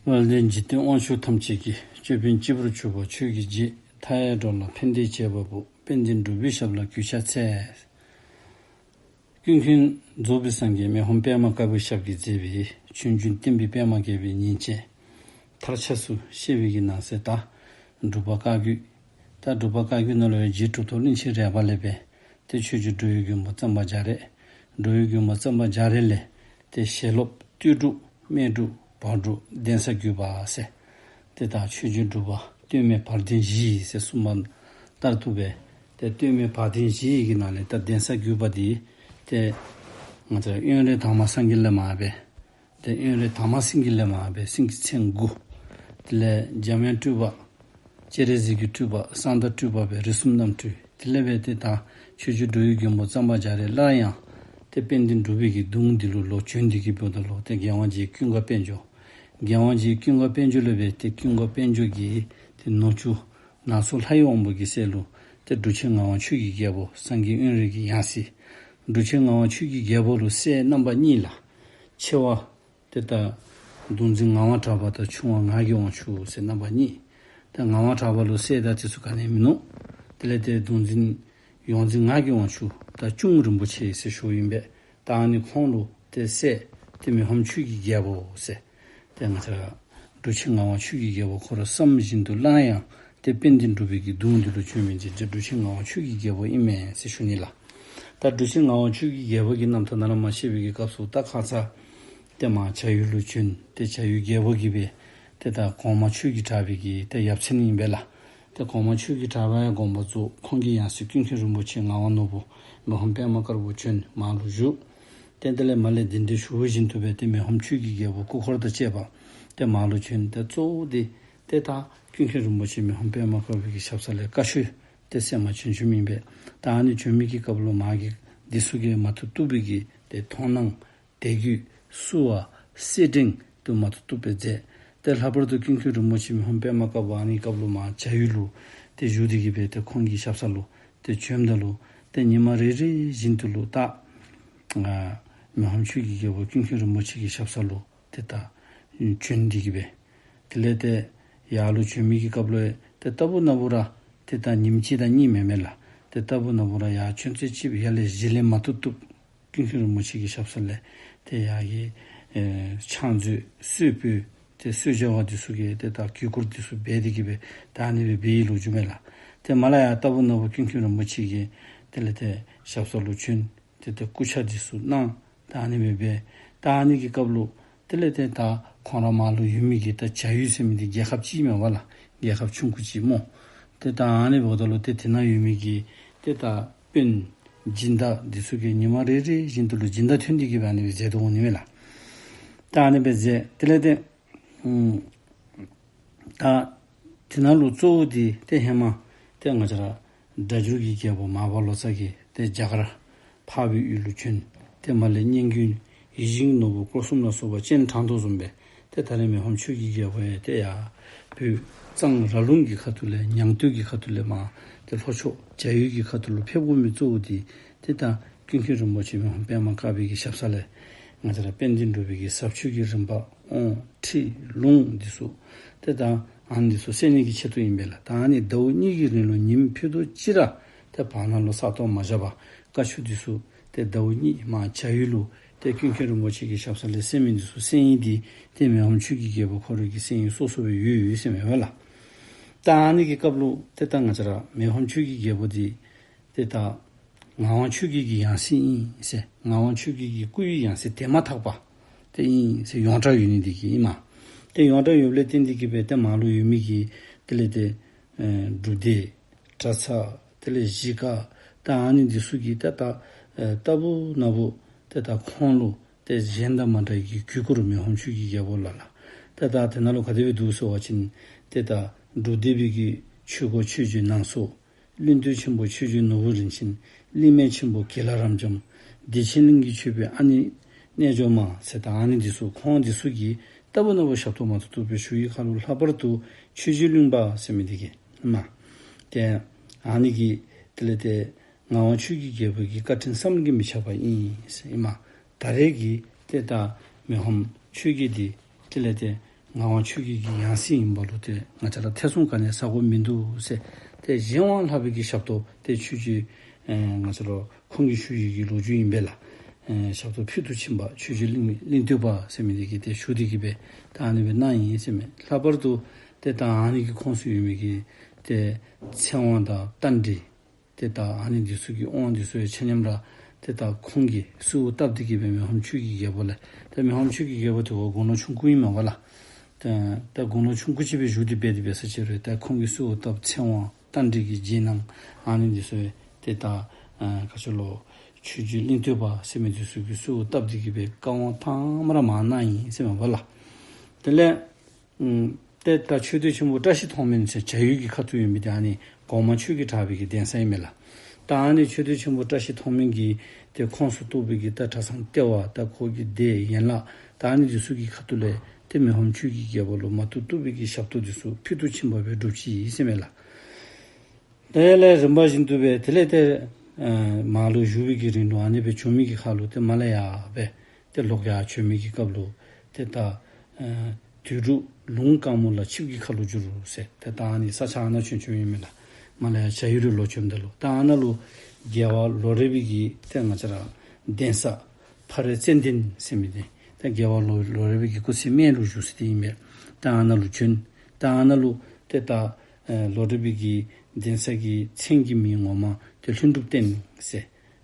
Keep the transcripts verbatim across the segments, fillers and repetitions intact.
དབལ་ལྡན་འཇིག་རྟེན་དབང་ཕྱུག་ཐམས་ཅད་ཀྱི། ཅོད་པན་སྤྱི་བོར་གྱུར་པ་ཆོས་ཀྱི་རྗེ། མཐའ་ཡས་འགྲོ་ལ་ཕན་བདེ་བྱེད་པ་པོ། དཔལ་ལྡན་འབྲུག་པའི་ཞབས་ལ་གུས་ཕྱག་འཚལ། ཀུན་མཁྱེན་རྫོགས་པའི་སངས་རྒྱས་མི་ཕམ་པདྨ་དཀར་པོའི་ཞབས་ཀྱིས་མཛད་པའི་ཆོས་འབྱུང་བསྟན་པའི་པདྨ་རྒྱས་པའི་ཉིན་བྱེད་མཐར་ཆགས་སུ་བཤད་པའི་གི་ནང་གསེས། ད་འབྲུག་པ་བཀའ་བརྒྱུད། ད་འབྲུག་པ་བཀའ་བརྒྱུད་ནང་ལུ་ཡང་རྗེ་གྲུབ་ཐོབ་གླིང་ཆེན་རས་པ་ལས་སྦེ་ཏེ་ཆོས་རྗེ་འགྲོ་བའི་མགོན་པོ་གཙང་པ་རྒྱ་རས། འགྲོ་བའི་མགོན་པོ་གཙང་པ་རྒྱ་རས་ལས་ཏེ་ཞལ་སློབ་སྟོད་འབྲུག་སྨད་འབྲུག་བར་འབྲུག་གདན་ས་བརྒྱུད་པ་ཟེར། ཏེ་ད་ཆོས་རྗེ་འབྲུག་པ་སྟོད་སྨད་བར་གདན་བཞི་ཟེར་གསུངས་པ་ལྟར་དུ་སྦེ་ཏེ་སྟོད་སྨད་བར་གདན་བཞི་གི་ནང་ལས་ད་གདན་ས་བརྒྱུད་པ་འདི་ཏེ་ང་བཅས་དབོན་རས་དར་མ་སེང་གེ་ལས་མར་སྦེ་ཏེ་དབོན་རས་དར་མ་སེང་གེ་ལས་མར་སྦེ་སེང་གེ་མཚན་དགུ། དེ་ལས་འཇམ་དབྱངས་སྤྲུལ་པ་སྤྱན་རས་གཟིགས་ཀྱི་སྤྲུལ་པ་གསང་བདག་སྤྲུལ་པ་སྦེ་རིགས་གསུམ་རྣམ་སྤྲུལ། དེ་ལས་སྦེ་ཏེ་ད་ཆོས་རྗེ་འགྲོ་བའི་མགོན་པོ་གཙང་པ་རྒྱ་རས་སླར་ཡང་ཏེ་དཔལ་ལྡན་འབྲུག་པའི་གི་གདུང་འདི་ལུ་ལོག་བྱོན་ཏེ་གི་འབདཝ་ད་ལུ་ཏེ་རྒྱལ་དབང་རྗེ་ཀུན་དགའ་དཔལ་འབྱོར། རྒྱལ་དབང་རྗེ་ཀུན་དགའ་དཔལ་འབྱོར་ལས་སྦེ་ཏེ་ཀུན་དགའ་དཔལ་འབྱོར་གྱི་ཏེ་ནུ་གཅུང་ནག་ཚོ་ལྷའི་དབང་པོ་གི་སྲས་ལུ་ཏེ་འབྲུག་ཆེན་ངག་དབང་ཆོས་ཀྱི་རྒྱལ་པོ་སངས་རྒྱས་དབོན་རས་ཀྱི་ཡང་སྲིད། འབྲུག་ཆེན་ངག་དབང་ཆོས་ཀྱི་རྒྱལ་པོ་ལུ་སྲས་རྣམ་པ་གཉིས་ལགས། ཆེ་བ་ཏེ་ད་གདུང་འཛིན་ངག་དབང་གྲགས་པ་དང་ཆུང་བ་ངག་གི་དབང་ཕྱུག་ཟེར་རྣམ་པ་གཉིས། ད་ངག་དབང་གྲགས་པ་ལུ་སྲས་དང་དེ་ཚུ་ག་ནི་ཡང་མིན་ནུག། དེ་ལས་ཏེ་གདུང་འཛིན་ཡོངས་འཛིན་ངག་གི་དབང་ཕྱུག་དང་གཅུང་རིན་པོ་ཆེ་ཟེར་ཞུཝ་ཨིན་པས། ད་ཨ་ནི་ཁོང་ལུ་ཏེ་སྲས་ཏེ་མི་ཕམ་ཆོས་ཀྱི་རྒྱལ་པོ་ཟེར། ཏེ་ང་བཅས་འབྲུག་ཆེན་ངག་དབང་ཆོས་ཀྱི་རྒྱལ་པོ་ཁོ་ར་བསམ་བཞིན་དུ་སླར་ཡང་ཏེ་དཔལ་ལྡན་འབྲུག་པའི་གི་གདུང་འདི་ལུ་བྱོན་མི་འདི་ཏེ་འབྲུག་ཆེན་ངག་དབང་ཆོས་ཀྱི་རྒྱལ་པོ་ཨིན་མས་ཟེར་ཞུ་ནི་ལགས། ད་འབྲུག་ཆེན་ངག་དབང་ཆོས་ཀྱི་རྒྱལ་པོ་གི་རྣམ་ཐར་ནང་ལས་མར་བཤད་པའི་གི་སྐབས་སུ་ད་ཁ་ཙ་ཏེ་མར་བྱ་ཡུལ་ལུ་བྱོན། ཏེ་བྱ་ཡུལ་རྒྱལ་པོ་གིས་སྦེ་ཏེ་ད་གོང་མ་ཆོས་ཀྱི་གྲགས་པའི་གི་ཏེ་ཡབ་མཚན་ཨིན་པས་ལགས། ཏེ་གོང་མ་ཆོས་ཀྱི་གྲགས་པ་ཡང་དགོངས་པ་རྫོགས། ཁོང་གི་ཡང་སྲིད་ཀུན་མཁྱེན་རིན་པོ་ཆེ་ངག་དབང་ནོར་བུ་མི་ཕམ་པདྨ་དཀར་པོ་བྱོན་མར་ལུ་བཞུགས། ཏེ་དེ་ལས་མར་ལས་གདན་འདྲེན་ཞུ་བ་བཞིན་དུ་སྦེ་ཏེ་མི་ཕམ་ཆོས་ཀྱི་རྒྱལ་པོ་སྐུ་འཁོར་དང་བཅས་པ་ཏེ་མར་ལུ་བྱོན། ཏེ་གཙོ་བོ་འདི་ཏེ་ད་ཀུན་མཁྱེན་རིན་པོ་ཆེ་མི་ཕམ་པདྨ་དཀར་པོའི་གི་ཞབས་ས་ལས་བཀའ་ཆོས་ཏེ་གསན་པར་བྱོན་བྱོནམ་ཨིན་པས། ད་ཨ་ནི་བྱོན་མི་གི་སྐབས་ལུ་མར་གྱི་འདི་ཚུ་གིས་མ་ཐུབ་ཐུབ་པའི་གི་ཏེ་མཐོང་སྣང་དད་གུས་བསུ་བ་སེར་སྦྲེང་དུ་མ་ཐུབ་ཐུབ་སྦེ་མཛད། ཏེ་ལྷག་པར་དུ་ཀུན་མཁྱེན་རིན་པོ་ཆེ་མི་ཕམ་པདྨ་དཀར་པོ་ཨ་ནི་སྐབས་ལུ་མར་བྱ་ཡུལ་ལུ་ཏེ་བཞུགས་ཏེ་གི་སྦེ་ཏེ་ཁོང་གི་ཞབས་ས་ལུ་ཏེ་བྱོནམ་ད་ལུ་ཏེ་ཉི་མ་རེ་རེ་བཞིན་དུ་ལུ་ད་ཨ་མི་ཕམ་ཆོས་ཀྱི་རྒྱལ་པོ་ཀུན་མཁྱེན་རིན་པོ་ཆེ་གི་ཞབས་ས་ལུ་ཏེ་ད་བྱོན་ཏེ་གི་སྦེ། དེ་ལས་ཏེ་ཡར་ལུ་བྱོན་མི་གི་སྐབས་ལུ་ཏེ་ལྟ་བུ་ན་བུ་ར་ཏེ་ད་ཉིནམ་གཅིག་དང་གཉིས་མེན་མས་ལགས། ཏེ་ལྟ་བུ་ན་བུ་ར་ཡར་བྱོན་ཚད་ཅིག་ཡར་ལས་གཞི་ལས་མ་ཐུབ་ཐུབ་ཀུན་མཁྱེན་རིན་པོ་ཆེ་གི་ཞབས་ས་ལས་ཏེ་ཡར་གྱི་ཨེ་ཕྱག་མཛོད་གསོལ་ཕུད་ཏེ་གསོལ་ཇ་བ་འདི་ཚུ་གི་ཏེ་ད་གུས་བཀུར་འདི་ཚུ་འབད་དེ་གི་སྦེ་ད་ཨ་ནི་སྦེ་འབད་ཡི་ལོ་རྒྱུས་མས་ལགས། ཏེ་མར་ལས་ཡར་ལྟ་བུ་ན་བུ་ཀུན་མཁྱེན་རིན་པོ་ཆེ་གི་དེ་ལས་ཏེ་ཞབས་ས་ལུ་བྱོན། ཏེ་ཏེ་སྐུ་ཕྱག་འདི་ཚུ་གནང་། ད་ཨ་ནི་སྦེ་འབད། ད་ཨ་ནི་གི་སྐབས་ལུ་དེ་ལས་ཏེ་ད་ཁོང་ར་མར་ལུ་ཡོད་མི་གི་ད་བྱ་ཡུལ་ཟེར་མི་འདི་རྒྱལ་ཁབ་ཅིག་མས་པ་ལགས། རྒྱལ་ཁབ་ཆུང་ཀུ་ཅིག་སྨོ། ཏེ་ད་ཨ་ནི་འབདཝ་ད་ལུ་ཏེ་དེ་ནང་ཡོད་མི་གི་ཏེ་ད་དཔོན་སྦྱིན་བདག་འདི་ཚུ་གིས་ཉི་མ་རེ་རེ་བཞིན་དུ་ལུ་སྦྱིན་བདག་ཐོན་ཏེ་གི་སྦེ་ཨ་ནི་སྦེ་མཛད་དོ་འོང་ནི་མས་ལགས། ད་ཨ་ནི་སྦེ་མཛད། དེ་ལས་ཏེ་ཨུམ་ད་དེ་ནང་ལུ་གཙོ་བོ་འདི་ཏེ་ཧེ་མ་ཏེ་ང་བཅས་ར་སྒྲ་སྒྱུར་གྱི་རྒྱལ་པོ་མར་པ་ལོ་ཙཱ་གིས་ཏེ་རྒྱ་གར་འཕགས་པའི་ཡུལ་ལུ་བྱོན། ཏེ་མར་ལས་སྙན་བརྒྱུད་ཡིད་བཞིན་ནོར་བུ་སྐོར་གསུམ་ལ་སོགས་པ་སྤྱན་དྲངས་དོ་བཟུམ་སྦེ་ཏེ་ད་རེས་མི་ཕམ་ཆོས་ཀྱི་རྒྱལ་པོ་ཡང་ཏེ་ཡར་བོད་གཙང་ར་ལུང་གི་ཁ་ཐུག་ལས་ཉང་སྟོད་ཀྱི་ཁ་ཐུག་ལས་མར་ཏེ་ལྷོ་ཕྱོགས་བྱ་ཡུལ་གྱི་ཁ་ཐུག་ལུ་ཕེབས་དགོ་མི་གཙོ་བོ་འདི་ཏེ་ད་ཀུན་མཁྱེན་རིན་པོ་ཆེ་མི་ཕམ་པདྨ་དཀར་པོའི་གི་ཞབས་ས་ལས་ང་བཅས་ར་དཔལ་ལྡན་འབྲུག་པའི་གི་ཟབ་ཆོས་ཀྱི་རིམ་པ་དབང་ཁྲིད་ལུང་འདི་ཚུ་ཏེ་ད་ཨ་ནི་འདི་ཚུ་གསན་ནི་གི་ཆེད་དུ་ཨིན་པས་ལགས། ད་ཨ་ནི་ཟླཝ་གཉིས་ཀྱི་རིང་ལུ་ཉིནམ་ཕྱེད་དོ་ཅིག་ར་ཏེ་བར་ན་ལུ་ས་སྟོང་མ་བཞག་པར་བཀའ་ཆོས་འདི་ཚུ་ཏེ་ཟླཝ་གཉིས་མར་བྱ་ཡུལ་ལུ་ཏེ་ཀུན་མཁྱེན་རིན་པོ་ཆེ་གི་ཞབས་ས་ལས་གསན་མི་འདི་ཚུ་གསན་ཡི། འདི་ཏེ་མི་ཕམ་ཆོས་ཀྱི་རྒྱལ་པོ་ཁོ་ར་གིས་གསན་ཡི་སོ་སོ་སྦེ་ཡོད་ཡོད་ཟེར་མས་པ་ལགས། ད་ཨ་ནི་གི་སྐབས་ལུ་ཏེ་ད་ང་བཅས་ར་མི་ཕམ་ཆོས་ཀྱི་རྒྱལ་པོ་འདི་ཏེ་ད་ངག་དབང་ཆོས་རྒྱལ་གྱི་ཡང་སྲིད་ཨིན་ཟེར། ངག་དབང་ཆོས་རྒྱལ་གྱི་སྐུའི་ཡང་སྲིད་དེ་མ་ཐག་པ་ཏེ་ཨིན་ཟེར་ཡོངས་གྲགས་ཡོད་ནི་འདི་གིས་ཨིན་མས། ཏེ་ཡོངས་གྲགས་ཡོདཔ་ལས་བརྟེན་ཏེ་གི་སྦེ་ཏེ་མར་ལུ་ཡོད་མི་གི་དེ་ལས་ཏེ་ཨེ་སྒྲུབ་སྡེ་གྲྭ་ཚང་དེ་ལས་གཞིས་ཀ་ད་ཨ་ནི་འདི་ཚུ་གིས་ཏེ་ད་ཨེ་ལྟ་བུ་ན་བུ་ཏེ་ད་ཁོང་ལུ་ཏེ་གཞན་དང་མ་འདྲ་བའི་གི་གུས་བཀུར་མི་ཕམ་ཆོས་ཀྱི་རྒྱལ་པོ་ལ་ལགས། ཏེ་ད་དེ་ནང་ལུ་ག་དེ་སྦེ་འདུག་ཟེར་བ་ཅིན་ཏེ་ད་སྒྲུབ་སྡེ་པའི་གི་ཆོས་སྒོ་ཆོས་རྗེ་ནང་སོ། གླིང་སྟོད་ཆེན་པོ་ཆོས་རྗེ་ནོར་བུ་རིན་ཆེན། གླིང་སྨད་ཆེན་པོ་དགེ་ལགས་རབ་འབྱམས། བདེ་ཆེན་གླིང་གི་ཆོས་པའི་ཨ་ནེ་རྣལ་འབྱོར་མ་ཟེར་ད་ཨ་ནི་འདི་ཚུ་ཁོང་འདི་ཚུ་གིས་ལྟ་བུ་ན་བུ་ཞབས་ཏོག་མ་ཐུབ་ཐུབ་སྦེ་ཞུ་ཡི་ཁར་ལུ་ལྷག་པར་དུ་ཆོས་རྗེ་གླིང་པ་ཟེར་མི་འདི་གིས་མ་ཏེ་ཨ་ནི་གིས་དེ་ལས་ཏེ་ངག་དབང་ཆོས་ཀྱི་རྒྱལ་པོ་གི་བཀའ་དྲིན་བསམ་གྱིས་མི་ཁྱབ་པ་ཨིན་ཟེར་ཨིན་མས། ད་རེས་ཀྱི་ཏེ་ད་མི་ཕམ་ཆོས་རྒྱལ་འདི་དེ་ལས་ཏེ་ ངག་དབང་ཆོས་རྒྱལ་གྱི་ཡང་སྲིད་ཨིན་པ་ལུ་ཏེ་ང་བཅས་ར་ཐེ་ཚོམ་ག་ནི་ཟ་དགོཔ་མིན་འདུག་ཟེར། ཏེ་གཞན་དབང་ལྷག་པའི་གི་ཞབས་ཏོག་ཏེ་ཆོས་རྗེ་ཨེ་ང་བཅས་ར་ཁོང་གིས་ཞུ་ཡི་གི་ལོ་རྒྱུས་ཨིན་པས་ལགས། ཨེ་ཞབས་ཏོག་ཕུལ་དུ་ཕྱིན་པ་ཆོས་རྗེ་གླིང་གླིང་སྟོད་པ་ཟེར་མི་འདི་གིས་ཏེ་ཞུ་སྟེ་གི་སྦེ་ད་ཨ་ནི་སྦེ་གནང་ཡི་ཟེར་མས། ལྷག་པར་དུ་ཏེ་ད་ཨ་ནི་གི་ཁོངས་སུ་ཡོད་མི་གི་ཏེ་ཚེ་དབང་དང་རྟ་མགྲིན་ཏེ་ད་ཨ་ནི་འདི་ཚུ་གི་དབང་འདི་ཚུ་ཡང་ཆ་མཉམ་ར་ཏེ་ད་ཁོང་གིས་གསོལཝ་བཏབ་སྟེ་གི་སྦེ་མི་ཕམ་ཆོས་ཀྱི་རྒྱལ་པོ་ལས། ཏེ་མི་ཕམ་ཆོས་ཀྱི་རྒྱལ་པོ་དེ་བ་དགུང་ལོ་ཆུང་ཀུ་ཨིན་མས་པ་ལགས། ཏེ་ད་དགུང་ལོ་ཆུང་ཀུ་ཅིག་སྦེ་བཞུགས་ཏེ་འབད་དེ་འབད་ས་ཅིག་རུང་ཏེ་ཁོང་གིས་གསོལཝ་བཏབ་ཚེ་དབང་རྟ་མགྲིན་གྱི་རྗེས་གནང་ཨ་ནི་འདི་ཚུ་ཡང་ཏེ་ད་ཨ་ག་ཅི་ལོ་ཆོས་རྗེ་གླིང་སྟོད་པ་ཟེར་མི་འདི་ཚུ་གིས་གསོལཝ་བཏབ་སྟེ་གི་སྦེ་བཀའ་དབང་ཐང་མ་ར་མར་གནང་ཡི་ཟེར་མས་པ་ལགས། དེ་ལས་ཨུམ་ཏེ་ད་ཆོས་སྡེ་ཆེན་པོ་བཀྲ་ཤིས་མཐོང་སྨོན་ཟེར་བྱ་ཡུལ་གྱི་ཁ་ཐུག་ཡོད་མི་འདི་ཨ་ནི་གོང་མ་ཆོས་ཀྱི་གྲགས་པའི་གི་གདན་ས་ཨིན་མས་ལགས། ད་ཨ་ནི་ཆོས་སྡེ་ཆེན་པོ་བཀྲ་ཤིས་མཐོང་སྨོན་གྱི་ཏེ་ཁོངས་སུ་གཏོགས་པའི་གི་ད་གྲྭ་ཚང་ལྟེ་བ་ད་ཁོ་གི་སྡེ་ཡན་ལག་ད་ཨ་ནི་འདི་ཚུ་གི་ཁ་ཐུག་ལས་ཏེ་མི་ཕམ་ཆོས་ཀྱི་རྒྱལ་པོ་ལུ་མ་བཏུབ་བཏུབ་པའི་གི་ཞབས་ཏོག་འདི་ཚུ་ཕུལ་དུ་ཕྱིན་པ་སྦེ་སྒྲུབ་ཅི་ཨིན་ཟེར་མས་ལགས། དེ་ལས་རིམ་པ་བཞིན་དུ་སྦེ་དེ་ལས་ཏེ་ཨ་མར་ལུ་བཞུགས་པའི་གི་རིང་ལུ་ཨ་ནི་སྦེ་བྱུང་མི་གི་ཁར་ལུ་ཏེ་མར་ལས་ཡར་སྦེ་ཏེ་ལོག་ཡར་བྱོན་མི་གི་སྐབས་ལུ་ཏེ་ད་ཨ་དུས་འཁྲུགས་ལུང་དཀར་མོ་ལ་ཆིབས་ཀྱི་ཁ་ལོ་བསྒྱུར་ཟེར་ཏེ་ད་ཨ་ནི་ས་ཆ་ཨ་ནཱ་བྱོན་བྱོནམ་ཨིན་མས་ལགས། མར་ལས་ཡར་བྱ་ཡུལ་ལུ་ལོག་བྱོནམ་ད་ལུ་ད་ཨ་ནཱ་ལུ་རྒྱལ་བ་ལོ་རས་པའི་གི་ཏེ་ང་བཅས་ར་གདན་ས་ཕ་རོལ་ཙན་དན་ཟེར་མི་འདི་ཏེ་རྒྱལ་བ་ལོ་ལོ་རས་པའི་གི་སྐུ་ཚེ་སྨད་ལུ་བཞུགས་ས་འདི་ཨིན་མས། ད་ཨ་ནཱ་ལུ་བྱོན། ད་ཨ་ནཱ་ལུ་ཏེ་ད་ཨེ་ལོ་རས་པའི་གི་གདན་ས་གི་མཚན་གྱི་མིང་ངོ་མ་ཏེ་ལྷུན་གྲུབ་བསྟན་ཟེར་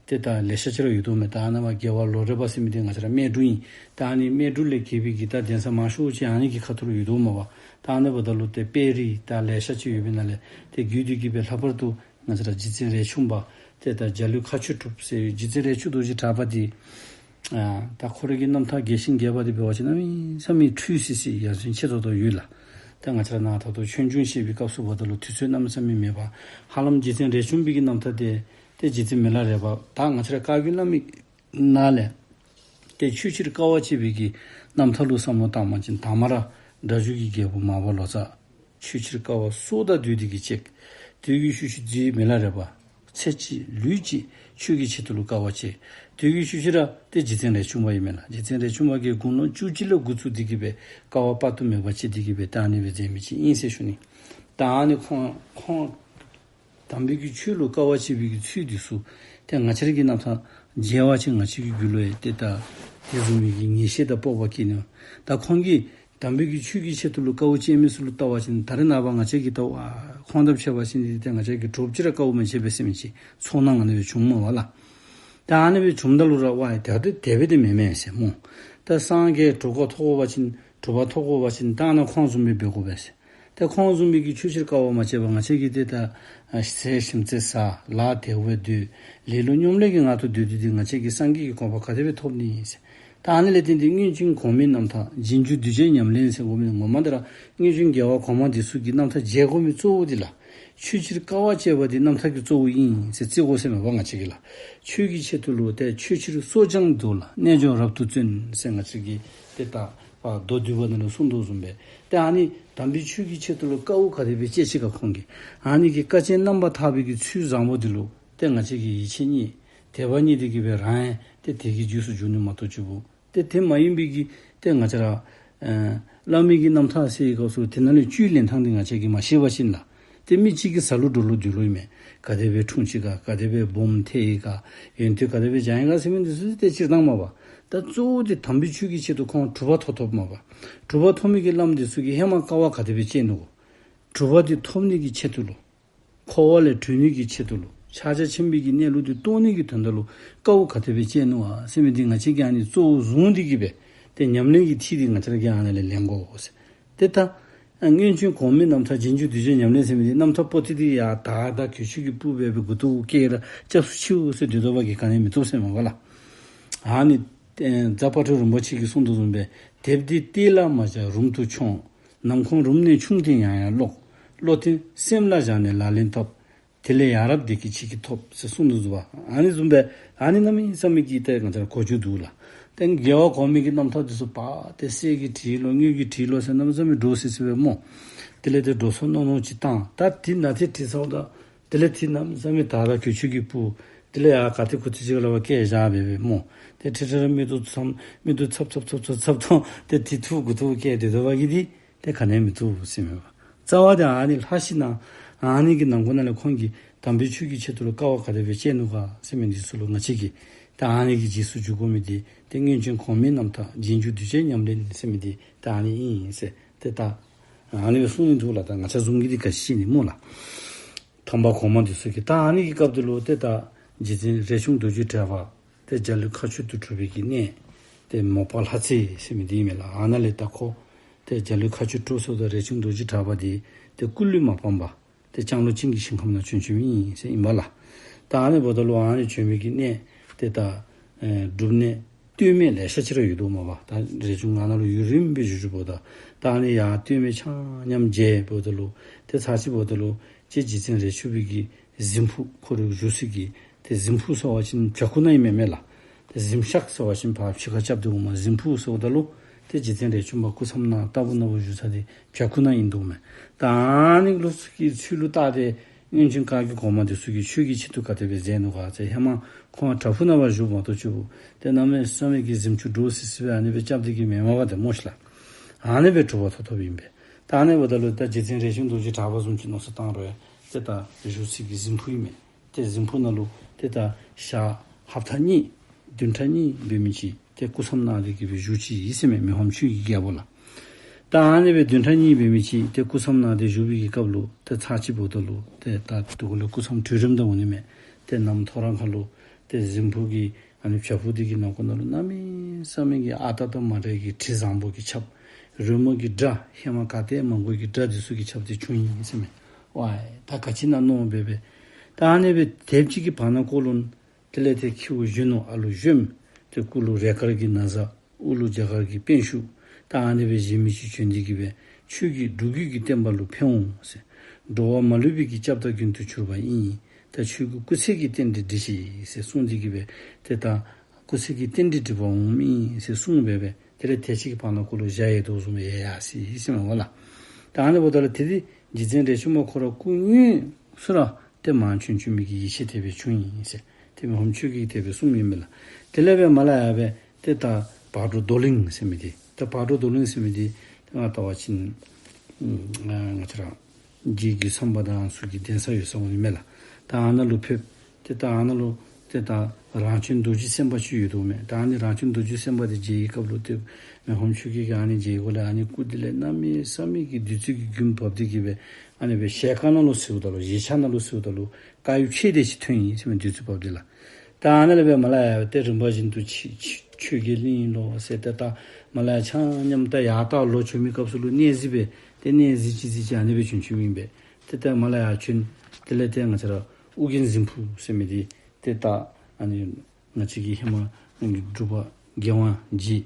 ཏེ་ད་ལེ་ཤ་ཅིག་ར་ཡོད་དོ་མས། ད་ཨ་ནཱ་མར་རྒྱལ་བ་ལོ་རས་པ་ཟེར་མི་འདི་ང་བཅས་ར་སྨད་འབྲུག་ཨིན། ད་ཨ་ནི་སྨད་འབྲུག་ལས་གྱེས་པའི་གི་ད་གདན་ས་མང་ཤོས་ཅིག་ཨ་ནི་གི་ཁ་ཐུག་ལུ་ཡོད་དོ་མས་པ། ད་ཨ་ནི་འབདཝ་ད་ལུ་ཏེ་དཔལ་རི་ད་ལེ་ཤ་ཅིག་ཡོད་པའི་ནང་ལས་ཏེ་བརྒྱུད་དེ་གི་སྦེ་ལྷག་པར་དུ་ང་བཅས་ར་རྗེ་བཙུན་རས་ཆུང་པ་ཏེ་ད་འཇའ་ལུས་མཁའ་སྤྱོད་གྲུབ་ཟེར་རྗེ་བཙུན་རས་ཆུང་རྡོ་རྗེ་གྲགས་པ་འདི་ཨ་ད་ཁོ་རའི་གི་རྣམ་ཐར་རྒྱས་ཤིང་རྒྱས་པ་འདི་འབད་བ་ཅིན་གནམ་མེད་ས་མེད་འཁྲུལ་སི་སི་ཡ་མཚན་ཆེ་ཏོག་ཏོ་ཡོད་ལགས། ད་ང་བཅས་ར་ནཱ་ད་ལྟོ་ཆོས་འབྱུང་བཤད་པའི་སྐབས་སུ་འབདཝ་ད་ལུ་དུས་ཚོད་གནམ་མེད་ས་མེད་མེད་པ། ཧ་ལམ་རྗེ་བཙུན་རས་ཆུང་པའི་གི་རྣམ་ཐར་འདི་ཏེ་རྗེ་བཙུན་མི་ལ་རས་པ་ད་ང་བཅས་ར་བཀའ་བརྒྱུད་བླ་མའི་ནང་ལས་ཏེ་ཆོས་ཕྱིར་དཀའ་བ་སྤྱད་པའི་གི་རྣམ་ཐར་ལུ་བསམ་བློ་བཏང་བ་ཅིན་དང་མ་ར་སྒྲ་སྒྱུར་གྱི་རྒྱལ་པོ་མར་པ་ལོ་ཙཱ། ཆོས་ཕྱིར་དཀའ་བ་སྲོག་དང་བསྡོས་ཏེ་གི་སྤྱད། དུས་ཀྱི་ཤུལ་ཤུལ་རྗེ་མི་ལ་རས་པ་ཚེ་གཅིག་ལུས་གཅིག་ཆོས་ཀྱི་ཆེད་དུ་ལུ་དཀའ་བ་སྤྱད། དུས་ཀྱི་ཤུལ་ཤུལ་ར་ཏེ་རྗེ་བཙུན་རས་ཆུང་པ་ཨིན་མས་ལགས། རྗེ་བཙུན་རས་ཆུང་པ་གིས་དགུང་ལོ་བཅུ་གཅིག་ལས་འགོ་བཙུགས་ཏེ་གི་སྦེ་དཀའ་བ་དཔག་ཏུ་མེད་པ་སྤྱད་དེ་གི་སྦེ་ད་ཨ་ནི་སྦེ་མཛད་མི་ཅིག་ཨིན་ཟེར་ཞུ་ནི། ད་ཨ་ནི་ཁོང་ཁོང་དམ་པའི་གི་ཆོས་ལུ་དཀའ་བ་སྤྱད་པའི་གི་ཚུལ་འདི་ཚུ་ཏེ་ང་བཅས་ར་གི་རྣམ་ཐར་མཇལ་བ་ཅིན་ང་བཅས་ཀྱི་རྒྱུད་ལུ་ཡང་ཏེ་ད་དེ་བཟུམ་མའི་གི་ངེས་ཤེས་དང་སྤོབས་པ་སྐྱེ་ནི། ད་ཁོང་གིས་དམ་པའི་གི་ཆོས་ཀྱི་ཆེད་དུ་ལུ་དཀའ་བ་སྤྱད་མི་ཚུ་ལུ་བལྟ་བ་ཅིན་ད་རེས་ནངས་པ་ང་བཅས་ཀྱིས་ད་ཨ་ཁོང་དང་ཕྱད་པ་ཅིན་ཏེ་ང་བཅས་ཀྱིས་གྲོགས་ཅིག་ར་དཀའཝ་མི་སྤྱད་པས་ཟེར་མི་ཅིག་ཚོར་སྣང་ཨ་ནི་སྦེ་བྱུངམ་མས་པ་ལགས། ད་ཨ་ནི་སྦེ་བྱུངམ་ད་ལུ་ར་ཝའི་ད་དེ་དེ་སྦེ་དེ་མེན་མས་ཟེར་སྨོ། ད་སངས་རྒྱས་གྲུབ་པ་ཐོབ་དགོ་པ་ཅིན་གྲུབ་པ་ཐོབ་དགོ་པ་ཅིན་ད་ནཱ་ཁོང་བཟུམ་སྦེ་འབད་དགོ་པས་ཟེར། ཏེ་ཁོང་བཟུམ་མའི་གི་ཆོས་ཕྱིར་དཀའ་བ་མ་སྤྱད་པར་ང་བཅས་ཀྱིས་ཏེ་ད་ཨ་ཟས་ཞིམ་ཚད་ཟ་ལཱ་དལ་བུ་སྡོད་ལེགས་ལོག་སྙོམས་ལས་ཀྱི་ངང་དུ་སྡོད་དེ་ཏེ་ང་བཅས་ཀྱིས་སངས་རྒྱས་ཀྱི་གོ་འཕང་ག་དེ་སྦེ་ཐོབ་ནི་ཨིན་ཟེར། ད་ཨ་ནི་ལས་བརྟེན་ཏེ་སྔོན་བྱོན་གོང་མའི་རྣམ་ཐར་རྗེས་འཇུག་གདུལ་བྱའི་ཉམས་ལེན་ཟེར་གོ་མི་ངོ་མ་འདི་ར་སྔོན་བྱོན་རྒྱལ་བ་གོང་མ་འདི་ཚུ་གི་རྣམ་ཐར་མཇལ་དགོ་མི་གཙོ་བོ་འདི་ལགས། ཆོས་ཕྱིར་དཀའ་བ་སྤྱད་པ་འདི་རྣམ་ཐར་གྱི་གཙོ་བོ་ཨིན་ཟེར་བརྩི་དགོ་ཟེར་མས་པ་ང་བཅས་ཀྱིས་ལགས། ཆོས་ཀྱི་ཆེད་དུ་ལུ་ཏེ་ཆོས་ཕྱིར་སྲོག་ཀྱང་བསྡུ་ལ་རྣལ་འབྱོར་རབ་ཏུ་བརྩོན་ཟེར་ང་བཅས་ཀྱི་ཏེ་ད་པ་མདོ་སྡུད་པ་ནང་ལུ་གསུངས་དོ་བཟུམ་སྦེ་ཏེ་ཨ་ནི་དམ་པའི་ཆོས་ཀྱི་ཆེད་དུ་ལུ་དཀའ་བ་ག་དེ་སྦེ་སྤྱད་ཅི་ག་ཁོང་གིས་ཨ་ནི་གི་དཀའ་སྤྱད་རྣམ་པར་དག་པའི་གི་ཚུལ་བཟང་པོ་འདི་ལུ་ཏེ་ང་བཅས་ཀྱིས་ཡིད་ཆེས་རྙེད་དད་པ་རྙེད་དེ་གི་སྦེ་རང་ཡང་ཏེ་དེ་གི་རྗེས་སུ་འཇུག་ནི་མ་གཏོགས་ཅིག་པོ་ཏེ་དེ་མ་ཡིན་པའི་གི་ཏེ་ང་བཅས་ར་ཨེ་བླ་མའི་གི་རྣམ་ཐར་ཟེར་བའི་སྐབས་སུ་དེ་ནང་ལས་བཅུད་ལེན་ཐངས་འདི་ང་བཅས་ཀྱིས་མ་ཤེས་པ་ཅིན་ལགས། ཏེ་མི་གཅིག་གིས་ཟ་ལུགས་འགྲོ་ལུགས་སྡོད་ལུགས་ཨིན་མས། ག་དེ་སྦེ་འཁྲུངས་ཅི་ག་ག་དེ་སྦེ་སྦོམ་ཐལ་ཡི་ག་ཡོན་ཏན་ག་དེ་སྦེ་སྦྱང་ཡི་ག་ཟེར་མི་འདི་ཚུ་ཏེ་སྤྱིར་བཏང་མས་པ། ད་གཙོ་བོ་འདི་དམ་པའི་ཆོས་ཀྱི་ཆེད་དུ་ཁོང་གྲུབ་པ་ཐོབ་ཐོབ་མས་པ། གྲུབ་པ་ཐོབ་མི་གི་བླམ་འདི་ཚུ་གིས་ཧེ་མ་དཀའ་བ་ག་དེ་སྦེ་སྤྱད་ནུག་གོ། གྲུབ་པ་འདི་ཐོབ་ནི་གི་ཆེད་དུ་ལུ་འཁོར་བ་ལས་གྲོལ་ནི་གི་ཆེད་དུ་ལུ་ཕྱག་རྒྱ་ཆེན་པོའི་གི་གནས་ལུགས་འདི་རྟོགས་ནི་གི་དོན་དག་ལུ་དཀའ་བ་ག་དེ་སྦེ་སྤྱད་ནུག་ག་ཟེར་མི་འདི་ང་བཅས་ཀྱིས་ཨ་ནི་གཙོ་བོ་བཟུང་སྟེ་གི་སྦེ་ཏེ་ཉམས་ལེན་གྱི་ཐིག་འདི་ང་བཅས་ར་གིས་ཨ་ནི་ལས་ལེན་དགོ་ཟེར། ཏེ་ད་སྔོན་བྱོན་གོང་མའི་རྣམ་ཐར་རྗེས་འཇུག་གདུལ་བྱའི་ཉམས་ལེན་ཟེར་མི་འདི་རྣམ་ཐར་པོ་ཏི་འདི་ཡར་དར་དང་གོས་ཆེན་གྱིས་སྤུབས་སྦེ་མགུ་ཏོ་བཀལ་ར་སྐྱབས་སུ་མཆིའོ་ཟེར་སྡོད་དོ་བ་གིས་ག་ནི་མི་བཏུབ་ཟེར་མས་པ་ལགས། ཨ་ནི་ཨེ་རྫ་དཔལ་སྤྲུལ་རིན་པོ་ཆེ་གིས་གསུངས་དོ་བཟུམ་སྦེ་དེབ་འདི་ལྟས་ལ་མ་བཞག་རུམ་དུ་མཆོངས། ནམ་ཁོང་རུམ་ནས་ཕྱུང་སྟེ་ཡང་ཡང་ཀློག། བློ་གཏད་སེམས་ལ་བཞག་ནས་ལག་ལེན་འཐབ། དེ་ལས་ཡ་རབས་བདེ་སྐྱིད་ཆིག་གིས་ཐོབ་ཟེར་གསུངས་དོ་བཟུམ་པ། ཨ་ནི་བཟུམ་སྦེ་ཨ་ནི་གནམ་མེད་ས་མེད་ཀྱི་ཏེ་ང་བཅས་ར་གོ་རྒྱུ་འདུག་ལགས། ཏེ་རྒྱལ་བ་གོང་མའི་གི་རྣམ་ཐར་འདི་ཚུ་པ་ཏེ་གསེར་གྱིས་བྲིས་ལོ་དངུལ་གྱིས་བྲིས་ལོ་ཟེར་གནམ་མེད་ས་མེད་འདྲོག་སི་སི་སྦེ་སྨོ། དེ་ལས་ཏེ་འགྲོ་སོང་རྣོ་རྣོ་ཅིག་བཏང་། ད་དེ་ནང་ཏེ་བྲིས་ཚརཝ་ད་དེ་ལས་ཏེ་གནམ་མེད་ས་མེད་དར་དང་གོས་ཆེན་གྱིས་སྤུབས། དེ་ལས་ཡར་ག་ཏེ་གུ་ཏེ་ཅིག་ལུ་བཀལ་བཞག་སྦེ་སྦེ་སྨོ། ཏེ་ཁྲི་ཁྲི་ར་མིག་ཏོ་ཚམ་མིག་ཏོ་ཚབ་ཚབ་ཚབ་ཚབ་ཚབ་ཐོན་ཏེ་དེ་ཐུགས་མགུ་ཏོ་བཀལ་སྡོད་དོ་བ་གིས་འདི་ ཏེ་ག་ནི་ཡང་མི་བཏུབ་ཟེར་མས་པ། རྩ་བ་དེ་ཨ་ནི་ལྷག་ཞིནམ་ཨ་ནི་གི་ནང་ཁོངས་ནང་ལས་ཁོང་གིས་དམ་པའི་ཆོས་ཀྱི་ཆེད་དུ་ལུ་དཀའ་བ་ག་དེ་སྦེ་སྤྱད་ནུག་ག་ཟེར་མི་འདི་ཚུ་ལུ་ང་བཅས་ཀྱིས་ད་ཨ་ནི་གི་རྗེས་སུ་འཇུག་དགོ་མི་འདི་ཏེ་སྔོན་བྱོན་གོང་མའི་རྣམ་ཐར་རྗེས་འཇུག་གདུལ་བྱའི་ཉམས་ལེན་ཟེར་མི་འདི་ད་ཨ་ནི་ཨིན་ཟེར་ཏེ་ད་ཨ་ནི་སྦེ་གསུངས་ནི་འདུག་ལགས། ད་ང་བཅས་བཟུམ་གྱིས་འདི་ག་ཅི་ཤེས་ནི་སྨོ་ལགས། དམ་པ་གོང་མ་འདི་ཚུ་གིས་ད་ཨ་ནི་གི་སྐབས་འདི་ལུ་ཏེ་ད་རྗེ་བཙུན་རས་ཆུང་རྡོ་རྗེ་གྲགས་པ་ཏེ་འཇའ་ལུས་མཁའ་སྤྱོད་དུ་གྲུབ་པའི་གི་གནས་ཏེ་མོ་པ་ལྷ་རྩེ་ཟེར་མི་འདི་ཨིན་མས་ལགས། ཨ་ནཱ་ལས་ད་ཁོ་ཏེ་འཇའ་ལུས་མཁའ་སྤྱོད་གྲུབ་སོངམ་ད་རས་ཆུང་རྡོ་རྗེ་གྲགས་པ་འདི་ཏེ་སྐུ་ལུས་མ་སྤངས་པར་ཏེ་ལྕང་ལོ་ཅན་གྱི་ཞིང་ཁམས་ནང་བྱོན་བྱོནམ་ཨིན་ཟེར་ཨིན་པས་ལགས། ད་ཨ་ནི་འབདཝ་ད་ལུ་ཨ་ནི་བྱོན་མི་གི་གནས་ཏེ་ད་ཨེ་སྒྲུབ་གནས་སྟོད་སྨད་ལེ་ཤ་ཅིག་ར་ཡོད་དོ་མས་པ། ད་རས་ཆུང་ང་ནཱ་ལུ་ཡུན་རིངམོ་སྦེ་བཞུགས་བཞུགསཔ་ད་ད་ཨ་ནི་ཡར་སྟོད་སྨད་ཆ་མཉམ་མཇལཝ་ད་ལུ་ཏེ་ཚར་ཅིག་འབདཝ་ད་ལུ་ཏེ་རྗེ་བཙུན་རས་ཆུང་པའི་གི་གཟིམ་ཕུག་ཁོ་རའི་བཞུགས་སའི་གི་ཏེ་གཟིམ་ཕུག་ཟེར་བ་ཅིན་བྱག་ཁུག་ནང་ཨིན་མས་མས་ལགས། ཏེ་གཟིམ་ཤག་ཟེར་བ་ཅིན་ཕར་ཕྱི་ཁར་རྐྱབ་སྟེ་འོངམ་གཟིམ་ཕུག་ཟེརཝ་ད་ལུ་ཏེ་རྗེ་བཙུན་རས་ཆུང་པ་སྐུ་མཚམས་ནང་ལྟ་བུ་ནང་བཞུགས་ས་འདི་བྱག་ཁུག་ནང་ཨིན་འདུག་མས། ད་ཨ་ནི་ལུ་ཚུ་གི་ཚུལ་ལུ་བལྟ་སྟེ་སྔོན་བྱོན་བཀའ་བརྒྱུད་གོང་མ་འདི་ཚུ་གིས་ཆོས་ཀྱི་ཆེད་དུ་ག་དེ་སྦེ་མཛད་ནུག་ག་ཟེར། ཧེ་མ་ཁོང་བྲག་ཕུག་ནང་ཕར་བཞུགས་མ་གཏོགས་ཆུ་བོ་ཏེ་གནམ་མེད་ས་མེད་ཀྱི་གཟིམ་ཆུང་འདྲོག་སི་སི་སྦེ་ཨ་ནི་སྦེ་རྐྱབ་སྟེ་གི་མེན་མས་པ་ཏེ་སྨོ་ཤིག་ལགས། ཨ་ནི་སྦེ་གྲུབ་པ་ཐོབ་ཐོབ་ཨིན་པས། ད་ཨ་ནི་འབདཝ་ད་ལུ་ད་རྗེ་བཙུན་རས་ཆུང་རྡོ་རྗེ་གྲགས་པ་བཟུམ་ཅིག་མནོ་བསམ་བཏང་རུང་ཏེ་ད་བཞུགས་སའི་གི་གཟིམ་ཕུག་ཨིན་མས། ཏེ་གཟིམ་ཕུག་ནང་ལུ་ཏེ་ད་ཞག་ཧབ་ཏ་གཉིས་བདུན་ཕྲག་གཉིས་འབད་མི་ཅིག་ཏེ་སྐུ་མཚམས་གནང་སྟེ་གི་སྦེ་བཞུགས་ཅི་ཨིན་ཟེར་མས། མི་ཕམ་ཆོས་ཀྱི་རྒྱལ་པོ་ལགས། ད་ཨ་ནི་སྦེ་བདུན་ཕྲག་གཉིས་འབད་མི་ཅིག་ཏེ་སྐུ་མཚམས་གནང་སྟེ་བཞུགས་པའི་གི་སྐབས་ལུ་ཏེ་ཚར་ཅིག་འབདཝ་ད་ལུ་ཏེ་ད་དེ་གུ་ལས་སྐུ་མཚམས་གྲོལ་རནམ་ད་འོང་ནི་མས། ཏེ་གནམ་ཐོ་རངས་ཁ་ལུ་ཏེ་གཟིམ་ཕུག་གི་ཨ་ནི་བྱག་ཕུག་འདི་གི་ནང་ཁོངས་ནང་ལུ་གནམ་མེད་ས་མེད་ཀྱི་ཨ་རྟག་དང་མ་འདྲ་བའི་གི་དྲི་བཟང་པོ་གིས་ཁྱབ། རོལ་མོ་གི་སྒྲ་ཧེ་མ་ག་ཏེ་མ་གོ་གི་སྒྲ་འདི་ཚུ་གིས་ཁྱབ་སྟེ་བྱུང་ཡི་ཟེར་མས། ཝའི་ད་ག་ཅི་ཨིན་ན་མནོ་སྦེ་སྦེ་ད་ཨ་ནི་སྦེ་དེམ་ཅིག་གི་བར་ན་ཀོ་ལོན། དེ་ལས་ཏེ་ཁྱེའུ་གཞོན་ནུ་ཨ་ལུ་གཞོནམ་ཏེ་སྐུ་ལུ་རས་དཀར་གྱི་ན་བཟའ་དབུ་ལུ་རྒྱ་གར་གྱི་པད་ཤུགས། ད་ཨ་ནི་སྦེ་བཞེས་མི་ཅིག་བྱོན་ཏེ་གི་སྦེ་ཁྱོད་ཀྱིས་འགྲོ་ཀུན་གྱི་བསྟན་པ་ལུ་ཕན་འོང་ཟེར། འགྲོ་བ་མ་ལུས་པའི་གི་སྐྱབས་དང་མགོན་དུ་གྱུར་པ་ཨིན། ད་ཁྱོད་ཀྱི་སྐུ་ཚེ་གི་རྟེན་འབྲེལ་འགྲིགས་ཤིག་ཟེར་གསུངས་ཏེ་གི་སྦེ་ཏེ་ད་སྐུ་ཚེ་གི་རྟེན་འབྲེལ་འགྲིགས་པར་འོངམ་ཨིན་ཟེར་གསུངས་སྦེ་སྦེ་དེ་ལས་དེ་ཅིག་གི་བར་ན་ཀོ་ལོན་ཞལ་ཡལ་དོ་བཟུམ་ཡལ་ཡར་སོ་ཡི་ཟེར་མས་པ་ལགས། ད་ཨ་ནི་འབདཝ་ད་ལུ་ཏེ་དེ་རྗེ་བཙུན་རས་ཆུང་པ་ཁོ་ར་སྐུ་དངོས་སུ་ར་ཏེ་མར་བྱོན་བྱོན་མི་གི་ཡིད་ཆེས་དེ་སྦེ་བྱུང་ཡི་ཟེར། ཏེ་མི་ཕམ་ཆོས་ཀྱིས་དེ་སྦེ་གསུངམ་ཨིན་མས་ལགས། དེ་ལས་སྦེ་མར་ལས་ཡར་སྦེ་ཏེ་ད་བག་དྲོ་རྡོར་གླིང་ཟེར་མི་འདི་ད་བག་དྲོ་རྡོར་གླིང་ཟེར་མི་འདི་ཏེ་ང་བལྟ་བ་ཅིན་ང་བཅས་ར་རྗེ་རྒོད་ཚང་པ་དང་ཚུ་གི་གདན་ས་ཡོད་ས་འོང་ནི་མས་ལགས། ད་ཨ་ནཱ་ལུ་ཕེབས། ཏེ་ད་ཨ་ནཱ་ལུ་ཏེ་ད་རང་བྱོན་རྡོ་རྗེ་སེམས་དཔའ་ཅིག་ཡོད་དོ་མས། ད་ཨ་ནི་རང་བྱོན་རྡོ་རྗེ་སེམས་དཔའ་འདི་མཇལ་བའི་སྐབས་ལུ་ཏེ་མི་ཕམ་ཆོས་ཀྱིས་ཨ་ནི་མཇལ་བའི་སྒོ་ལས་ཨ་ནི་སྐུ་འདི་ལས་གནམ་མེད་ས་མེད་ཀྱི་བདུད་རྩི་གི་རྒྱུན་བབས་ཏེ་གི་སྦེ་ཨ་ནི་སྦེ་ཞལ་དཀར་ནང་ལུ་གཟིགསཔ་ད་ལུ་ཞལ་ཕྱག་ནང་ལུ་གཟིགསཔ་ད་ལུ་དཀར་ཡོལ་ཕྱེད་དེ་ཅིག་ཐོན་ཡི་ཟེར་མས། བདུད་རྩི་བབས་འདི་ལགས། ད་ཨ་ནཱ་ལས་སྦེ་མར་ལས་ཡར་ཏེ་རིམ་པ་བཞིན་དུ་ཆོས་ཆོས་ཆོས་རྒྱལ་གླིང་ལོ་ཟེར་ཏེ་ད་མར་ལས་ཡར་ཆ་མཉམ་ད་ཡར་ད་ལོག་བྱོན་མི་སྐབས་སུ་ལུ་གནས་གཟིགས་སྦེ་ཏེ་གནས་གཟིགས་ཅི་གཟིགས་ཅི་ཨ་ནི་སྦེ་བྱོན་བྱོནམ་ཨིན་པས། ཏེ་ད་མར་ལས་ཡར་བྱོན། དེ་ལས་ཏེ་ང་བཅས་ར་ཨོ་རྒྱན་གཟིམ་ཕུག་ཟེར་མི་འདི་ཏེ་ད་ཨ་ནི་ང་བཅས་ཀྱི་ཧེ་མ་འབྲུག་པ་རྒྱལ་དབང་རྗེ་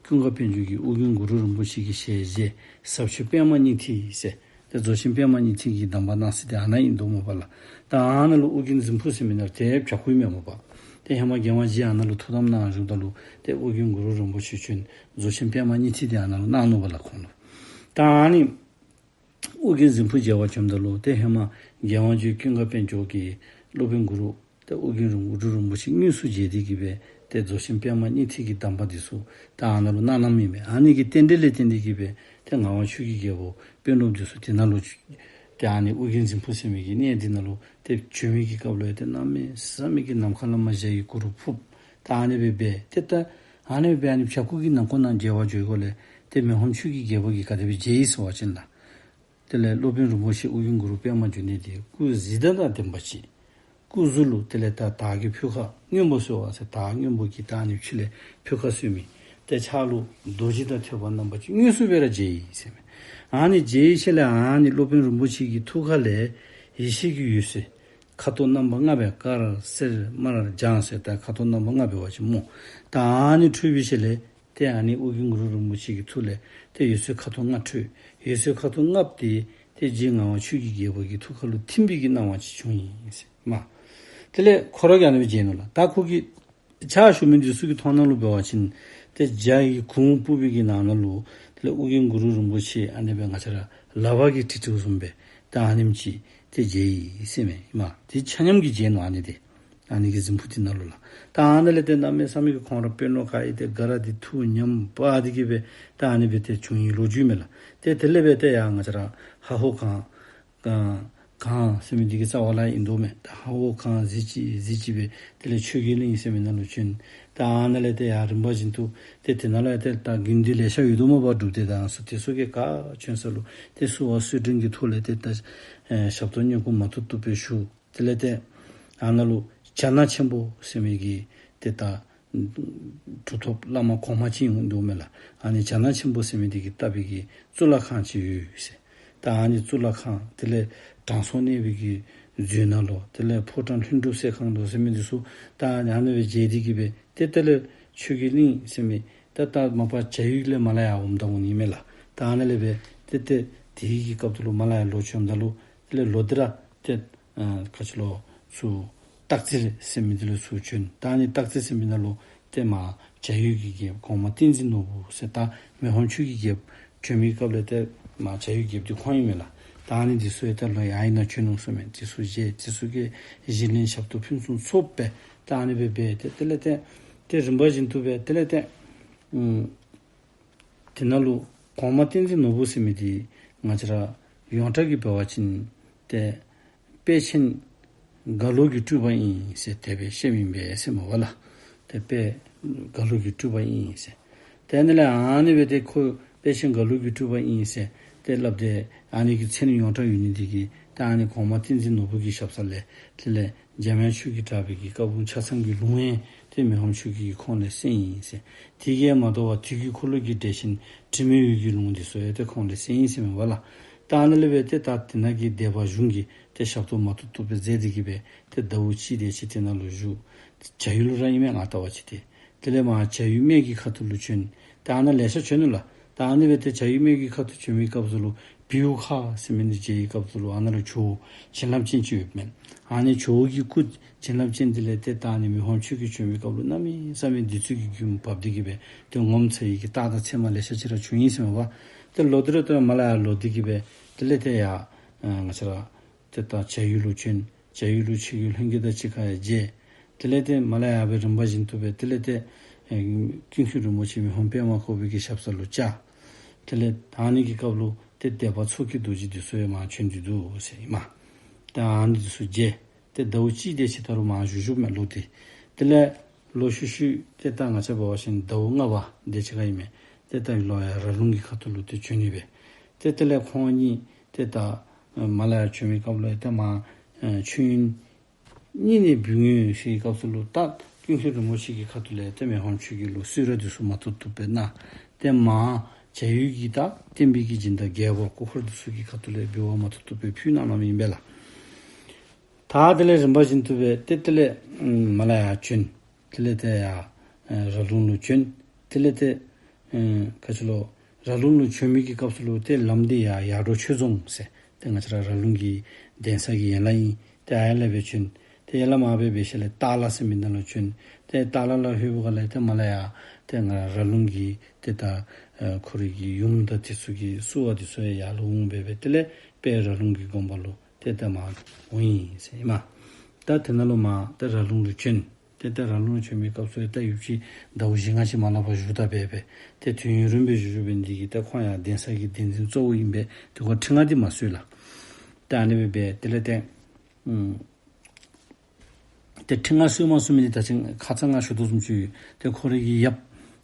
ཀུན་དགའ་དཔལ་འབྱོར་གྱིས་ཨོ་རྒྱན་གུ་རུ་རིན་པོ་ཆེ་གི་ཞལ་མཇལ་ཟབ་ཆོས་པདྨ་སྙིང་ཐིག་ཟེར་ཏེ་རྫོགས་ཆེན་པདྨ་སྙིང་ཐིག་གི་གདམས་པ་གནང་ས་འདི་ཨ་ནཱ་ཨིན་འདུག་མས་པ་ལགས། ད་ཨ་ནཱ་ལུ་ཨོ་རྒྱན་གཟིམ་ཕུག་ཟེར་མི་ནང་ཏེ་བྱག་ཕུག་ཨིན་མས་པ། ཏེ་ཧེ་མ་རྒྱལ་དབང་རྗེ་ཨ་ནཱ་ལུ་ཐུགས་དམ་གནང་བཞུགསཔ་ད་ལུ་ཏེ་ཨོ་རྒྱན་གུ་རུ་རིན་པོ་ཆེ་བྱོན་རྫོགས་ཆེན་པདྨ་སྙིང་ཐིག་འདི་ཨ་ནཱ་ལུ་གནང་ནུག་པ་ལགས་ཁོང་ལུ། ད་ཨ་ནི་ཨོ་རྒྱན་གཟིམ་ཕུག་མཇལ་བར་བྱོནམ་ད་ལུ་ཏེ་ཧེ་མ་རྒྱལ་དབང་རྗེ་ཀུན་དགའ་དཔལ་འབྱོར་གྱིས་སློབ་དཔོན་གུ་རུ་ཏེ་ཨོ་རྒྱན་རིན་གུ་རུ་རིན་པོ་ཆེ་དངོས་སུ་མཇལ་ཏེ་གི་སྦེ་ཏེ་རྫོགས་ཆེན་པདྨ་སྙིང་ཐིག་གི་གདམས་པ་འདི་ཚུ་ད་ཨ་ནཱ་ལུ་གནང་གནངམ་ཨིན་མས། ཨ་ནི་གི་རྟེན་འབྲེལ་ལས་བརྟེན་ཏེ་གི་སྦེ་ཏེ་ངག་དབང་ཆོས་ཀྱི་རྒྱལ་པོ་དཔོན་སློབ་འདི་ཚུ་དེ་ནང་ལུ་ཏེ་ཨ་ནི་ཨོ་རྒྱན་གཟིམ་ཕུག་ཟེར་མི་གི་གནས་འདི་ནང་ལུ་ཏེ་བྱོན་མི་གི་སྐབས་ལུ་ཡང་ཏེ་གནམ་མེད་ས་མེད་ཀྱི་ནམ་མཁའ་ལས་མར་འཇའ་གི་གུར་ཕུབ། ད་ཨ་ནི་སྦེ་སྦེ་ཏེ་ད་ཨ་ནི་སྦེ་ཨ་ནི་བྱག་ཕུག་གི་ནང་ཁོངས་ནང་མཇལ་བར་འགྱོ་བའི་སྒོ་ལས་ཏེ་མི་ཕམ་ཆོས་ཀྱི་རྒྱལ་པོ་གིས་ག་དེ་སྦེ་མཇལ་ཡི་ཟེར་བ་ཅིན་ལགས། དེ་ལས་སློབ་དཔོན་རིན་པོ་ཆེ་ཨོ་རྒྱན་གུ་རུ་པདྨ་འབྱུང་གནས་འདི་སྐུ་གཟི་མདངས་དང་ལྡན་པ་ཅིག། སྐུ་གཟུགས་ལུ་དེ་ལས་ད་དར་གྱི་ཕོད་ཁ་སྔོན་པོ་ཟེར་བ་ཟེར་དར་སྔོན་པོ་གི་ད་ཨ་ནི་ཕྱི་ལས་ཕོད་ཁ་གསོལ་མི། ཏེ་ཕྱག་ལུ་རྡོ་རྗེ་དང་ཐོད་པ་བསྣམས་པ་ཅིག་དངོས་སུ་སྦེ་ར་མཇལ་ཡི་ཟེར་མས། ཨ་ནི་མཇལ་ཡི་ཤུལ་ལས་ཨ་ནི་སློབ་དཔོན་རིན་པོ་ཆེ་གི་ཐུགས་ཁ་ལས་ཡེ་ཤེས་ཀྱི་འོད་ཟེར་ཁ་དོག་རྣམ་པ་ལྔ་སྦེ་དཀར་སེར་དམར་ལྗང་ཟེར་ད་ཁ་དོག་རྣམ་པ་ལྔ་འབད་བ་ཅིན་སྨོ། ད་ཨ་ནི་འཕྲོས་པའི་ཤུལ་ལས་ཏེ་ཨ་ནི་ཨོ་རྒྱན་གུ་རུ་རིན་པོ་ཆེ་གི་ཐུགས་ལས་ཏེ་འོད་ཟེར་ཁ་དོག་ལྔ་འཕྲོས། འོད་ཟེར་ཁ་དོག་ལྔ་པོ་དེ་ཏེ་རྗེ་ངག་དབང་ཆོས་ཀྱི་རྒྱལ་པོ་གི་ཐུགས་ཁ་ལུ་ཐིམ་པའི་གི་སྣང་བ་ཅིག་བྱུང་ཡི་ཟེར་མས། དེ་ལས་ཁོ་ར་གིས་ཨ་ནི་སྦེ་མཇལ་ནུག་ལགས། ད་ཁོ་གི་ཕྱག་ཞུ་མི་འདི་ཚུ་གི་མཐོང་སྣང་ལུ་འབད་བ་ཅིན་ཏེ་འཇའ་གི་གུར་ཕུབ་པའི་གི་ནང་ན་ལུ་དེ་ལས་ཨོ་རྒྱན་གུ་རུ་རིན་པོ་ཆེ་ཨ་ནི་སྦེ་ང་བཅས་ར་ལག་པ་གིས་བྲིས་བྲིསཝ་བཟུམ་སྦེ་ད་ཨ་ནེམ་ཅིག་ཏེ་མཇལ་ཡི་ཟེར་མས། ཨིན་མས། ཏེ་ཆ་མཉམ་གྱིས་མཇལ་ནུག་ཨ་ནི་འདི། ཨ་ནི་གི་གཟིམ་ཕུག་འདི་ནང་ལུ་ལགས། ད་ཨ་ནཱ་ལས་ཏེ་གནམ་མེད་ས་མེད་ཀྱི་ཁོང་ར་དཔོན་སློབ་ག་ཨིན་ཏེ་ག་ར་འདི་ཐུགས་ཉམས་འབག་སྟེ་གིས་སྦེ་ད་ཨ་ནི་སྦེ་ཏེ་བྱུང་ཡི་ལོ་རྒྱུས་མས་ལགས། ཏེ་དེ་ལས་སྦེ་ཏེ་ཡར་ང་བཅས་ར་ཧ་ཧོ་གངས་གངས་གངས་ཟེར་མི་འདི་གི་རྩ་བར་ལུ་ཨིན་དོ་མས། ད་ཧ་ཧོ་གངས་གཟི་བརྗིད་གཟི་བརྗིད་སྦེ་དེ་ལས་ཆོས་རྒྱལ་གླིང་ཟེར་མི་ནང་ལུ་བྱོན། ད་ཨ་ནཱ་ལས་ཏེ་ཡར་རིམ་པ་བཞིན་དུ་ཏེ་དེ་ནང་ལུ་ཡང་ཏེ་ད་དགོན་སྡེ་ལེ་ཤ་ཡོད་དོ་མས་པ། སྒྲུབ་སྡེ་དང་སོགས་དེ་ཚུ་གིས་ག་བྱོན་ས་ལུ་ཏེ་བསུ་བ་གསོལ་མགྲོན་གྱི་ཐོག་ལས་ཏེ་ད་ཨེ་ཞབས་ཏོག་བསྙེན་བཀུར་མ་ཐུབ་ཐུབ་སྦེ་ཞུ། དེ་ལས་ཏེ་ཨ་ནཱ་ལུ་བྱ་ནག་ཆེན་པོ་ཟེར་མི་གི་ཏེ་ད་གྲུབ་ཐོབ་བླ་མ་གོང་མ་ཅིག་ཡོད་དོ་མས་ལགས། ཨ་ནི་བྱ་ནག་ཆེན་པོ་ཟེར་མི་འདི་གིས་བཏབ་པའི་གི་གཙུག་ལག་ཁང་ཅིག་ཡོད་ཟེར། ད་ཨ་ནི་གཙུག་ལག་ཁང་དེ་ལས་དྲང་སྲོང་གནས་པའི་གི་མཛོད་ནང་ལུ་དེ་ལས་ཕོ་བྲང་ལྷུན་གྲུབ་གསེར་ཁང་དུ་ཟེར་མི་འདི་ཚུ་ད་ཨ་ནི་སྦེ་མཇལ་ཏེ་གིས་སྦེ་ཏེ་དེ་ལས་ཆོས་རྒྱལ་གླིང་ཟེར་མི་ད་ད་མ་པ་བྱ་ཡུལ་ལས་མར་ལས་ཡར་འོངམ་ད་འོང་ནི་མས་ལགས། ད་ཨ་ནཱ་ལས་སྦེ་ཏེ་ཏེ་དེའི་གི་སྐབས་དེ་ལུ་མར་ལས་ཡར་ལོག་བྱོནམ་ད་ལུ་དེ་ལས་ལོག་སྟེ་ར་ཏེ་ཨ་ག་ཅི་ལོ་ཚུར་སྟག་རྩེ་ཟེར་མི་འདི་ལུ་ཚུར་བྱོན། ད་ཨ་ནི་སྟག་རྩེ་ཟེར་མི་ནང་ལུ་ཏེ་མར་བྱ་ཡུལ་གྱི་རྒྱལཔོ་གོང་མ་བསྟན་འཛིན་ནོར་བུ་ཟེར་ད་མི་ཕམ་ཆོས་ཀྱི་རྒྱལཔོ་བྱོན་མི་སྐབས་ལས་ཏེ་མར་བྱ་ཡུལ་རྒྱལཔོ་འདི་ཁོང་ཨིན་མས་ལགས། ད་ཨ་ནི་འདི་ཚུ་ཡང་ཏེ་ལོག་ཡར་ཨ་ནཱ་བྱོན་ནུག་ཟེར་མས། འདི་ཚུ་མཇལ། འདི་ཚུ་གིས་གཞི་ལེན་ཞབས་ཏོག་ཕུན་སུམ་ཚོགས་པས། ད་ཨ་ནི་སྦེ་འབད་དེ་དེ་ལས་ཏེ་ཏེ་རིམ་པ་བཞིན་དུ་སྦེ་དེ་ལས་ཏེ་ཨུམ་དེ་ནང་ལུ་གོང་མ་བསྟན་འཛིན་ནོར་བུ་ཟེར་མི་འདི་ང་བཅས་ར་ཡོངས་གྲགས་ཀྱི་འབད་བ་ཅིན་ཏེ་དཔལ་ཆེན་རྒྭ་ལོ་གི་སྤྲུལ་པ་ཨིན་ཟེར་དེ་སྦེ་བཤད་མི་ཨིན་པས་ཟེར་མས་པ་ལགས། ཏེ་དཔལ་རྒྭ་ལོ་གི་སྤྲུལ་པ་ཨིན་ཟེར། ཏེ་ཨ་ནི་ལས་ཨ་ནི་སྦེ་ཏེ་ཁོ་དཔལ་ཆེན་རྒྭ་ལོ་གི་སྤྲུལ་པ་ཨིན་ཟེར་ཏེ་སླབ་སྟེ་ཨ་ནི་གི་མཚན་ཡོངས་གྲགས་ཡོད་ནི་འདི་གིས་ད་ཨ་ནི་གོང་མ་བསྟན་འཛིན་ནོར་བུ་གི་ཞབས་ས་ལས་དེ་ལས་འཇམ་དབྱངས་ཆོས་ཀྱི་གྲགས་པའི་གི་བཀའ་འབུམ་ཆ་ཚང་གི་ལུང་ཡང་ཏེ་མི་ཕམ་ཆོས་ཀྱི་གིས་ཁོང་ལས་གསན་ཡི་ཟེར། དེ་གིས་མ་དོ་བར་དུས་ཀྱི་འཁོར་ལོ་གི་འགྲེལ་ཆེན་དྲི་མེད་འོད་ཀྱི་ལུང་འདི་ཚུ་ཡང་ཏེ་ཁོང་ལས་གསན་ཡི་ཟེར་མས་པ་ལགས། ད་ཨ་ནཱ་ལས་སྦེ་ཏེ་ད་དེ་ནང་གི་སྡེ་པ་གཞུང་གིས་ཏེ་ཞབས་ཏོག་མ་ཐུབ་ཐུབ་སྦེ་མཛད་དེ་གིས་སྦེ་ཏེ་ཟླཝ་གཅིག་དེ་ཅིག་དེ་ནང་ལུ་བཞུགས། བྱ་ཡུལ་ལུ་ར་ཨིན་མས་ང་བལྟ་བ་ཅིན་ཏེ། དེ་ལས་མར་བྱ་ཡུལ་སྨད་ཀྱི་ཁ་ཐུག་ལུ་བྱོན། ད་ཨ་ནཱ་ལེ་ཤ་བྱོན་ནུག་ལགས། ད་ཨ་ནི་སྦེ་ཏེ་བྱ་ཡུལ་སྨད་ཀྱི་ཁ་ཐུག་བྱོན་མི་སྐབས་སུ་ལུ་བེའུ་ཁ་ཟེར་མི་འདི་མཇལ་བའི་སྐབས་སུ་ལུ་ཨ་ནཱ་ལུ་ཇོ་བོ་བྱིན་རླབས་ཅན་ཅིག་ཡོདཔ་མས། ཨ་ནི་ཇོ་བོ་གི་སྐུ་བྱིན་རླབས་ཅན་འདི་ལས་ཏེ་ད་ཨ་ནི་མི་ཕམ་ཆོས་ཀྱི་བྱོན་མི་སྐབས་ལུ་གནམ་མེད་ས་མེད་བདེ་ཚུལ་གྱི་རྒྱུན་བབས་ཏེ་གིས་སྦེ་ཏེ་ངོ་མཚར་བའི་གི་རྟགས་དང་མཚན་མ་ལེ་ཤ་ཅིག་ར་བྱུང་ཡི་ཟེར་མས་པ། ཏེ་ལོག་སྟེ་ར་ཏེ་མར་ལས་ཡར་ལོག་སྟེ་གིས་སྦེ་དེ་ལས་ཏེ་ཡར་ཨ་ང་བཅས་ར་ཏེ་ད་བྱ་ཡུལ་ལུ་བྱོན། བྱ་ཡུལ་ལུ་ཆོས་རྒྱལ་ལྷན་རྒྱས་དང་གཅིག་ཁར་ཡང་མཇལ། དེ་ལས་ཏེ་མར་ལས་ཡར་སྦེ་རིམ་པ་བཞིན་དུ་སྦེ་དེ་ལས་ཏེ་ཨེ་ཀུན་མཁྱེན་རིན་པོ་ཆེ་མི་ཕམ་པདྨ་དཀར་པོའི་གི་ཞབས་ས་ལུ་བཅར། དེ་ལས་ད་ཨ་ནི་གི་སྐབས་ལུ་ཏེ་སྡེ་པ་ཚོགས་ཀྱི་རྡོ་རྗེ་འདི་ཚུ་ཡང་མར་བྱོན་ཏེ་འདུག་ཟེར་ཨིན་མས། ད་ཨ་ནི་འདི་ཚུ་མཇལ། ཏེ་ཟླཝ་གཅིག་དེ་ཅིག་ད་རུང་མར་བཞུགས་བཞུགསཔ་མས་ལོག་སྟེ། དེ་ལས་ལོག་ཤུལ་ཤུལ་ཏེ་ད་ང་བཅས་འབད་བ་ཅིན་ཟླཝ་ལྔ་པ་དེ་ཅིག་ཁར་ཨིན་མས། ཏེ་ད་ལོག་ཡར་ར་ལུང་གི་ཁ་ཐུག་ལུ་ཏེ་བྱོན་ནི་སྦེ། ཏེ་དེ་ལས་ཁོང་གཉིས་ཏེ་ད་མར་ལས་ཡར་བྱོན་མི་སྐབས་ལུ་ཏེ་མར་ཨེ་མཆོད་ཡོན་གཉིས་ནི་འབུལ་ངེས་ཟེར་བའི་སྐབས་སུ་ལུ་ད་ཀུན་མཁྱེན་རིན་པོ་ཆེ་གི་ཁ་ཐུག་ལས་ཏེ་མི་ཕམ་ཆོས་ཀྱི་ལུ་གསོལ་རས་འདི་ཚུ་མ་ཐུབ་ཐུབ་སྦེ་གནང་། ཏེ་མར་བྱ་ཡུལ་གྱི་ད་བསྟན་པའི་གི་སྦྱིན་བདག་རྒྱལ་པོ་སྐུ་འཁོར་འདི་ཚུ་གི་ཁ་ཐུག་ལས་འབུལ་བ་མ་ཐུབ་ཐུབ་སྦེ་ཕུལ་གནང་གནངམ་ཨིན་པས་ལགས། ད་དེ་ལས་རིམ་པ་བཞིན་དུ་སྦེ་ཏེ་དེ་ལས་ཨམ་མར་ལས་ཡར་བྱོན། དེ་ལས་ཏེ་ཡར་ཨེ་ར་ལུང་ལུ་བྱོན། དེ་ལས་ཏེ་ཨེ་ག་ཅི་ལོ་ར་ལུང་ལུ་བྱོན་མི་གི་སྐབས་སུ་ལུ་ཏེ་ལམ་འདི་ཡར་ཡར་འབྲོག་ཆོས་རྫོང་ཟེར་ཏེ་ང་བཅས་ར་ར་ལུང་གི་གདན་ས་གི་ཡན་ལག་ཨིན། ཏེ་ཨ་ཡར་ལས་སྦེ་བྱོན། ཏེ་ཡར་ལས་མར་སྦེ་འབད་ཞིནམ་ལས་སྟག་ལ་ཟེར་མི་ནང་ལུ་བྱོན། ཏེ་སྟག་ལ་ལུ་ལྷོད་པའི་སྒང་ལས་ཏེ་མར་ལས་ཡར་ཏེ་ང་ར་ལུང་གི་ཏེ་ད་ཨེ་ཁོ་རའི་གི་ཡུམ་དང་དེ་ཚུ་གི་བསུ་བ་འདི་ཚུ་ཡར་ལུ་འོང་སྦེ་སྦེ་དེ་ལས་དཔལ་ར་ལུང་གི་དགོན་པ་ལུ་ཏེ་ད་མར་འོང་ཡི་ཟེར་ཨིན་མས། ད་དེ་ནང་ལུ་མར་ཏེ་ར་ལུང་ལུ་བྱོན། ཏེ་ད་ར་ལུང་ལུ་བྱོན་མི་སྐབས་སུ་ད་ཡུདཔ་ཅིག་ཟླཝ་བཞི་ལྔ་ཅིག་མ་ལང་པར་བཞུགས་ད་སྦེ་སྦེ་ཏེ་དུས་ཡུན་རིངམོ་སྦེ་བཞུགས་བཞུགས་འབད་ནི་འདི་གིས་ད་ཁོང་ཡང་གདན་ས་གི་གདན་འཛིན་གཙོ་བོ་ཨིན་པས། ཏེ་ཁོ་ཁྲི་མངའ་འདི་མ་གསོལ་ལགས། ད་ཨ་ནི་སྦེ་སྦེ་དེ་ལས་ཏེ་ཨམ་ཏེ་ཁྲི་མངའ་གསོལ་མ་གསོལ་མི་འདི་ད་ཅི་ཁ་ཙ་ང་ཞུ་དོ་བཟུམ་ཅིག་ཏེ་ཁོ་རའི་གི་ཡབ་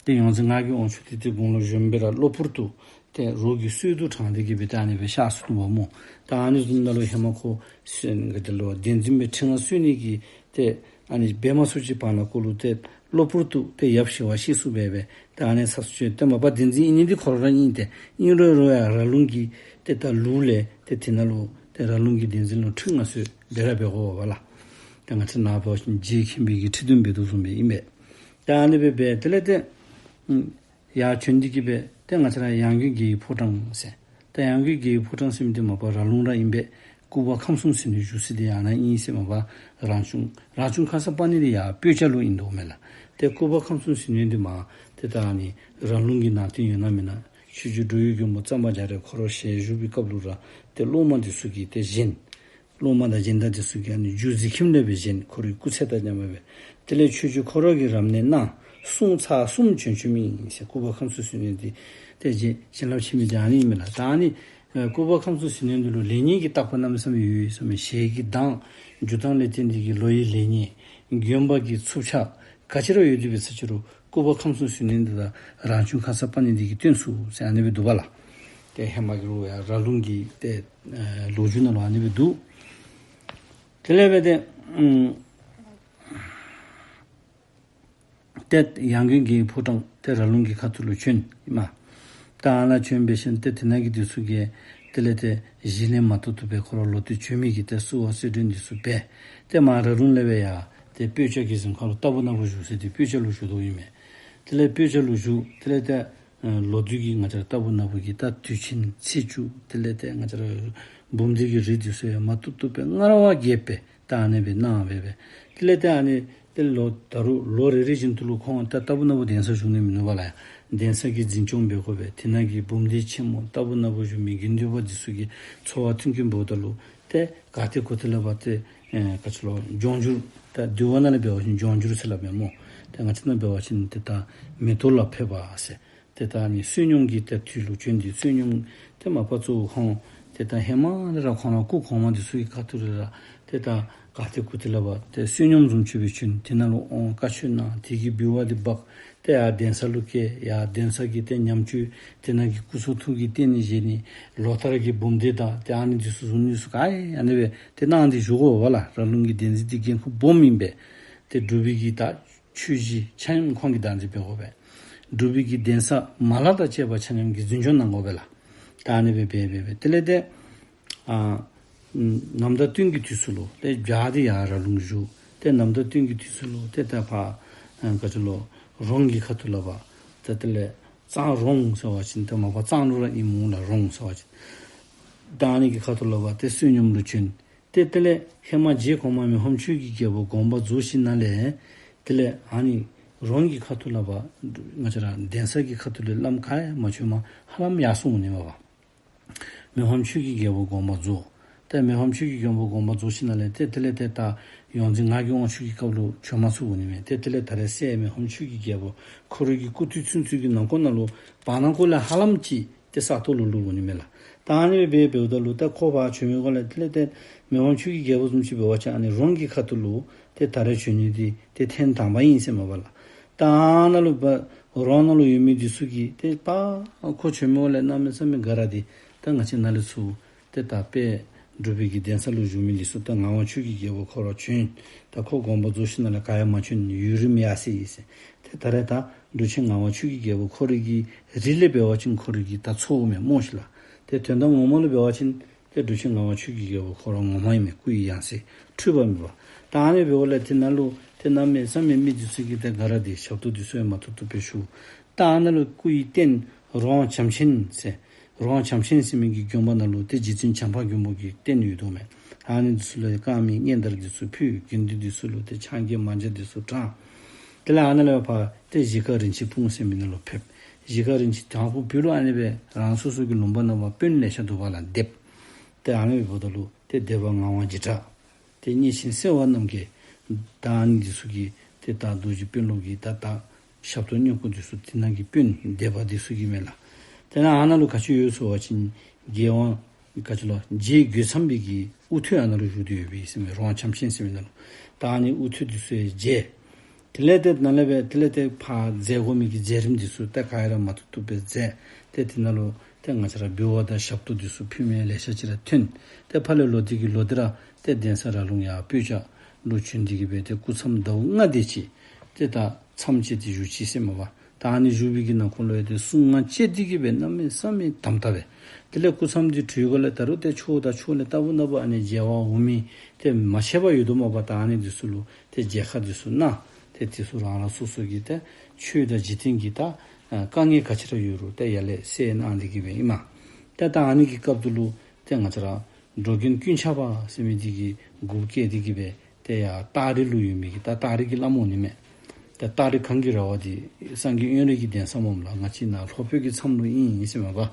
ཏེ་ཡོངས་འཛིན་ངག་གི་དབང་ཕྱུག་འདི་ཏེ་དགུང་ལོ་གཞོནམ་སྦེ་ར་གློ་བུར་དུ་ཏེ་རོགས་ཀྱིས་གསོད་དུ་དྲངས་ཏེ་གིས་སྦེ་ཏེ་ཨ་ནི་སྦེ་གཤགས་སོ་ནུག་པ་སྨོ། ད་ཨ་ནི་བཟུམ་ནང་ལུ་ཧེ་མ་ཁོ་ག་ཅི་ལོ་གདན་འཛིན་སྦེ་ཁྲི་མངའ་གསོལ་ནི་གི་ཏེ་ཨ་ནི་འབད་མ་ཚུགས་ཅིག་བར་ན་ཁོ་ལུ་ཏེ་གློ་བུར་དུ་ཏེ་ཡབ་ཞི་བ་གཤེགས་སོ་སྦེ་སྦེ་ཏེ་ཨ་ནི་ཚ་སུ་ཅིག་ཏེ་མ་པ་གདན་འཛིན་ཨིན་ནི་འདི་ཁོ་ར་ར་ཨིན། ཏེ་ཨིན་རུང་རུང་ཡང་ར་ལུང་གི་ཏེ་ད་ལུགས་ལས་ཏེ་དེ་ནང་ལུ་ཏེ་ར་ལུང་གི་གདན་འཛིན་ལུ་ཁྲི་མངའ་གསོལ་འབད་ར་འབད་དགོ་པས་ལགས། ཏེ་ང་བཅས་ནཱ་འབད་བ་ཅིན་རྗེ་མཁན་པོའི་གི་ཁྲི་འདོན་འབད་དོ་བཟུམ་སྦེ་ཨིན་པས། ཏེ་ཨ་ནི་སྦེ་སྦེ་དེ་ལས་ཏེ་ཨམ་ཡར་བྱོན་ཏེ་གིས་སྦེ་ཏེ་ང་བཅས་ར་ཡང་དགོན་དགེ་བའི་ཕོ་བྲང་ཟེར། ཏེ་ཡང་དགོན་དགེ་བའི་ཕོ་བྲང་ཟེར་མི་འདི་མ་པ་ར་ལུང་ར་ཨིན་པས། སྐུ་པར་ཁམས་གསུམ་ཟིལ་གནོན་བཞུགས་ས་འདི་ཡང་ནཱ་ཨིན་ཟེར། མ་པ་རང་བྱུང་རང་བྱུང་ཁར་ས་པ་ཎི་འདི་ཡར་སྤོས་སྐྱ་ལུ་ཨིན་དོ་མས་ལགས། ཏེ་སྐུ་པར་ཁམས་གསུམ་ཟིལ་གནོན་འདི་མར་ཏེ་ད་ཨ་ནི་ར་ལུང་གི་ནང་རྟེན་ཡོད་ན་མེད་ན་ཆོས་རྗེ་འགྲོ་བའི་མགོན་པོ་གཙང་པ་རྒྱ་རས་ཁོ་ར་ཞལ་བཞུགས་པའི་སྐབས་ལུ་ར་ཏེ་སློབ་མ་འདི་ཚུ་གིས་ཏེ་བཞེངས། སློབ་མ་དང་སྦྱིན་བདག་འདི་ཚུ་གིས་ཨ་ནི་རྒྱུ་གཟིག་ཁྱིམ་ལས་སྦེ་བཞེངས། ཁོ་རའི་སྐུ་ཚེ་དང་མཉམ་པ་སྦེ། དེ་ལས་ཆོས་རྗེ་ཁོ་ར་གིས་རབ་གནས་གནང་། གསུང་ཚར་གསུམ་བྱོན་བྱོནམ་ཨིན་ཟེར། སྐུ་པར་ཁམས་གསུམ་ཟེར་ནི་འདི་ཏེ་རྗེ་བྱིན་རླབས་ཆེ་མི་འདི་ཨ་ནི་ཨིན་མས་ལགས། ད་ཨ་ནི་ཨེ་སྐུ་པར་ཁམས་གསུམ་ཟེར་ནི་འདི་ལུ་ལེགས་ཉེས་ཀྱི་བརྟག་པ་གནམ་མེད་ས་མེད་ཡོད་ཡོད་ཟེར་མས། ཞལ་གྱི་གདངས། བསྒྱུར་སྟངས་ལས་བརྟེན་ཏེ་གི་ལོ་ཡི་ལེགས་ཉེས། དགོན་པ་གི་ཚུབ་ཆ། ག་ཅི་ར་ཡོད་དེ་འབད་ས་ཅི་རུང་སྐུ་པར་ཁམས་གསུམ་ཟེར་ནི་འདི་ད་རང་བྱུང་ཁ་སར་པ་ཎི་འདི་གིས་སྟོན་ཚུགས་ཟེར་ཨ་ནི་སྦེ་འདུག་པ་ལགས། ཏེ་ཧེ་མ་གི་ལུ་ཡང་ར་ལུང་གི་ཏེ་ཨེ་ལོ་རྒྱུས་ནང་ལུ་ཨ་ནི་སྦེ་འདུག། དེ་ལས་འབད་དེ་ཨམ་ཏེ་ཡང་དགོན་གྱི་ཕོ་བྲང་ཏེ་ར་ལུང་གི་ཁ་ཐུག་ལུ་བྱོན་ཨིན་མས། ད་ཨ་ནཱ་བྱོན་འབད་ཞིནམ་ཏེ་དེ་ནང་གི་འདི་ཚུ་གིས་དེ་ལས་ཏེ་གཞི་ལས་མ་བཏུབ་བཏུབ་སྦེ་ཁོ་ར་ལོག་སྟེ་བྱོན་མི་གི་ཏེ་བསུ་བ་སེར་སྒྲེང་འདི་ཚུ་འབད། ཏེ་མར་ར་ལུང་ལས་སྦེ་ཡར་ཏེ་སྤོས་སྐྱ་གི་གཟིམ་ཁང་ལུ་རྟག་བུ་ན་བུ་བཞུགས་ས་འདི་སྤོས་སྐྱ་ལུ་བཞུགས་དོ་ཨིན་མས། དེ་ལས་སྤོས་སྐྱ་ལུ་བཞུགས། དེ་ལས་ཏེ་ཨེ་ལོ་དུས་ཀྱི་ང་བཅས་ར་རྟག་བུ་ན་བུ་གི་ད་དུས་ཆེན་ཚེས་བཅུ། དེ་ལས་ཏེ་ང་བཅས་ར་འབུམ་སྡེ་གི་རིགས་འདི་ཚུ་ཡང་མ་བཏུབ་བཏུབ་སྦེ་སྔར་བ་རྒྱས་སྦེ་ད་ཨ་ནི་སྦེ་གནང་སྦེ་སྦེ། དེ་ལས་ཏེ་ཨ་ནི་ཏེ་ལོ་ད་རུང་ལོ་རེ་རེ་བཞིན་དུ་ལུ་ཁོང་ད་རྟག་བུ་ན་བུ་གདན་ས་བཞུགས་ནི་མིན་ནུག་པ་ལགས། གདན་ས་གི་འཛིན་སྐྱོང་འབད་དགོ་པས། དེ་ནང་གི་འབུམ་སྡེ་ཆེན་མོ་རྟག་བུ་ན་བུ་བཞུགས་མི་དགེ་འདུན་པ་འདི་ཚུ་གི་འཚོ་བ་མཐུན་རྐྱེན་འབདཝ་ད་ལུ་ཏེ་ག་ཏེ་གུ་ཏེ་ལས་འབད་ཏེ་ཨེ་ག་ཅི་ལོ་ལྗོངས་རྒྱུར་ད་འདུལ་བ་ནང་ལས་འབད་བ་ཅིན་ལྗོངས་རྒྱུར་ཟེར་སླབ་མས་སྨོ། ཏེ་ང་བཅས་ནང་འབད་བ་ཅིན་ཏེ་ད་མེ་ཏོག་ལ་ཕེབས་པ་ཟེར། ཏེ་ད་ཨ་ནི་བསོད་སྙོམས་ཀྱི་ཏེ་དུས་ལུ་བྱོན་ཏེ་བསོད་སྙོམས་ཏེ་མ་པ་གཙོ་བོ་ཁོང་ཏེ་ད་ཧེ་མ་ལས་ར་ཁོང་ར་སྐུ་གོང་མ་འདི་ཚུ་གི་ཁ་ཐུག་ལས་ར་ཏེ་ད་ག་ཏེ་གུ་ཏེ་ལས་འབད་ཏེ་བསོད་སྙོམས་བཟུམ་ཅིག་སྦེ་བྱོན། དེ་ནང་ལུ་ཨོང་བཀའ་ཆོས་གནང་། དེ་གི་འབུལ་བ་འདི་འབག། ཏེ་ཡར་གདན་ས་ལུ་བསྐྱལ། ཡར་གདན་ས་གི་ཏེ་ཉམས་བཅོས་དེ་ནང་གི་སྐུ་གསུང་ཐུགས་ཀྱི་རྟེན་ནི་བཞེངས་ནི་ལོ་ལྟར་གྱི་འབུམ་སྡེ་དང་ཏེ་ཨ་ནི་འདི་ཚུ་བཟུང་ནི་ཚུ་ག་ཨེ་ཨ་ནི་སྦེ་ཏེ་གནང་སྟེ་བཞུགས་དགོ་པ་ལགས། ར་ལུང་གི་གདན་འཛིན་འདི་འགན་ཁུར་སྦོམ་ཨིན་པས། ཏེ་འབྲུག་པའི་གི་ད་ཆོས་གཞི་ཆ་མཉམ་ཁོང་གིས་བདག་འཛིན་འབད་དགོ་པས། འབྲུག་པའི་གི་གདན་ས་མ་ལག་དང་བཅས་པ་ཆ་མཉམ་གྱི་འཛིན་སྐྱོང་གནང་དགོ་པས་ལགས། ད་ཨ་ནི་སྦེ་འབད་འབད་འབད་དེ་ལས་ཏེ་ཨ་ནམ་ཟླ་སྟོན་གྱི་དུས་སུ་ལུ་ཏེ་བྱཱར་ཏེ་ཡར་ར་ལུང་བཞུགས། ཏེ་ནམ་ཟླ་སྟོན་གྱི་དུས་སུ་ལུ་ཏེ་ད་ཕར་ཨ་ག་ཅི་ལོ་རོང་གི་ཁ་ཐུག་ལས་འབད་ཏེ་དེ་ལས་གཙང་རོང་ཟེར་བ་ཅིན་ཏེ་མ་པ་གཙང་ལུ་ར་ཨིནམ་འོང་ལགས། རོང་ཟེར་བ་ཅིན་ད་ཨ་ནི་གི་ཁ་ཐུག་ལས་འབད་ཏེ་བསོད་སྙོམས་ལུ་བྱོན། ཏེ་དེ་ལས་ཧེ་མ་རྗེ་གོང་མ་མི་ཕམ་ཆོས་ཀྱི་རྒྱལ་པོ་དགོངས་པ་རྫོགས་ཞིནམ་ལས་དེ་ལས་ཨ་ནི་རོང་གི་ཁ་ཐུག་ལས་འབད་ང་བཅས་ར་གདན་ས་གི་ཁ་ཐུག་ལས་བླམ་ག་ཡང་མ་བྱོནམ་ཧ་ལམ་ཡར་སོང་ནི་མས་པ། མི་ཕམ་ཆོས་ཀྱི་རྒྱལ་པོ་དགོངས་པ་རྫོགས། ཏེ་མི་ཕམ་ཆོས་ཀྱི་རྒྱལ་པོ་དགོངས་པ་རྫོགས་ཞིནམ་ལས་ཏེ་དེ་ལས་ཏེ་ད་ཡོངས་འཛིན་ངག་གི་དབང་ཕྱུག་གི་སྐབས་ལུ་བྱོན་མ་ཚུགས་ནི་མས། ཏེ་དེ་ལས་ད་རེས་སྲས་མི་ཕམ་ཆོས་ཀྱི་རྒྱལ་པོ་ཁོ་རའི་གི་སྐུ་དུས་ཚུན་ཚོད་ཀྱི་ནང་འཁོད་ནང་ལུ་བར་ན་ཁོ་ལས་ཧ་ལམ་ཅིག་ཏེ་ས་སྟོང་ལུ་ལུས་འོང་ནི་མས་ལགས། ད་ཨ་ནི་སྦེ་འབདཝ་ད་ལུ་ད་ཁོ་ཕར་བྱོན་མི་གོ་ལས་དེ་ལས་ཏེ་མི་ཕམ་ཆོས་ཀྱི་རྒྱལ་པོ་བཟུམ་ཅིག་འབད་བ་ཅིན་ཨ་ནི་རོང་གི་ཁ་ཐུག་ལུ་ཏེ་ད་རེས་བྱོན་ནི་འདི་ཏེ་ཐེངས་དང་པ་ཨིན་ཟེར་མས་པ་ལགས། ད་ཨ་ནཱ་ལུ་འབད་རོང་ནང་ལུ་ཡོད་མི་འདི་ཚུ་གིས་ཏེ་ཕར་ཁོ་བྱོན་མི་གོ་ལས་གནམ་མེད་ས་མེད་དགའ་ར་སྟེ་ད་ང་བཅས་ནཱ་ལས་ཚུར་ཏེ་ད་དཔལ་འབྲུག་པའི་གི་གདན་ས་ལུ་བཞུགས་མི་འདི་ཚུ་ད་ངག་དབང་ཆོས་ཀྱི་རྒྱལ་པོ་ཁོ་ར་བྱོན། ད་ཁོ་དགོངས་པ་རྫོགས་ཞིནམ་ལས་ག་ཡང་མ་བྱོན། ཡུན་རིངམོ་ཡར་སོ་ཡི་ཟེར། ཏེ་ད་རེས་ད་འབྲུག་ཆེན་ངག་དབང་ཆོས་ཀྱི་རྒྱལ་པོ་ཁོ་རའི་གི་རིགས་ལས་འབད་བ་ཅིན་ཁོ་རའི་གི་ད་ཚ་བོ་མས་སྨོ་ཤིག་ལགས། ཏེ་དོན་དག་ངོ་མ་ལུ་འབད་བ་ཅིན་ཏེ་འབྲུག་ཆེན་ངག་དབང་ཆོས་ཀྱི་རྒྱལ་པོ་ཁོ་ར་ངོ་མ་ཨིན་མས། སྐུ་ཡི་ཡང་སྲིད་འཁྲུལ་པ་མེད་པ། ད་ཨ་ནི་འབདཝ་ལས་ཏེ་ནཱ་ལུ་ཏེ་གནམ་མེད་ས་མེད་མི་འདི་ཚུ་གིས་ཏེ་དགའ་ར་སྟེ་ཞབས་ཏོག་འདི་ཚུ་ཡང་མ་ཐུབ་ཐུབ་སྦེ་ཞུ། ད་ཨ་ནཱ་ལུ་སྐུ་ཡི་རྟེན་རོང་བྱམས་ཆེན་ཟེར་རོང་བྱམས་ཆེན་ཟེར་མི་གི་དགོན་པ་ནང་ལུ་ཏེ་རྗེ་བཙུན་བྱམས་པ་མགོན་པོ་གི་རྟེན་ཡོད་དོ་མས། ཨ་ནི་འདི་ཚུ་ལུ་དཀར་མེ་སྔོན་དར་འདི་ཚུ་ཕུལ། དགེ་འདུན་འདི་ཚུ་ལུ་ཏེ་ཕྱག་འགྱེད་མང་ཇ་འདི་ཚུ་དྲངས། དེ་ལས་ཨ་ནཱ་ལས་ཕར་ཏེ་གཞིས་ཀ་རིན་ཆེན་སྤུངས་ཟེར་མི་ནང་ལུ་ཕེབས། གཞིས་ཀ་རིན་ཆེན་དང་པོ་བོད་ལུ་ཨ་ནི་སྦེ་རང་སོ་སོ་གི་ལུང་པ་ནང་ཕར་དཔོན་ལེ་ཤ་འདུག་པ་ལགས། སྡེཔ། ཏེ་ཨ་ནི་འབདཝ་ད་ལུ་ཏེ་སྡེ་པ་ངག་དབང་འཇིགས་བྲལ། ཏེ་གཉེར་ཆེན་སེ་བ་རྣམ་རྒྱལ་དང་ཨ་ནི་འདི་ཚུ་གིས་ཏེ་ད་རྡོ་རྗེ་དཔོན་སློབ་ཀྱི་ད་ད་ཞབས་ཏོག་བསྙེན་བཀུར་འདི་ཚུ་དེ་ནང་གི་དཔོན་སྡེ་པ་འདི་ཚུ་གིས་མས་ལགས། དེ་ནང་ཨ་ནཱ་ལུ་ག་ཅི་ཡོད་ཟེར་བ་ཅིན་རྒྱལ་དབང་ག་ཅི་ལོ་རྗེ་རྒོད་ཚང་པའི་གི་དབུ་ཐོད་ཨ་ནཱ་ལུ་བཞུགས་ཏེ་ཡོད་པས་ཟེར་མས། རོང་བྱམས་ཆེན་ཟེར་མི་ནང་ལུ། ད་ཨ་ནི་དབུ་ཐོད་འདི་ཚུ་ཡང་མཇལ། དེ་ལས་ཏེ་ནཱ་ལས་སྦེ་དེ་ལས་ཏེ་ཕར་མཛད་དགོ་མི་གི་མཛད་རིམ་འདི་ཚུ་ཏེ་ག་ཡང་ར་མ་ཐུབ་ཐུབ་སྦེ་མཛད། ཏེ་དེ་ནང་ལུ་ཏེ་ང་བཅས་ར་འབུལ་བ་དང་ཞབས་ཏོག་འདི་ཚུ་ཕུལ་མི་ལེ་ཤ་ཅིག་ར་ཐོན། ཏེ་ཕར་ལས་ལོག་སྟེ་གི་ལོག་སྟེ་ར་ཏེ་གདན་ས་ར་ལུང་ཡར་སྤོས་སྐྱ་ལུ་བྱོན་ཏེ་གི་སྦེ་ཏེ་སྐུ་མཚམས་ཟླཝ་ལྔ་དེ་ཅིག་ཏེ་ད་མཚམས་བཅད་དེ་བཞུགས་ཅི་ཟེར་མས་པ། ད་ཨ་ནི་བཞུགས་པའི་གི་ནང་འཁོད་ལུ་ཡང་ཏེ་གསུང་ངག་བཅད་དེ་གི་སྦེ་གནམ་མེད་ས་མེད་དམ་དྲག་སྦེ། དེ་ལས་སྐུ་མཚམས་འདི་གྲོལ་གོ་ལས་ད་རུང་ཏེ་ཕྱོགས་དང་ཕྱོགས་ལས་ལྟ་བུ་ན་བུ་ཨ་ནི་མཇལ་བར་འོང་མི་ཏེ་མ་ཤེས་པར་ཡོད་དོ་མས་པ། ད་ཨ་ནི་འདི་ཚུ་ལུ་ཏེ་མཇལ་ཁ་འདི་ཚུ་གནང་། ཏེ་འདི་ཚུ་རང་རང་སོ་སོ་གི་ཏེ་ཆོས་དང་འཇིག་རྟེན་གྱི་ད་ཨ་དཀའ་ངལ་ག་ཅི་ར་ཡོད་རུང་ཏེ་ཡར་ལས་སེལ་གནང་སྟེ་གི་སྦེ་ཨིན་མས། ཏེ་ད་ཨ་ནི་གི་སྐབས་དེ་ལུ་ཏེ་ང་བཅས་ར་འགྲོ་མགོན་ཀུན་ཁྱབ་པ་ཟེར་མི་འདི་གིས་འགོ་བཀལ་ཏེ་གི་སྦེ་ཏེ་ཡར་སྟག་རི་ལུ་ཡོད་མི་གི་ད་སྟག་རི་གི་བླམ་འོང་ནི་མས། ཏེ་སྟག་རི་གངས་ཀྱི་ར་བ་འདི་སངས་རྒྱས་དབོན་རས་ཀྱི་གདན་ས་སྨོ་ལགས། ང་བཅས་ནཱ་ལྷོ་བོད་ཀྱི་མཚམས་ལུ་ཨིན་ཟེར་མས་པ།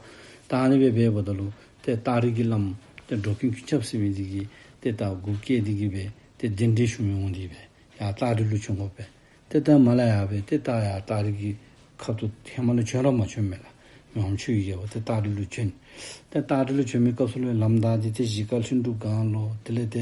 ད་ཨ་ནི་སྦེ་འབདཝ་ད་ལུ་ཏེ་སྟག་རི་གི་བླམ་ཏེ་འགྲོ་མགོན་ཀུན་ཁྱབ་ཟེར་མི་འདི་གིས་ ཏེ་ད་འགོ་བཀལ་ཏེ་གི་སྦེ་ཏེ་གདན་འདྲེན་ཞུ་མི་འོང་སྟེ་སྦེ་ཡར་སྟག་རི་ལུ་བྱོན་དགོ་པས། ཏེ་ད་མར་ལས་ཡར་སྦེ་ཏེ་ད་ཡར་སྟག་རི་གི་ཁ་ཐུག་ཧེ་མ་ལས་བྱོན་ར་མ་བྱོན་མས་ལགས། མི་ཕམ་ཆོས་ཀྱི་རྒྱལ་པོ་ཏེ་སྟག་རི་ལུ་བྱོན། ཏེ་སྟག་རི་ལུ་བྱོན་མི་སྐབས་སུ་ལུ་ལམ་བདའ་སྟེ་ཏེ་གཞིས་ཀ་ལྷུན་གྲུབ་སྒང་ལོ་དེ་ལས་ཏེ་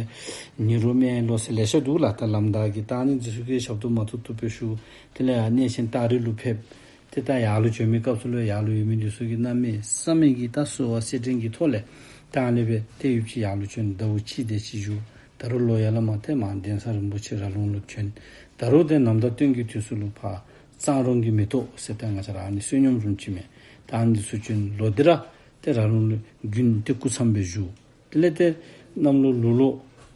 ཉི་རོ་སྨད་ལོ་ཟེར་ལེ་ཤ་འདུག་ལགས། ད་ལམ་བདའ་གི་ད་ཨ་ནི་འདི་ཚུ་གི་ཞབས་ཏོག་མ་ཐུབ་ཐུབ་སྦེ་ཞུ། དེ་ལས་ཡར་གནས་ཆེན་སྟག་རི་ལུ་ཕེབས། ཏེ་ད་ཡར་ལུ་བྱོན་མི་སྐབས་སུ་ལུ་ཡར་ལུ་ཡོད་མི་འདི་ཚུ་གིས་གནམ་མེད་ས་མེད་ཀྱི་ད་གསོལ་བ་སེར་སྦྲེང་གི་ཐོག་ལས་ད་ཨ་ནི་སྦེ་ཏེ་ཡུདཔ་ཅིག་ཡར་ལུ་བྱོན། ཟླཝ་གཅིག་དེ་ཅིག་བཞུགས། ད་རུང་ལོག་ཡར་ལས་མར་ཏེ་མར་གདན་ས་རིན་པོ་ཆེ་ར་ལུང་ལུ་བྱོན། ད་རུང་ཏེ་ནམ་ཟླ་སྟོན་གྱི་དུས་སུ་ལུ་ཕར་གཙང་རོང་གི་མེ་ཏོག་ཟེར་ཏེ་ང་བཅས་ར་ཨ་ནི་བསོད་སྙོམས་བཟུམ་ཅིག་མས། ད་ཨ་ནི་འདི་ཚུ་བྱོན། ལོག་སྟེ་ར་ཏེ་ར་ལུང་ལུ་དགུན་ཏེ་སྐུ་མཚམས་སྦེ་བཞུགས། དེ་ལས་ཏེ་གནམ་ལོ་ལུག་ལོ་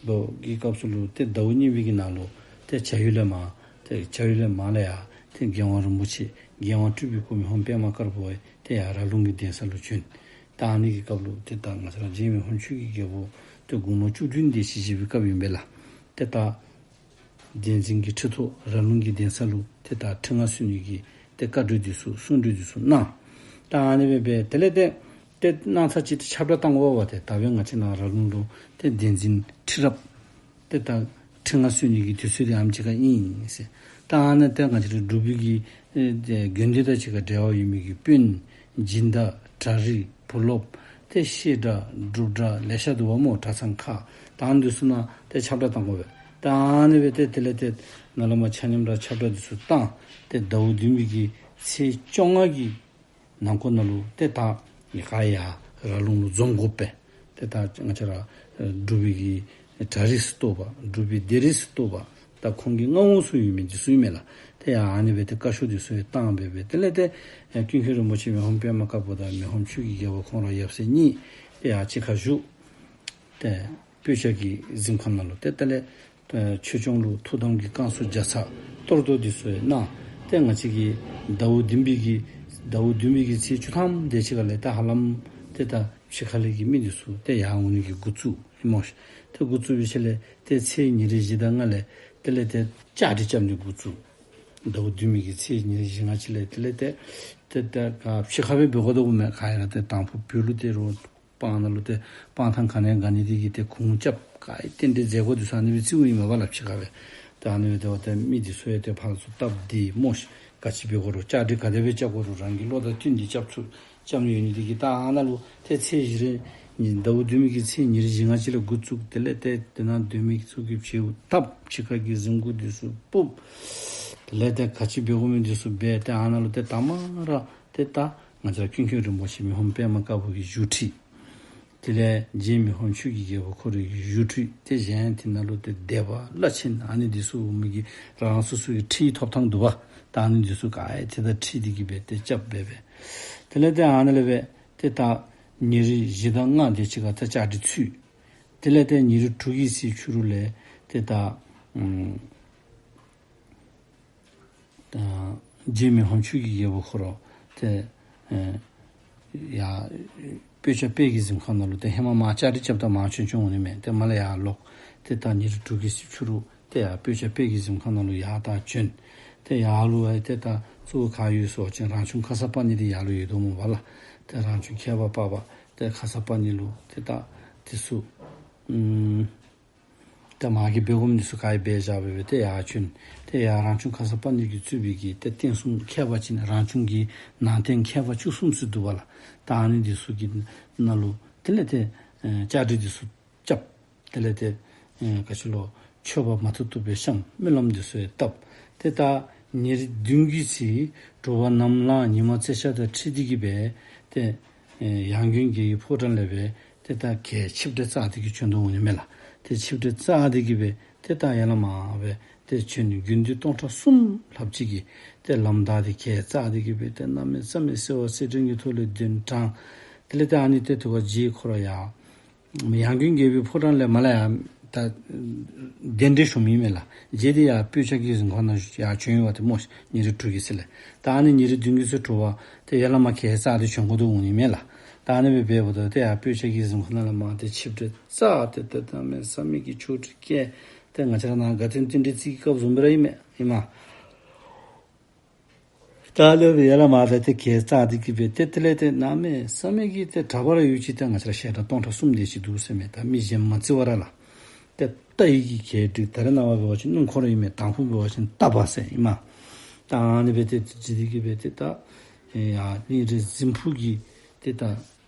ལོ་གི་སྐབས་སུ་ལུ་ཏེ་ཟླཝ་གཉིས་པའི་གི་ནང་ལུ་ཏེ་བྱ་ཡུལ་ལས་མར་ཏེ་བྱ་ཡུལ་ལས་མར་ལས་ཡར་ཏེ་རྒྱལ་དབང་རིན་པོ་ཆེ་རྒྱལ་དབང་སྤྲུལ་པའི་སྐུ་མི་ཕམ་པདྨ་དཀར་པོ་ཏེ་ཡར་ར་ལུང་གི་གདན་ས་ལུ་བྱོན། ད་ཨ་ནི་གི་སྐབས་ལུ་ཏེ་ད་ང་བཅས་ར་རྗེ་མི་ཕམ་ཆོས་ཀྱི་རྒྱལ་པོ་ཏེ་དགུང་ལོ་བཅུ་བདུན་དེ་ཅིག་བཞེས་པའི་སྐབས་ཨིན་པས་ལགས། ཏེ་ད་བསྟན་འཛིན་གྱི་ཁྲི་ཐོག་ར་ལུང་གི་གདན་ས་ལུ་ཏེ་ད་ཁྲི་མངའ་གསོལ་ནི་གི་ཏེ་བཀའ་འཁྲོལ་འདི་ཚུ་གསུང་འཁྲོལ་འདི་ཚུ་གནང་། ད་ཨ་ནི་སྦེ་འབད་དེ་ལས་ཏེ་ཏེ་གནང་ཚར་ཅིག་ཏེ་ཁྱབ་བསྒྲགས་བཏང་དགོ་པས། ཏེ་ད་འབདན་ང་བཅས་ནཱ་ར་ལུང་ལུ་ཏེ་བསྟན་འཛིན་ཁྲི་རབས་ཏེ་ད་ཁྲི་མངའ་གསོལ་ནི་གི་དུས་ཚོད་འདི་ཨ་ནེམ་ཅིག་ཁར་ཨིན་ཟེར། ད་ཨ་ནི་ཏེ་ང་བཅས་ར་འབྲུག་པའི་གི་ཨེ་ཏེ་དགོན་སྡེ་དང་གཅིག་ཁར་འབྲེལ་བ་ཡོད་མི་གི་དཔོན་སྦྱིན་བདག་གྲྭ་རིགས་བུ་སློབ་ཏེ་བཤད་གྲྭ་སྒྲུབ་གྲྭ་ལེ་ཤ་འདུག་པ་སྨོ། གྲྭ་ཚང་ཁག་ད་ཨ་ནི་འདི་ཚུ་ནང་ཏེ་ཁྱབ་བསྒྲགས་བཏང་དགོ་པས། ད་ཨ་ནི་སྦེ་ཏེ་དེ་ལས་ཏེ་ནཱ་ལས་མར་ཆ་མཉམ་ར་ཁྱབ་བསྒྲགས་འདི་ཚུ་བཏང་། ཏེ་ཟླཝ་བདུན་པའི་གི་ཚེས་བཅོ་ལྔ་གི་ནང་འཁོད་ནང་ལུ་ཏེ་ད་ནི་ག་ཡར་ར་ལུང་ལུ་འཛོམས་དགོ་པས། ཏེ་ད་ང་བཅས་ར་ཨེ་འབྲུག་པའི་གི་གྲྭ་རིགས་སུ་གཏོགས་པ་འབྲུག་པའི་སྡེ་རིགས་སུ་གཏོགས་པ་ད་ཁོང་གི་མངའ་འོག་སུ་ཡོད་མི་འདི་ཚུ་ཨིན་མས་ལགས། ཏེ་ཡར་ཨ་ནི་སྦེ་ཏེ་བཀའ་ཤོག་འདི་ཚུ་ཡང་བཏང་སྦེ་སྦེ་དེ་ལས་ཏེ་ཨེ་ཀུན་མཁྱེན་རིན་པོ་ཆེ་མི་ཕམ་པདྨ་དཀར་པོ་དང་མི་ཕམ་ཆོས་ཀྱི་རྒྱལ་པོ་ཁོང་ར་ཡབ་སྲས་གཉིས་ཏེ་ཡར་གཅིག་ཁར་བཞུགས། ཏེ་སྤོས་སྐྱ་གི་གཟིམ་ཁང་ནང་ལུ་ཏེ་དེ་ལས་ཨེ་ཆོས་སྐྱོང་ལུ་ཐུགས་དམ་གྱི་བསྐང་གསོ་བརྒྱ་རྩ་གཏོར་བཟློག་འདི་ཚུ་ཡང་གནང་། ཏེ་ང་བཅས་ཀྱི་ཟླཝ་བདུན་པའི་གི་ཟླཝ་བདུན་པའི་གི་ཚེས་བཅུ་ཐམ་དེ་ཅིག་ཁ་ལས་ད་ཧ་ལམ་ཏེ་ད་ཕྱི་ཁ་ལས་ཀྱི་མི་འདི་ཚུ་ཏེ་ཡར་འོང་ནི་གི་འགོ་བཙུགས་ཨིན་སྨོ་ཤིག། ཏེ་འགོ་བཙུགས་པའི་ཤུལ་ལས་ཏེ་ཚེས་ཉེར་བཞི་དང་ལྔ་ལས་དེ་ལས་ཏེ་བཅའ་སྒྲིག་རྐྱབ་ནི་འགོ་བཙུགས། ཟླཝ་བདུན་པའི་གི་ཚེས་ཉེར་བཞི་ལྔ་ཅིག་ལས་དེ་ལས་ཏེ་ཏེ་ད་ག་ཕྱི་ཁ་སྦེ་འབད་དགོ་དོ་མས། ག་ཡ་ར་ཏེ་དང་ཕུ་བོད་ལུ་ཏེ་རོགས་སྤང་ནང་ལུ་ཏེ་སྤང་ཐང་ག་ནི་ག་ནི་འདི་གིས་ཏེ་གུར་རྐྱབ། ག་ཡི་རྟེན་འབྲེལ་མཛད་སྒོ་འདི་ཚུ་ཨ་ནི་སྦེ་རྩིཝ་ཨིན་མས་པ་ལགས་ཕྱི་ཁ་སྦེ། ཏེ་ཨ་ནི་སྦེ་ཏེ་འོ་ཏེ་མི་འདི་ཚུ་ཡང་ཏེ་ཕར་ཚུར་སྟབས་བདེ་སྨོ་ཤིག། ག་ཅི་འབད་དགོ་རུང་བཅའ་སྒྲིག་ག་དེ་སྦེ་རྐྱབ་དགོ་རུང་རང་གི་བློ་དང་བསྟུན་ཏེ་རྐྱབ་ཚུགས། རྐྱབ་ནི་ཡོད་ནི་འདི་གིས་ད་ཨ་ནཱ་ལུ་ཏེ་ཚེས་བཞི་རེ་ཟླཝ་བདུན་པའི་གི་ཚེས་ཉེར་བཞི་ལྔ་ཅིག་ལས་འགོ་བཙུགས། དེ་ལས་ཏེ་དེ་ནང་སྡོད་མི་ཚུ་གིས་བྱེའུ་བཏབ། ཕྱི་ཁ་གི་གཟིམ་གུར་འདི་ཚུ་སྤུབ། དེ་ལས་ཏེ་ག་ཅི་འབད་དགོ་མི་འདི་ཚུ་འབད། ཏེ་ཨ་ནཱ་ལུ་ཏེ་ད་མ་ར་ཏེ་ད་ང་བཅས་ར་ཀུན་མཁྱེན་རིན་པོ་ཆེ་མི་ཕམ་པདྨ་དཀར་པོ་གི་བཞུགས་ཁྲི། དེ་ལས་རྗེ་མི་ཕམ་ཆོས་ཀྱི་རྒྱལ་པོ་ཁོ་རའི་བཞུགས་ཁྲི། ཏེ་གཞན་དེ་ནང་ལུ་ཏེ་སྡེ་པ་བླ་ཆེན་ཨ་ནི་འདི་ཚུ་འོང་མི་གི་རང་སོ་སོ་གི་ཁྲིའི་ཐོབ་ཐང་འདུག་པ། ད་ཨ་ནི་འདི་ཚུ་ག་ཡི་ཏེ་ད་ཁྲི་འདི་གིས་སྦེ་ཏེ་རྐྱབ་སྦེ་སྦེ། དེ་ལས་ཏེ་ཨ་ནི་ལས་སྦེ་ཏེ་ད་ཉེར་བཞི་དང་ལྔ་དེ་ཅིག་ཁར་ད་བཅའ་སྒྲིག་ཚུད། དེ་ལས་ཏེ་ཉེར་དྲུག་གི་ཚེས་ཕྱི་རུ་ལས་ཏེ་ད་ཨམ་ད་རྗེ་མི་ཕམ་ཆོས་ཀྱི་རྒྱལ་པོ་ཁོ་ར་ཏེ་ཨེ་ཡར་སྤོས་སྐྱ་དཔལ་གྱི་གཟིམ་ཁང་ནང་ལུ་ཏེ་ཧེ་མ་མར་བཅའ་སྒྲིག་རྐྱབ་ད་མར་བྱོན་བྱོནམ་འོང་ནི་མས། ཏེ་མར་ལས་ཡར་ལོག། ཏེ་ད་ཉེར་དྲུག་གི་ཚེས་ཕྱི་རུ་ཏེ་ཡར་སྤོས་སྐྱ་དཔལ་གྱི་གཟིམ་ཁང་ནང་ལུ་ཡར་ད་བྱོན། ཏེ་ཡར་ལུ་ཨེ་ཏེ་ད་གཙོ་བོ་ག་ཡོད་ཟེར་བ་ཅིན་རང་བྱུང་ཁ་སརྤ་ཎི་འདི་ཡར་ལུ་ཡོད་དོ་སྨོ་པ་ལགས། ཏེ་རང་བྱུང་ཁྱད་པར་འཕགས་པ་ཏེ་ཁ་སརྤ་ཎི་ལུ་ཏེ་ད་དེ་ཚུ་ཨམ་ད་མར་གྱི་འབད་དགོ་མི་འདི་ཚུ་ག་ཡི་འབད་བཞག་སྦེ་སྦེ་ཏེ་ཡར་བྱོན། ཏེ་ཡར་རང་བྱུང་ཁ་སརྤ་ཎི་གིས་གཙོས་པའི་གི་ཏེ་རྟེན་གསུམ་ཁྱད་པར་ཅན་རང་བྱུང་གི་ནང་རྟེན་ཁྱད་པར་བཅུ་གསུམ་ཚུ་འདུག་པ་ལགས། ད་ཨ་ནི་འདི་ཚུ་གི་ནང་ལུ་དེ་ལས་ཏེ་ཨེ་བཅའ་སྒྲིག་འདི་ཚུ་རྐྱབ། དེ་ལས་ཏེ་ཨེ་ག་ཅི་ལོ་མཆོད་པ་མ་ཐུབ་ཐུབ་སྦེ་བཤམས། སྨོན་ལམ་འདི་ཚུ་ཡང་བཏབ། ཏེ་ད་ཉེར་བདུན་གྱི་ཚེས་དྲོ་པ་ནམ་ལངས་ཉི་མ་རྩེ་ཤར་དང་འཁྲིལ་ཏེ་གི་སྦེ་ཏེ་ཨེ་ཡང་དགོན་དགེ་བའི་ཕོ་བྲང་ལས་སྦེ་ཏེ་ད་གྱལ་ཆིབས་ཏེ་བཅར་ཏེ་གི་བྱོན་དོ་འོང་ནི་མས་ལགས། ཏེ་ཆིབས་ཏེ་བཅར་ཏེ་གི་སྦེ་ཏེ་ད་ཡར་ལས་མར་སྦེ་ཏེ་བྱོན་ནི་དགེ་འདུན་སྟོང་ཕྲག་གསུམ་ལྷགཔ་ཅིག་གིས་ཏེ་ལམ་བདའ་སྟེ་གྱལ་བཅར་ཏེ་གི་སྦེ་ཏེ་གནམ་མེད་ས་མེད་གསོལ་བ་སེར་སྦྲེང་གི་ཐོག་ལས་གདན་དྲངས། དེ་ལས་ཏེ་ཨ་ནི་ཏེ་དེ་བ་རྗེ་ཁོ་ར་ཡར་ཡང་དགོན་དགེ་བའི་ཕོ་བྲང་ལས་མར་ལས་ཡར་ད་གདན་འདྲེན་ཞུ་མི་མས་ལགས། རྗེ་འདི་ཡར་སྤོས་སྐྱ་གི་གཟིམ་ཁང་ནང་ཡར་བྱོན་ཡོད་པ་ཏེ་སྨོ་ཤིག། ཉེར་དྲུག་གི་ཚེས་ལས། ད་ཨ་ནི་ཉེར་བདུན་གྱི་ཚེས་དྲོ་པ་ཏེ་ཡར་ལས་མར་གྱལ་བཅར་ཏེ་བྱོན་དགོ་དོ་འོང་ནི་མས་ལགས། ད་ཨ་ནི་སྦེ་འབདཝ་ད་ཏེ་ཡར་སྤོས་སྐྱ་གི་གཟིམ་ཁང་ནང་ལས་མར་ཏེ་ཆིབས་ཏེ་བཅར་ཏེ་ཏེ་གནམ་མེད་ས་མེད་ཀྱི་ཆོ་འཕྲུལ་སྐྱེས། ཏེ་ང་བཅས་ར་ནཱ་དགའ་སྟོན་རྟེན་འབྲེལ་རྩིས་ཀྱི་སྐབས་བཟུམ་སྦེ་ར་ཨིན་མས་ཨིན་མས། ད་ལས་ཡར་ལས་མར་ད་ཏེ་གྱལ་བཅར་ཏེ་གི་སྦེ་ཏེ་དེ་ལས་ཏེ་གནམ་མེད་ས་མེད་ཀྱི་ཏེ་གྲྭ་པ་ར་ཡོད་ཅི། ཏེ་ང་བཅས་ར་བཤད་གྲྭ་སྟོང་ཕྲག་གསུམ་དེ་ཅིག་འདུག་ཟེར་མས། ད་མི་གཞན་མ་བརྩི་བར་ར་ལགས། ཏེ་རྟ་ཡི་གི་གྱལ་བསྒྲིགས། ད་རེས་ནངས་པ་འབད་བ་ཅིན་སྣུམ་འཁོར་ཨིན་མས། དང་ཕུ་འབད་བ་ཅིན་རྟ་པ་ཟེར་ཨིན་མས། ད་ཨ་ནི་སྦེ་ཏེ་ཏེ་ཅིག་འདི་གིས་སྦེ་ཏེ་ད་ཡ་གླིང་རས་གཟིམ་ཕུག་གི་ཏེ་ད་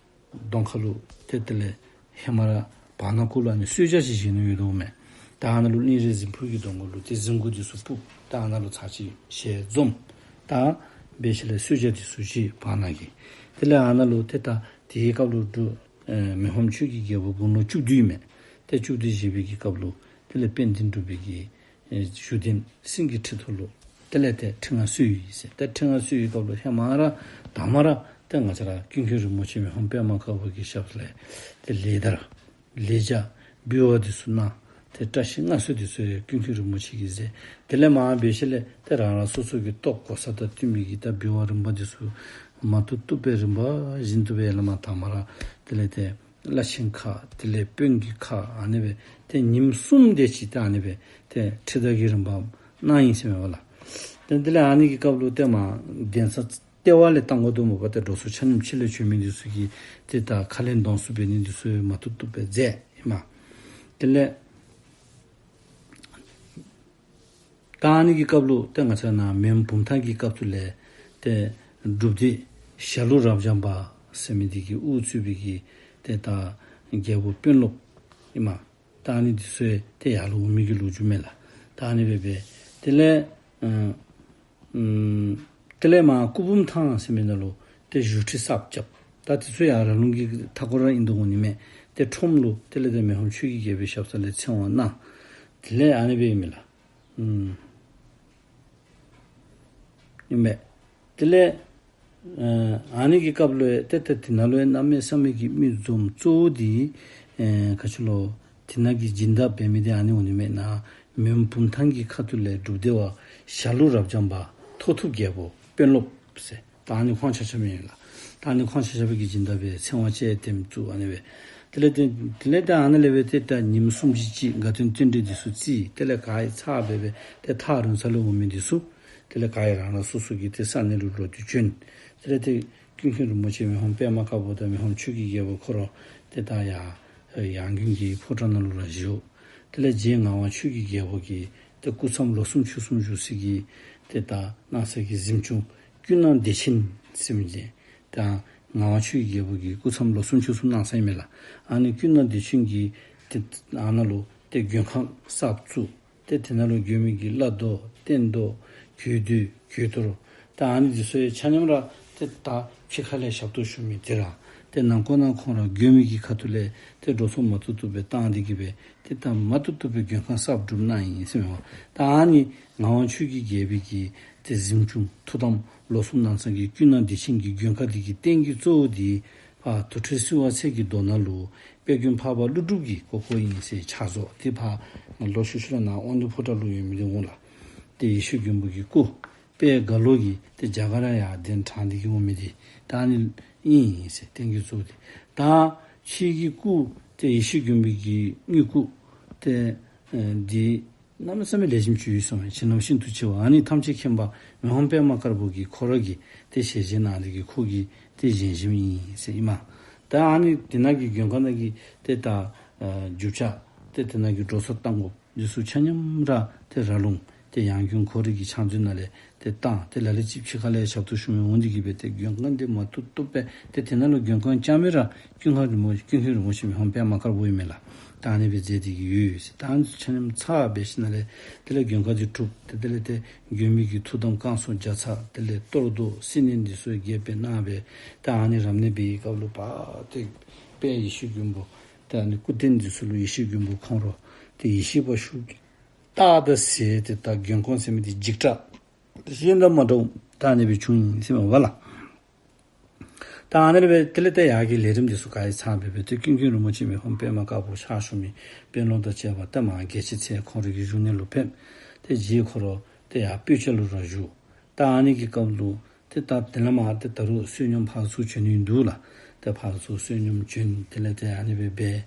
གདོང་ཁ་ལུ་ཏེ་དེ་ལས་ཧེ་མ་ར་བར་ན་གུ་ལུ་ཨ་ནི་གསོལ་ཇ་ཅིག་བཞེས་ནི་ཡོད་དོ་མས། ད་ཨ་ནཱ་ལུ་གླིང་རས་གཟིམ་ཕུག་གི་གདོང་ཁ་ལུ་ཏེ་གཟིམ་གུར་འདི་ཚུ་སྤུབ། ད་ཨ་ནཱ་ལུ་ཚར་གཅིག་ཞལ་འཛོམས། ད་འབད་ཞིནམ་ལས་གསོལ་ཇ་འདི་ཚུ་བཞེས་བར་ན་གི། དེ་ལས་ཨ་ནཱ་ལུ་ཏེ་ད་དེའི་སྐབས་ལུ་འབྲུག་ཨེ་མི་ཕམ་ཆོས་ཀྱི་རྒྱལ་པོ་དགུང་ལོ་བཅུ་བདུན་མས། ཏེ་བཅུ་བདུན་བཞེས་པའི་གི་སྐབས་ལུ་དེ་ལས་དཔལ་ལྡན་འབྲུག་པའི་གི་ཨེ་བཞུགས་གདན་སེང་གེའི་ཁྲི་ཐོག་ལུ་དེ་ལས་ཏེ་ཁྲི་མངའ་གསོལ་ཡི་ཟེར། ཏེ་ཁྲི་མངའ་གསོལ་བའི་སྐབས་ལུ་ཧེ་མ་ར་དང་པ་ར་ཏེ་ང་བཅས་ར་ཀུན་མཁྱེན་རིན་པོ་ཆེ་མི་ཕམ་པདྨ་དཀར་པོ་གི་ཞབས་ལས་ཏེ་ལེགས་དར་ལེགས་སྦྱར་འབུལ་བ་འདི་ཚུ་གནང་། ཏེ་བཀྲ་ཤིས་མངའ་གསོལ་འདི་ཚུ་ཡང་ཀུན་མཁྱེན་རིན་པོ་ཆེ་གིས་མཛད། དེ་ལས་མར་འབད་ཞིནམ་ལས་ཏེ་རང་རང་སོ་སོ་གི་ལྟོ་གོ་ས་དང་བསྟུན་མི་གི་ད་འབུལ་བ་རིམ་པ་འདི་ཚུ་མ་བཏུབ་བཏུབ་སྦེ་རིམ་པ་བཞིན་དུ་སྦེ་ཡར་ལས་མར་དང་པ་ར་དེ་ལས་ཏེ་བླ་ཆེན་ཁག་དེ་ལས་དཔོན་གྱི་ཁག་ཨ་ནི་སྦེ་ཏེ་ཉིནམ་གསུམ་དེ་ཅིག་ཏེ་ཨ་ནི་སྦེ་ཏེ་ཁྲི་དར་གྱི་རིམ་པ་གནང་ཡི་ཟེར་མས་པ་ལགས། ཏེ་དེ་ལས་ཨ་ནི་གི་སྐབས་ལུ་ཏེ་མར་གདན་ས་ལྟེ་བ་ལས་བཏང་དགོ་དོ་མས་པ། ཏེ་འགྲོ་སོང་ཆ་མཉམ་ཕྱི་ལས་བྱོན་མི་འདི་ཚུ་གིས་ཏེ་ད་ཁ་ལས་གདོང་བསུ་འབད་ནི་འདི་ཚུ་མ་བཏུབ་བཏུབ་སྦེ་མཛད་ཨིན་མས། དེ་ལས་ད་ཨ་ནི་གི་སྐབས་ལུ་ཏེ་ང་བཅས་ནཱ་མོན་བུམ་ཐང་གི་སྐབས་སུ་ལས་ཏེ་སྒྲུབ་སྡེ་ཞྭ་ལུ་རབ་འབྱམས་པ་ཟེར་མི་འདི་གིས་དབུ་གཙོས་པའི་གི་ཏེ་ད་རྒྱལ་པོ་དཔོན་སློབ་ཨིན་མས། ད་ཨ་ནི་འདི་ཚུ་ཡང་ཏེ་ཡར་ལུ་འོང་མི་གི་ལོ་རྒྱུས་མས་ལགས། ད་ཨ་ནི་སྦེ་སྦེ་དེ་ལས་ཨ་ཨམ་དེ་ལས་མར་སྐུ་འབུམ་ཐང་ཟེར་མི་ནང་ལུ་ཏེ་བཞུགས་ཁྲི་གསརཔ་རྐྱབ། ད་དེ་ཚུ་ཡང་ར་ལུང་གི་མཐའ་འཁོར་ར་ཨིན་དོ་འོང་ནི་མས། ཏེ་ཁྲོམ་ལུ་དེ་ལས་ཏེ་མི་ཕམ་ཆོས་ཀྱི་རྒྱལ་པོའི་ཞབས་ས་ལས་ཚེ་དབང་གནང་། དེ་ལས་ཨ་ནི་སྦེ་ཨིན་མས་ལགས། ཨམ་ཨིན་མས། དེ་ལས་ཨ་ཨ་ནི་གི་སྐབས་ལུ་ཡང་ཏེ་ཏེ་དེ་ནང་ལུ་ཡང་གནམ་མེད་ས་མེད་ཀྱི་མི་འཛོམས། གཙོ་བོ་འདི་ཨེ་ག་ཅི་ལོ་དེ་ནང་གི་སྦྱིན་བདག་འབད་མི་འདི་ཨ་ནི་འོང་ནི་མས། ནཱ་མོན་བུམ་ཐང་གི་ཁ་ཐུག་ལས་སྒྲུབ་སྡེ་པ་ཞྭ་ལུ་རབ་འབྱམས་པ་མཐོ་ཐུབ་རྒྱལ་པོ་དཔོན་སློབ་ཟེར། ད་ཨ་ནི་ཁོང་ཆ་ཁྱབ་ཨིན་ལགས། ད་ཨ་ནི་ཁོང་ཆ་ཁྱབ་ཀྱི་སྦྱིན་བདག་སྦེ་ཚེ་དབང་བཅས་ཏེ་བཙུགས་ཨ་ནི་སྦེ། དེ་ལས་ཏེ་དེ་ལས་ཏེ་ཨ་ནཱ་ལས་སྦེ་ཏེ་ད་ཉིནམ་གསུམ་ཅིག་ཅིག་དགའ་སྟོན་རྟེན་འབྲེལ་འདི་ཚུ་བརྩི། དེ་ལས་ག་ཡི་ཚར་སྦེ་སྦེ་ཏེ་ཐག་རིང་ས་ལས་འོང་མི་འདི་ཚུ་དེ་ལས་ག་ཡི་རང་རང་སོ་སོ་གི་ཏེ་ས་གནས་ལུ་ལོག་སྟེ་བྱོན། དེ་ལས་ཏེ་ཀུན་མཁྱེན་རིན་པོ་ཆེ་མི་ཕམ་པདྨ་དཀར་པོ་དང་མི་ཕམ་ཆོས་ཀྱི་རྒྱལ་པོ་ཁོ་ར་ཏེ་ད་ཡར་ཡང་དགོན་གྱི་ཕོ་བྲང་ནང་ལུ་ར་བཞུགས། དེ་ལས་རྗེ་ངག་དབང་ཆོས་ཀྱི་རྒྱལ་པོ་གིས་ཏེ་སྐུ་མཚམས་ལོ་གསུམ་ཕྱོགས་གསུམ་བཞུགས་སའི་གི་ཏེ་ད་གནང་ས་གི་གཟིམ་ཆུང་ཀུན་སྣང་བདེ་ཆེན་ཟེར་མི་འདི་ད་ངག་དབང་ཆོས་ཀྱི་རྒྱལ་པོ་གིས་སྐུ་མཚམས་ལོ་གསུམ་ཕྱོགས་གསུམ་གནང་ས་ཨིན་མས་ལགས། ཨ་ནི་ཀུན་སྣང་བདེ་ཆེན་གྱི་ཏེ་ཨ་ནཱ་ལུ་ཏེ་མགོན་ཁང་གསརཔ་བཙུགས། ཏེ་དེ་ནང་ལུ་མགོན་པོའི་གི་བླ་རྡོ་སྟོན་རྡོ་གོས་འདུས་གོས་གཏོར་ད་ཨ་ནི་འདི་ཚུ་ཡང་ཆ་མཉམ་ར་ཏེ་ད་ཕྱི་ཁ་ལས་ཞབས་ཏོག་ཞུ་མི་འདི་ར་ཏེ་ནང་ཁོག་ནང་ཁོང་ར་མགོན་པོའི་གི་ཁ་ཐུག་ལས་ཏེ་འགྲོ་སོང་མ་བཏུབ་བཏུབ་སྦེ་བཏང་སྟེ་གི་སྦེ་ཏེ་ད་མ་བཏུབ་བཏུབ་སྦེ་མགོན་ཁང་གསརཔ་སྒྲུབ་གནང་ཡི་ཟེར་མས་པ། ད་ཨ་ནི་ངག་དབང་ཆོས་ཀྱི་རྒྱལ་པོའི་གི་ཏེ་གཟིམ་ཆུང་ཐུགས་དམ་ལོ་གསུམ་གནང་ས་གི་ཀུན་སྣང་བདེ་ཆེན་གྱི་མགོན་ཁང་འདི་གི་རྟེན་གྱི་གཙོ་བོ་འདི་ཕར་དུར་ཁྲོད་བསིལ་བ་ཚལ་གྱི་རྡོ་ནང་ལུ་དཔལ་མགོན་འཕགས་པ་ཀླུ་སྒྲུབ་ཀྱི་སྐུ་འཁོར་ཨིན་ཟེར་ཕྱག་བཟོ། ཏེ་ཕར་ལོག་ཤུལ་ཤུལ་ལས་ནཱ་དབང་འདུས་ཕོ་བྲང་ལུ་ཡོད་མི་འདི་འོང་ལགས། ཏེ་ཡེ་ཤེས་མགོན་པོ་གི་སྐུ་དཔལ་རྒྭ་ལོ་གིས་ཏེ་རྒྱ་གར་ཡར་གདན་དྲངས་ཏེ་གི་འོང་མི་འདི་ད་ཨ་ནི་ཨིན་ཟེར་རྟེན་གྱི་གཙོ་བོ་འདི། ད་ཕྱི་གི་སྐུ་ཏེ་ཡེ་ཤེས་མགོན་པོ་གི་དངུལ་སྐུ་ཏེ་ཨེ་འདི་གནམ་མེད་ས་མེད་ལེགས་ཤོམ་ཅིག་ཡོད་ཟེར་མས། བྱིན་རླབས་ཤིན་ཏུ་ཆེ་བ། ཨ་ནི་ཐམས་ཅད་མཁྱེན་པ་མི་ཕམ་པདྨ་དཀར་པོ་གིས་ཁོ་ར་གིས་ཏེ་ཞལ་བཞེས་གནང་སྟེ་གི་ཁོ་གིས་ཏེ་བཞེངས་བཞེངསམ་ཨིན་ཟེར་ཨིན་མས། ད་ཨ་ནི་དེ་ནང་གི་མགོན་ཁང་ནང་གི་ཏེ་ད་ཨ་རྒྱུ་ཆ་ཏེ་དེ་ནང་གི་འགྲོ་སོང་གཏང་དགོཔ་འདི་ཚུ་ཆ་མཉམ་ར་ཏེ་ར་ལུང་ཏེ་ཡང་དགོན་ཁོ་རའི་གི་ཕྱག་མཛོད་ནང་ལས་ཏེ་བཏང་། ཏེ་ལ་ལུ་ཅིག་ཕྱི་ཁ་ལས་ཞབས་ཏོག་ཞུ་མི་འོང་སྟེ་གི་སྦེ་ཏེ་མགོན་ཁང་འདི་མ་བཏུབ་བཏུབ་སྦེ་ཏེ་དེ་ནང་ལུ་མགོན་ཁང་བཅའ་མི་ར་ཀུན་མཁྱེན་རིན་པོ་ཀུན་མཁྱེན་རིན་པོ་ཆེ་མི་ཕམ་པདྨ་དཀར་པོ་ཨིན་མས་ལགས། ད་ཨ་ནི་སྦེ་མཛད་དེ་གི་ཡོད་ཟེར། ད་ཨ་ནི་ཚུ་ཆ་མཉམ་ཚར་སྦེ་ཞིནམ་ལས་དེ་ལས་མགོན་ཁང་འདི་གྲུབ། ཏེ་དེ་ལས་ཏེ་མགོན་པོའི་གི་ཐུགས་དམ་བསྐང་གསོ་བརྒྱ་རྩ་དེ་ལས་གཏོར་བཟློག་སྲི་མནན་འདི་ཚུ་རྒྱས་སྦེ་གནང་སྦེ་ད་ཨ་ནི་རབ་གནས་པའི་སྐབས་ལུ་ཕར་ཏེ་དཔལ་ཡེ་ཤེས་མགོན་པོ་ཏེ་ཨ་ནི་སྐུ་རྟེན་འདི་ཚུ་ལུ་ཡེ་ཤེས་མགོན་པོ་ཁོང་ར་ཏེ་ཡེ་ཤེས་པ་ཞུ་སྟེ་ད་ཟེར་ཏེ་ད་མགོན་ཁང་ཟེར་མི་འདི་འཇིགས་སྐྲག་ཏེ་གཞན་དང་མ་འདྲཝ་ད་ཨ་ནི་སྦེ་བྱུང་ཡི་ཟེར་མས་པ་ལགས། ད་ཨ་ནི་སྦེ་དེ་ལས་ཏེ་ཡར་གྱི་ལས་རིམ་འདི་ཚུ་ག་ར་ཚར་སྦེ་སྦེ་ཏེ་ཀུན་མཁྱེན་རིན་པོ་ཆེ་མི་ཕམ་པདྨ་དཀར་པོ་ཕྱག་ཞུ་མི་དཔོན་སློབ་དང་བཅས་པ་ཏེ་མར་རྒྱལ་བྱེད་ཚལ་ཁོང་རའི་གི་བཞུགས་གནས་ལུ་ཕེབས། ཏེ་རྗེ་ཁོ་ར་ཏེ་ཡར་སྤོས་སྐྱ་ལུ་ར་བཞུགས། ད་ཨ་ནི་གི་སྐབས་ལུ་ཏེ་ད་དེ་ལས་མར་ཏེ་ད་རུང་བསོད་སྙོམས་ཕར་ཚུར་བྱོན་ནི་འདུག་ལགས། ཏེ་ཕར་ཚུར་བསོད་སྙོམས་བྱོན། དེ་ལས་ཏེ་ཨ་ནི་སྦེ་འབད།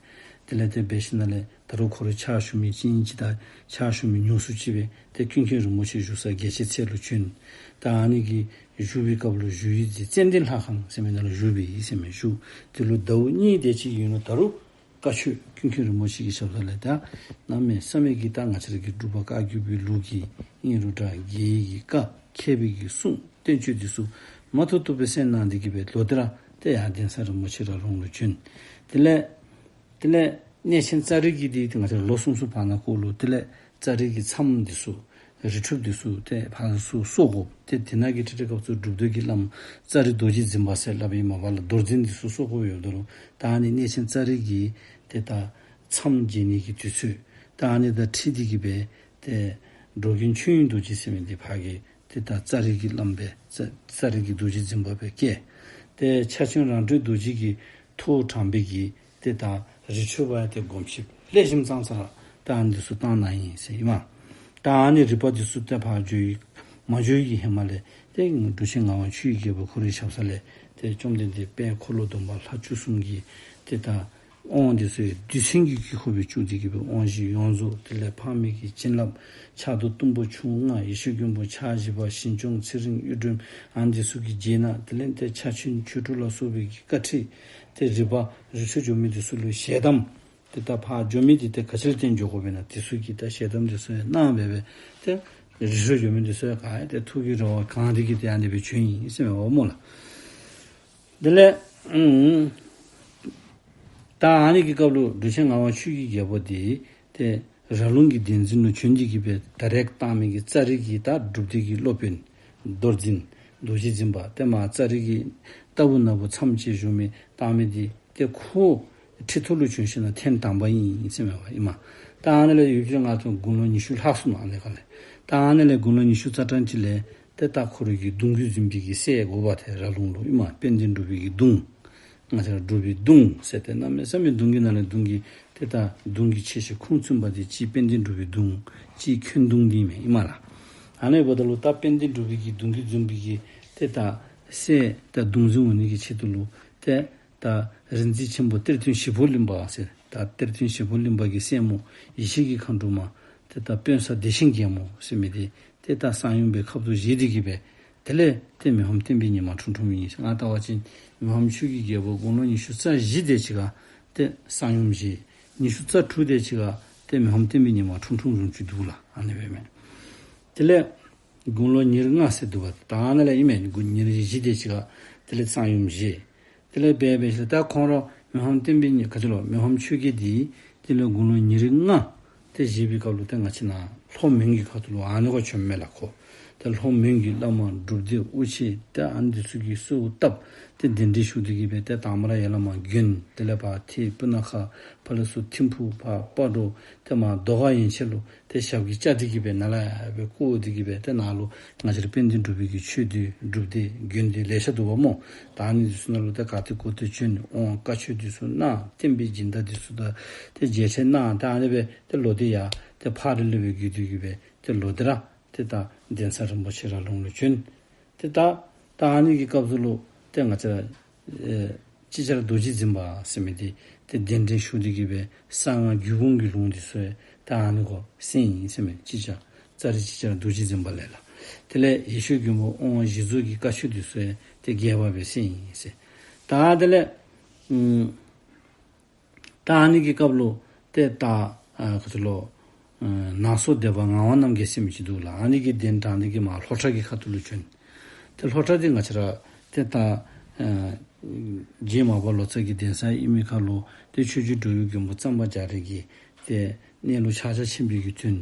དེ་ལས་ཏེ་འབད་ཞིནམ་ལས་ད་རུང་ཁོ་རའི་ཕྱག་ཞུ་མི་ཅིག་ཨིན་ཅི་ད་ཕྱག་ཞུ་མི་ཉུང་སུ་ཅིག་སྦེ་ཏེ་ཀུན་མཁྱེན་རིན་པོ་ཆེ་བཞུགས་ས་རྒྱལ་བྱེད་ཚལ་ལུ་བྱོན། ད་ཨ་ནི་གི་བཞུགས་པའི་སྐབས་ལུ་བཞུགས་ཡུལ་འདི་ཙན་དན་ལྷ་ཁང་ཟེར་མི་ནང་ལུ་བཞུགས་པའི་ཟེར་མི་བཞུགས། དེ་ལུ་ཟླཝ་གཉིས་དེ་ཅིག་ཡོད་ནུག། ད་རུང་ བཀའ་ཆོས་ཀུན་མཁྱེན་རིན་པོ་ཆེ་གི་ཞབས་ས་ལས་ད་གནམ་མེད་ས་མེད་ཀྱི་ད་ང་བཅས་ར་གི་འབྲུག་པ་བཀའ་བརྒྱུད་པའི་ལུགས་ཀྱི་ཨིན་རུང་འདྲ་རྒྱལ་བའི་གི་བཀའ་མཁས་པའི་གི་གསུང་བསྟན་བཅོས་འདི་ཚུ་མ་ཐུབ་ཐུབ་སྦེ་གསན་གནང་སྟེ་གི་སྦེ་ལོག་སྟེ་ར་ཏེ་ཡར་གདན་ས་རིན་པོ་ཆེ་ར་ལུང་ལུ་བྱོན། དེ་ལས་དེ་ལས་གནས་ཆེན་ཙཱ་རི་གི་འདི་ཏེ་ང་བཅས་ར་ལོ་གསུམ་གསུམ་བར་ན་སྐོར་ལུ་དེ་ལས་ཙཱ་རི་གི་མཚམས་འདི་ཚུ་རི་ཁྲོད་འདི་ཚུ་ཏེ་ཕར་ཚུར་གསོ་དགོ། ཏེ་དེ་ནང་གི་ཁྲིད་ཁྲིད་སྐབས་སུ་སྒྲུབ་སྡེ་གི་བླམ་ཙཱ་རི་རྡོ་རྗེ་འཛིན་པ་ཟེར་སླབ་ཨིན་མས་པ་ལགས། རྡོར་འཛིན་འདི་ཚུ་གསོ་དགོཔ་ཡོདཔ་ད་ལུ་ད་ཨ་ནི་གནས་ཆེན་ཙཱ་རི་གི་ཏེ་ད་མཚམས་བྱེད་ནི་གི་དུས་ཚོད་ད་ཨ་ནི་དང་འཁྲིལ་ཏེ་གི་སྦེ་ཏེ་འགྲོ་མགོན་ཆོས་དབྱིངས་རྡོ་རྗེ་ཟེར་མི་འདི་ཕར་གི་ཏེ་ད་ཙཱ་རི་གི་བླམ་སྦེ་ཙཱ་ཙཱ་རི་གི་རྡོ་རྗེ་འཛིན་པ་སྦེ་བསྐོས། ཏེ་ཕྱག་ཆེན་རང་གྲོལ་རྡོ་རྗེ་གིས་ཐུགས་དྲངས་པའི་གི་ཏེ་ད་རི་ཁྲོད་པ་ཡང་ཏེ་སྒོམ་ཞིབ་ལེགས་ཤོམ་ཙང་ཙ་ར་ད་ཨ་ནི་འདི་ཚུ་བཏང་གནང་ཡི་ཟེར་ཨིན་མས། ད་ཨ་ནི་རི་པ་འདི་ཚུ་ཏེ་ཕར་འགྱོ་ཡི་མ་འགྱོ་ཡི་གི་ཧེ་མ་ལས་ཏེ་འབྲུག་ཆེན་ངག་དབང་ཆོས་ཀྱི་རྒྱལ་པོ་ཁོ་རའི་ཞབས་ས་ལས་ཏེ་བཅོམ་ལྡན་འདས་དཔལ་འཁོར་ལོ་སྡོམ་པ་ལྷ་བཅུ་གསུམ་གྱི་ཏེ་ད་དབང་འདི་ཚུ་ཡང་རྡུལ་ཚོན་གྱི་དཀྱིལ་འཁོར་སྦེ་བཅུག་སྟེ་གི་སྦེ་དབང་བཞི་ཡོངས་རྫོགས། དེ་ལས་ཕག་མོའི་གི་བྱིན་རླབས་ཕྱག་རྡོར་གཏུམ་པོ་ཆུང་ལྔ། ཡེ་ཤེས་མགོན་པོ་ཕྱག་བཞི་པ། ཞིང་སྐྱོང་ཚེ་རིང་གཡུ་སྒྲོན། ཨ་ནི་འདི་ཚུ་གི་རྗེས་གནང་། དེ་ལས་ཏེ་ཕྱག་ཆེན་ཆོས་དྲུག་ལ་སོགས་པའི་གི་བཀའ་ཁྲིད། ཏེ་རི་པ་རི་ཁྲོད་འགྱོ་མི་འདི་ཚུ་ལུ་ཞལ་གདམས། ཏེ་ད་ཕར་འགྱོ་མི་འདི་ཏེ་ག་ཅི་ལུ་བརྟེན་འགྱོ་དགོ་པས་ན་འདི་ཚུ་གི་ད་ཞལ་གདམས་འདི་ཚུ་ཡང་གནང་སྦེ་སྦེ་ཏེ་རི་ཁྲོད་འགྱོ་མི་འདི་ཚུ་ཡང་ག་ཡང་ཏེ་ཐུགས་ཀྱི་རེ་བ་བསྐང་སྟེ་གི་ཏེ་ཨ་ནི་སྦེ་བྱོན་ཡི་ཟེར་མས་པ་སྨོ་ལགས། དེ་ལས་ཨུམ་ད་ཨ་ནི་གི་སྐབས་ལུ་འབྲུག་ཆེན་ངག་དབང་ཆོས་ཀྱི་རྒྱལ་པོ་འདི་ཏེ་ར་ལུང་གི་གདན་འཛིན་ལུ་བྱོན་ཏེ་གི་སྦེ་ད་རེས་བཏང་མི་གི་ཙཱ་རི་གི་ད་སྒྲུབ་སྡེ་གི་སློབ་དཔོན་རྡོར་འཛིན་རྡོ་རྗེ་འཛིན་པ་ཏེ་མར་ཙཱ་རི་གི་ལྟ་བུ་ན་བུ་མཚམས་བཅད་བཞུགས་མི་བཏང་མི་འདི་ཏེ་ཁོ་ཁྲི་ཐོག་ལུ་བྱོན་ཞིནམ་ལས་ཐེངས་དང་པ་ཨིན་ཟེར་མས་པ་ཨིན་མས། ད་ཨ་ནི་ལས་ཡུན་ཕྱིན་ང་ཐུང་དགུང་ལོ་ཉི་ཤུ་ལྷག་སོང་ནུག། ཨ་ནི་ག་ལས་ད་ཨ་ནི་ལས་དགུང་ལོ་ཉི་ཤུ་རྩ་གྲངས་ཅིག་ལས་ཏེ་ད་ཁོ་རའི་གི་གདུང་བརྒྱུད་འཛིན་པའི་གི་སྲས་དགོ་པ་ཏེ་ར་ལུང་ལུ་ཨིན་མས། དཔལ་ལྡན་འབྲུག་པའི་གི་གདུང་ང་བཅས་ར་འབྲུག་པའི་གདུང་ཟེར་ཏེ་གནམ་མེད་ས་མེད་གདུང་གི་ནང་ལས་གདུང་གི་ཏེ་ད་གདུང་གི་ཆེ་ཤོས་ཁུངས་བཙུན་པ་འདི་གཅིག་དཔལ་ལྡན་འབྲུག་པའི་གདུང་གཅིག་ཁྱོན་གདུང་འདི་མས་ཨིན་མས་ལགས། ཨ་ནི་འབདཝ་ད་ལུ་ད་དཔལ་ལྡན་འབྲུག་པའི་གི་གདུང་བརྒྱུད་འཛིན་པའི་གི་ཏེ་ད་སྲས་ད་གདུང་འཛིན་འོང་ནི་གི་ཆེད་དུ་ལུ་ཏེ་ད་རིག་འཛིན་ཆེན་པོ་གཏེར་སྟོན་ཞིག་པོ་གླིང་པ་ཟེར་ད་གཏེར་སྟོན་ཞིག་པོ་གླིང་པ་གི་སྲས་མོ་ཡེ་ཤེས་ཀྱི་མཁའ་འགྲོ་མ་ཏེ་ད་དཔོན་ས་བདེ་ཆེན་རྒྱལ་མོ་ཟེར་མི་འདི་ཏེ་ད་གསང་ཡུམ་སྦེ་ཁབ་ཏུ་བཞེས་ཏེ་གི་སྦེ་དེ་ལས་ཏེ་མི་ཕམ་བསྟན་པའི་ཉི་མ་འཁྲུངས་འཁྲུངསམ་ཨིན་ཟེར། ང་ལྟ་བ་ཅིན་མི་ཕམ་ཆོས་ཀྱི་རྒྱལ་པོ་དགུང་ལོ་ཉི་ཤུ་རྩ་བཞི་དེ་ཅིག་ཁར་ཏེ་གསང་ཡུམ་བཞེས། ཉི་ཤུ་རྩ་དྲུག་དེ་ཅིག་ཁར་ཏེ་མི་ཕམ་བསྟན་པའི་ཉི་མ་འཁྲུངས་འཁྲུངསམ་བཟུམ་ཅིག་འདུག་ལགས། ཨ་ནི་སྦེ་མས། དེ་ལས་དགུང་ལོ་ཉེར་ལྔ་ཟེར་འདུག་པ། ད་ཨ་ནི་ལས་ཨིན་མས། དགུང་ཉེར་བཞི་དེ་ཅིག་ཁར་དེ་ལས་གསང་ཡུམ་བཞེས། དེ་ལས་འབད་འབད་ཞིནམ་ད་ཁོང་ར་མི་ཕམ་བསྟན་པའི་ཉི་ག་ཅི་ལོ་མི་ཕམ་ཆོས་རྒྱལ་འདི་དེ་ལས་དགུང་ལོ་ཉེར་ལྔ་ཏེ་བཞེས་པའི་སྐབས་ལུ་ཏེ་ང་བཅས་ནཱ་ལྷོ་མོན་གྱི་ཁ་ཐུག་ལུ་ཨ་ནི་ཁར་བྱོནམ་མས་ལགས་ཁོ། ཏེ་ལྷོ་མོན་གྱི་བླ་མ་སྒྲུབ་སྡེ་དབུ་ཆེ་ཏེ་ཨ་ནི་འདི་ཚུ་གིས་གསོལཝ་བཏབ་སྟེ་གདན་འདྲེན་ཞུ་སྟེ་གི་སྦེ་ཏེ་དང་པ་ར་ཡར་ལས་མར་དགོན་དེ་ལས་ཕར་ཏེ་སྤུ་ན་ཁ་ཕར་ལས་ཚུར་ཐིམ་ཕུག་ཕར་སྤ་རོ་ཏེ་མར་རྡོ་དཀར་ཡན་ཆད་ལུ་ཏེ་ཞབས་ཀྱིས་བཅགས་ཏེ་གི་སྦེ་ནཱ་ལས་སྦེ་བསྐོར་ཏེ་གི་སྦེ་ཏེ་ནཱ་ལུ་ང་བཅས་ར་དཔལ་ལྡན་འབྲུག་པའི་གི་ཆོས་འདུས་སྒྲུབ་སྡེ་དགོན་སྡེ་ལེ་ཤ་འདུག་པ་སྨོ། ད་ཨ་ནི་འདི་ཚུ་ནང་ལུ་ཏེ་ག་ཏེ་གོ་ཏེ་བྱོན་དབང་བཀའ་ཆོས་འདི་ཚུ་གནང་བསྟན་པའི་སྦྱིན་བདག་འདི་ཚུ་དང་ཏེ་མཇལ་ཕྲད་གནང་། ད་ཨ་ནི་སྦེ་ཏེ་ལོག་སྟེ་ཡར་ཏེ་ཕག་རི་ལུ་སྦེ་བརྒྱུད་དེ་གི་སྦེ་ཏེ་ལོག་སྟེ་ར་ཏེ་ད་གདན་ས་རིན་པོ་ཆེ་ར་ལུང་ལུ་བྱོན། ཏེ་ད་ད་ཨ་ནི་གི་སྐབས་སུ་ལུ་ཏེ་ང་བཅས་ར་ཨེ་ཅིག་ཅར་རྡོ་རྗེ་འཛིན་པ་ཟེར་མི་འདི་ཏེ་གདན་འདྲེན་ཞུ་སྟེ་གི་སྦེ་གསང་སྔགས་རྒྱུད་འབུམ་གྱི་ལུང་འདི་ཚུ་ཡང་ད་ཨ་ནི་ཁར་གསན་ཡི་ཟེར་མས། ཅིག་ཅར་ཙཱ་རི་ཅིག་ཅར་རྡོ་རྗེ་འཛིན་པ་ལས་ལགས། དེ་ལས་ཡེ་ཤེས་མགོན་པོ་དབང་བཞི་རྫོགས་ཀྱི་བཀའ་ཆོས་འདི་ཚུ་ཡང་ཏེ་རྒྱས་པ་སྦེ་གསན་ཡི་ཟེར། ད་དེ་ལས་ཨམ་ད་ཨ་ནི་གི་སྐབས་ལུ་ཏེ་ད་ཨ་ག་ཅི་ལོ་ཨ་ནང་སོ་སྡེ་པ་ངག་དབང་རྣམ་རྒྱལ་ཟེར་མི་ཅིག་འདུག་ལགས། ཨ་ནི་གིས་གདན་དྲངས་ཏེ་གི་མར་ལྷོ་བྲག་གི་ཁ་ཐུག་ལུ་བྱོན། ཏེ་ལྷོ་བྲག་འདི་ང་བཅས་ར་ཏེ་ད་ཨ་རྗེ་མར་པ་ལོ་ཙཱ་གི་གདན་ས་ཨིན་མི་ཁར་ལུ་ཏེ་ཆོས་རྗེ་འགྲོ་བའི་མགོན་པོ་གཙང་པ་རྒྱ་རས་ཀྱི་ཏེ་གནས་ལུ་ཕྱག་རྒྱ་ཆེན་པོའི་གི་དོན་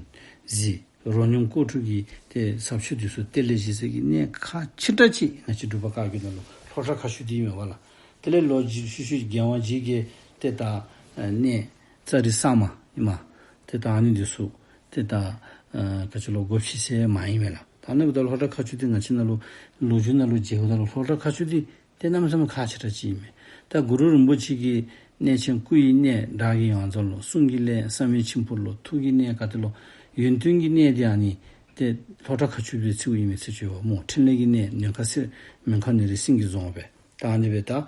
གཟིགས། རོ་སྙོམས་སྐོར་དྲུག་གི་ཏེ་ཟབ་ཆོས་འདི་ཚུ་གཏེར་ལས་བཞེས་ས་གི་གནས་ཁག་ཆེ་དྲགས་ཅིག་ང་བཅས་འབྲུག་པ་བཀའ་བརྒྱུད་ནང་ལུ་ལྷོ་བྲག་མཁར་ཆུ་འདི་ཨིན་མས་པ་ལགས། དེ་ལས་ལོག་ཅི་ཤུལ་ཤུལ་རྒྱལ་དབང་རྗེ་གིས་ཏེ་ད་ཨ་གནས་ཙཱ་རི་གསར་མ་ཨིན་མས། ཏེ་ད་ཨ་ནི་འདི་ཚུ་ཏེ་ད་ཨ་ག་ཅི་ལོ་སྒོ་ཕྱེ་ས་མ་ཨིན་མས་ལགས། ད་ཨ་ནི་འབདཝ་ད་ལྷོ་བྲག་མཁར་ཆུ་འདི་ང་བཅས་ནང་ལུ་ལོ་རྒྱུས་ནང་ལུ་མཇལཝ་ད་ལུ་ལྷོ་བྲག་མཁར་ཆུ་འདི་ཏེ་གནམ་མེད་ས་མེད་ཁག་ཆེ་དྲགས་ཅིག་ཨིན་མས། ད་གུ་རུ་རིན་པོ་ཆེ་གི་གནས་ཆེན་སྐུ་ཡི་གནས་བྲག་གི་ཡང་རྩེ་ལོ། གསུང་གི་གནས་བསམ་ཡས་མཆིམས་ཕུ་ལོ། ཐུགས་ཀྱི་གནས་ག་ཏེ་ལོ། ཡོན་ཏན་གྱི་གནས་འདི་ཨ་ནི་ཏེ་ལྷོ་བྲག་མཁར་ཆུ་སྦེ་ཚིག་ཨིན་མས་ཟེར་ཞུཝ་སྨོ། ཕྲིན་ལས་ཀྱི་གནས་ནམ་མཁའ་སེར་མོན་ཁ་ནེ་རི་སེང་གེ་རྫོང་སྦེ། ད་ཨ་ནི་སྦེ་ད་ཨ་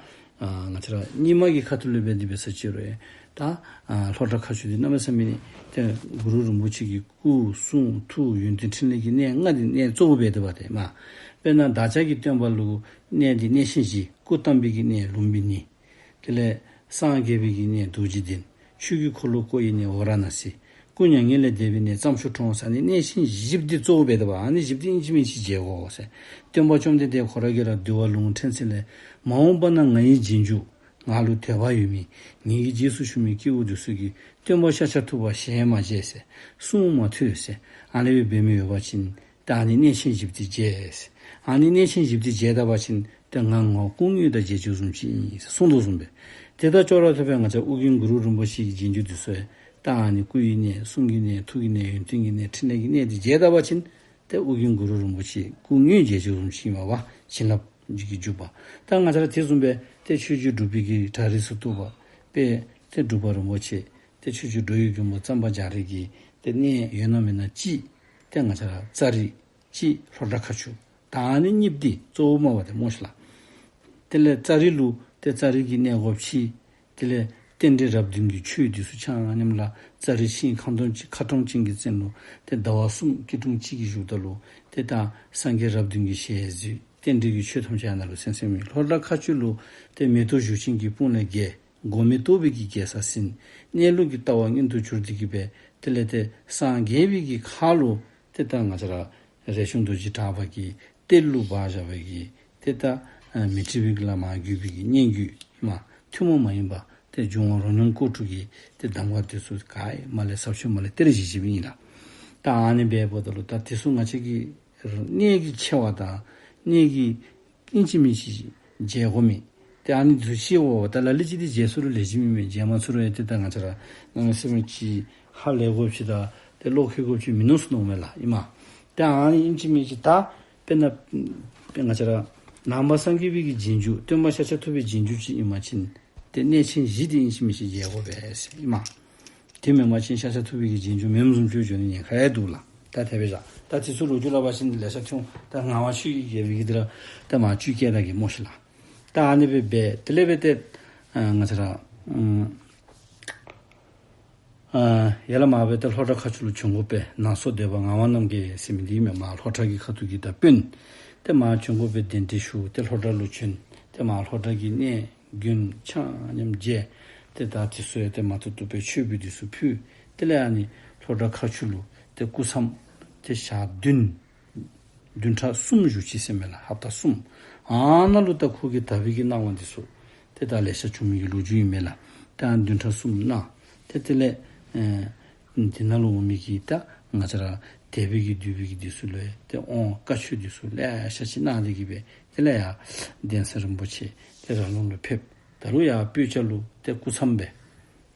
ང་བཅས་ར་རྙིང་མ་གི་ཁ་ཐུག་ལས་འབད་དེ་འབད་ས་ཅིག་རུང་ད་ཨ་ལྷོ་བྲག་མཁར་ཆུ་འདི་གནམ་མེད་ས་མེད་ནི་ཏེ་གུ་རུ་རིན་པོ་ཆེ་གི་སྐུ་གསུང་ཐུགས་ཡོན་ཏན་ཕྲིན་ལས་ཀྱི་གནས་ལྔ་འདི་གནས་གཙོ་བོ་སྦེ་འདུག་པ་ཏེ་མས། དཔེར་ན་བདག་ཅག་གི་སྟོན་པ་ལུ་གནས་འདི་གནས་ཆེན་བཞི། སྐུ་བལྟམས་པའི་གི་གནས་ལུམ་བི་ནི། དེ་ལས་སངས་རྒྱས་པའི་གི་གནས་རྡོ་རྗེ་གདན། ཆོས་ཀྱི་འཁོར་ལོ་བསྐོར་བའི་གནས་ཝཱ་ར་ཎ་སི། སྐུ་མྱ་ངན་ལས་འདས་པའི་གནས་རྩྭ་མཆོག་གྲོང་ཟེར་ཨ་ནི་གནས་ཆེན་བཞི་པོ་འདི་གཙོ་བོ་འབད་དེ་འབད་ཨ་ནི་བཞི་པོ་འདི་ཨིན་ཅི་མིན་ཅི་མཇལ་དགོ་ཟེར། སྟོན་པ་བཅོམ་ལྡན་འདས་ཁོ་ར་གིས་ར་འདུལ་བ་ལུང་ཕྲན་ཚེགས་ལས། མ་འོངས་པ་ན་ང་ཡི་རྗེས་འཇུག་ང་ལུ་དད་པ་ཡོད་མི་ངེ་གི་རྗེས་སུ་ཞུགས་མི་སྐྱེ་བོ་འདི་ཚུ་གིས་སྟོན་པ་ཤཱཀྱ་ཐུབ་པ་ཞལ་མ་མཇལ་ཟེར། གསུང་མ་ཐོས་ཟེར། ཨ་ནི་སྦེ་འབད་མི་ཡོད་པ་ཅིན་ད་ཨ་ནི་གནས་ཆེན་བཞི་པོ་འདི་མཇལ་ཟེར། ཨ་ནི་གནས་ཆེན་བཞི་པོ་འདི་མཇལ་ད་པ་ཅིན་ཏེ་ང་ངོ་སྐུ་དངོས་དང་མཇལ་བཅུག་བཟུམ་ཅིག་ཨིན་ཟེར་གསུངས་དོ་བཟུམ་སྦེ། དེ་དང་ཅོག་ར་འཐདཔ་སྦེ་ང་བཅས་ཨོ་རྒྱན་གུ་རུ་རིན་པོ་ཆེ་གི་རྗེས་འཇུག་འདི་ཚུ་ཡང་ད་ཨ་ནི་སྐུ་ཡི་གནས་གསུང་གི་གནས་ཐུགས་ཀྱི་གནས་ཡོན་ཏན་གྱི་གནས་ཕྲིན་ལས་ཀྱི་གནས་འདི་མཇལ་ད་པ་ཅིན་ཏེ་ཨོ་རྒྱན་གུ་རུ་རིན་པོ་ཆེ་སྐུ་དངོས་མཇལ་བཅུག་བཟུམ་ཅིག་ཨིན་མས་པ། བྱིན་རླབས་ཀྱི་འཇུག་པ། ད་ང་བཅས་ར་དེ་བཟུམ་སྦེ་ཏེ་ཆོས་རྗེ་འབྲུག་པའི་གི་བྲག་རི་སུ་གཏུབས་པ་སྦེ་ཏེ་འབྲུག་པ་རིན་པོ་ཆེ་ཏེ་ཆོས་རྗེ་འགྲོ་བའི་མགོན་པོ་གཙང་པ་རྒྱ་རས་ཀྱི་ཏེ་གནས་ཡོད་ན་མེད་ན་ཅིག་ཏེ་ང་བཅས་ར་ཙཱ་རི་ཅིག་ལྷོ་བྲག་མཁར་ཆུ། ད་ཨ་ནི་གཉིས་པོ་འདི་གཙོ་བོ་མས་པ་ཏེ་སྨོ་ཤིག་ལགས། དེ་ལས་ཙཱ་རི་ལུ་ཏེ་ཙཱ་རི་གི་གནས་སྒོ་ཕྱེ། དེ་ལས་རྟེན་འབྲེལ་རབ་བདུན་གྱི་ཆོས་འདི་ཚུ་ཆ་མཉམ་ལ་ཙཱ་རི་ཤིང་མཁའ་འགྲོ་ཅན་མཁའ་འགྲོ་ཅན་གྱི་རྩེ་ལུ་ཏེ་ཟླ་བ་གསུམ་སྐྱིལ་ཀྲུང་གཅིག་གིས་བཞུགསཔ་ད་ལུ་ཏེ་ད་སངས་རྒྱས་རབ་བདུན་གྱི་ཞལ་གཟིགས་རྟེན་འབྲེལ་གྱི་ཆོས་ཐམས་ཅད་ཨ་ནཱ་ལུ་གསན་གསནམ་ཨིན། ལྷོ་བྲག་མཁར་ཆུ་ལུ་ཏེ་མེ་ཏོག་གཞུ་ཆེན་གྱི་དཔུང་ལས་བརྒལ། སྒོམ་མེད་རྟོགས་པའི་གི་རྒྱལ་ས་ཟིན། གནས་ལུགས་ཀྱི་ལྟ་བ་མངོན་དུ་གྱུར་ཏེ་གི་སྦེ་དེ་ལས་ཏེ་སངས་རྒྱས་པའི་གི་ཁ་ལུ་ཏེ་ད་ང་བཅས་ར་རས་ཆུང་རྡོ་རྗེ་གྲགས་པ་གིས་གཏེར་ལུ་སྦ་བཞག་པའི་གི་ཏེ་ད་མཻ་ཏྲི་པའི་གི་བླ་མ་བརྒྱུད་པའི་གི་སྙན་བརྒྱུད་མ་ཐུན་མོང་མ་ཡིན་པ་ཏེ་འབྱུང་བ་རོ་སྙོམས་སྐོར་དྲུག་གི་ཏེ་གདམས་ངག་དེ་ཚུ་ག་ཡང་མ་ལས་ཟབ་ཆོས་མ་ལས་གཏེར་བཞེས་བཞེསཔ་ཨིན་ལགས། ད་ཨ་ནི་འབདཝ་ད་ལུ་ད་དེ་ཚུ་ང་བཅས་ཀྱིས་གནས་ཀྱི་ཆེ་བ་དང་གནས་ཀྱི་ཨིན་ཅི་མིན་ཅི་མཇལ་དགོ་མི། ཏེ་ཨ་ནི་ཚུ་ཤེས་འོང་། ད་ལ་ལུ་ཅིག་འདི་མཇལ་ཚུགས་རུང་ལེགས་ཤོམ་ཨིན་མས། མཇལ་མ་ཚུགས་རུང་ཡང་ཏེ་ད་ང་བཅས་ར་གནམ་མེད་ས་མེད་ཅིག་ཧ་ལས་དགོཔ་ཅིག་དང་ཏེ་བློ་འཁེལ་དགོཔ་ཅིག་མིན་ནུག་ཟེར་མནོཝ་མས་ལགས། ཨིན་མས། ཏེ་ཨ་ནི་ཨིན་ཅི་མིན་ཅི་ད་དཔེར་ན་དཔེ་ང་བཅས་ར་ནང་པ་སངས་རྒྱས་པའི་གི་རྗེས་འཇུག་སྟོན་པ་ཤཱཀྱ་ཐུབ་པའི་རྗེས་འཇུག་ཅིག་ཨིན་པ་ཅིན་ཏེ་གནས་ཆེན་བཞི་འདི་ཨིན་ཅི་མིན་ཅི་མཇལ་དགོ་པས་ཟེར་ཨིན་མས། དེ་མེན་པ་ཅིན་ཤཱཀྱ་ཐུབ་པའི་གི་རྗེས་འཇུག་མེནམ་བཟུམ་ཅིག་འགྱོ་ནི་ཉེན་ཁ་ཡང་འདུག་ལགས། ད་དེ་སྦེ་བཞག། ད་དེ་ཚུ་ལོ་རྒྱུས་སླབ་པ་ཅིན་ལེ་ཤ་ཐོན། ད་ངག་དབང་ཆོས་ཀྱི་རྒྱལ་པོའི་གི་འདི་ར་ད་མ་བཅུད་བསྐྱལ་ད་གེ་སྨོ་ཤིག་ལགས། ད་ཨ་ནི་སྦེ་འབད་དེ་ལས་འབད་ཏེ་ཨ་ང་བཅས་ར་ཨམ་ཨ་ཡར་ལས་མར་སྦེ་ཏེ་ལྷོ་བྲག་མཁར་ཆུ་ལུ་བྱོན་དགོ་པས། ནང་སོ་སྡེ་པ་ངག་དབང་རྣམ་རྒྱལ་ཟེར་མི་འདི་མས། མར་ལྷོ་བྲག་གི་ཁ་ཐུག་གི་ད་དཔོན། ཏེ་མར་བྱོན་དགོ་པས་གདན་འདྲེན་ཞུ། ཏེ་ལྷོ་བྲག་ལུ་བྱོན། ཏེ་མར་ལྷོ་བྲག་གི་གནས་དགོན་ཆ་མཉམ་མཇལ། ཏེ་ད་དེ་ཚུ་ཡང་ཏེ་མ་ཐུབ་ཐུབ་སྦེ་མཆོད་འབུལ་འདི་ཚུ་ཕུལ། དེ་ལས་ཨ་ནི་ལྷོ་བྲག་མཁར་ཆུ་ལུ་ཏེ་སྐུ་མཚམས་ཏེ་ཞག་བདུན་བདུན་ཕྲག་གསུམ་བཞུགས་ཅི་ཟེར་མས་ལགས། ཧབ་ཏ་གསུམ། ཨ་ནཱ་ལུ་ད་ཁོ་གི་དག་པའི་གི་སྣང་བ་འདི་ཚུ་ཏེ་ད་ལེ་ཤ་བྱུང་མི་གི་ལོ་རྒྱུས་ཨིན་མས་ལགས། ཏེ་ཨ་བདུན་ཕྲག་གསུམ་གནང་། ཏེ་དེ་ལས་ཨེ་དེ་ནང་ལུ་འོང་མི་གི་ད་ང་བཅས་ར་དད་པའི་གི་འདུས་པའི་གི་འདི་ཚུ་ལུ་ཏེ་དབང་བཀའ་ཆོས་འདི་ཚུ་ལེ་ཤ་ཅིག་གནང་སྟེ་གི་སྦེ་དེ་ལས་ཡར་གདན་ས་རིན་པོ་ཆེ་ཏེ་ར་ལུང་ལུ་ཕེབས། ད་རུང་ཡར་སྤོས་སྐྱ་ལུ་ཏེ་སྐུ་མཚམས་སྦེ་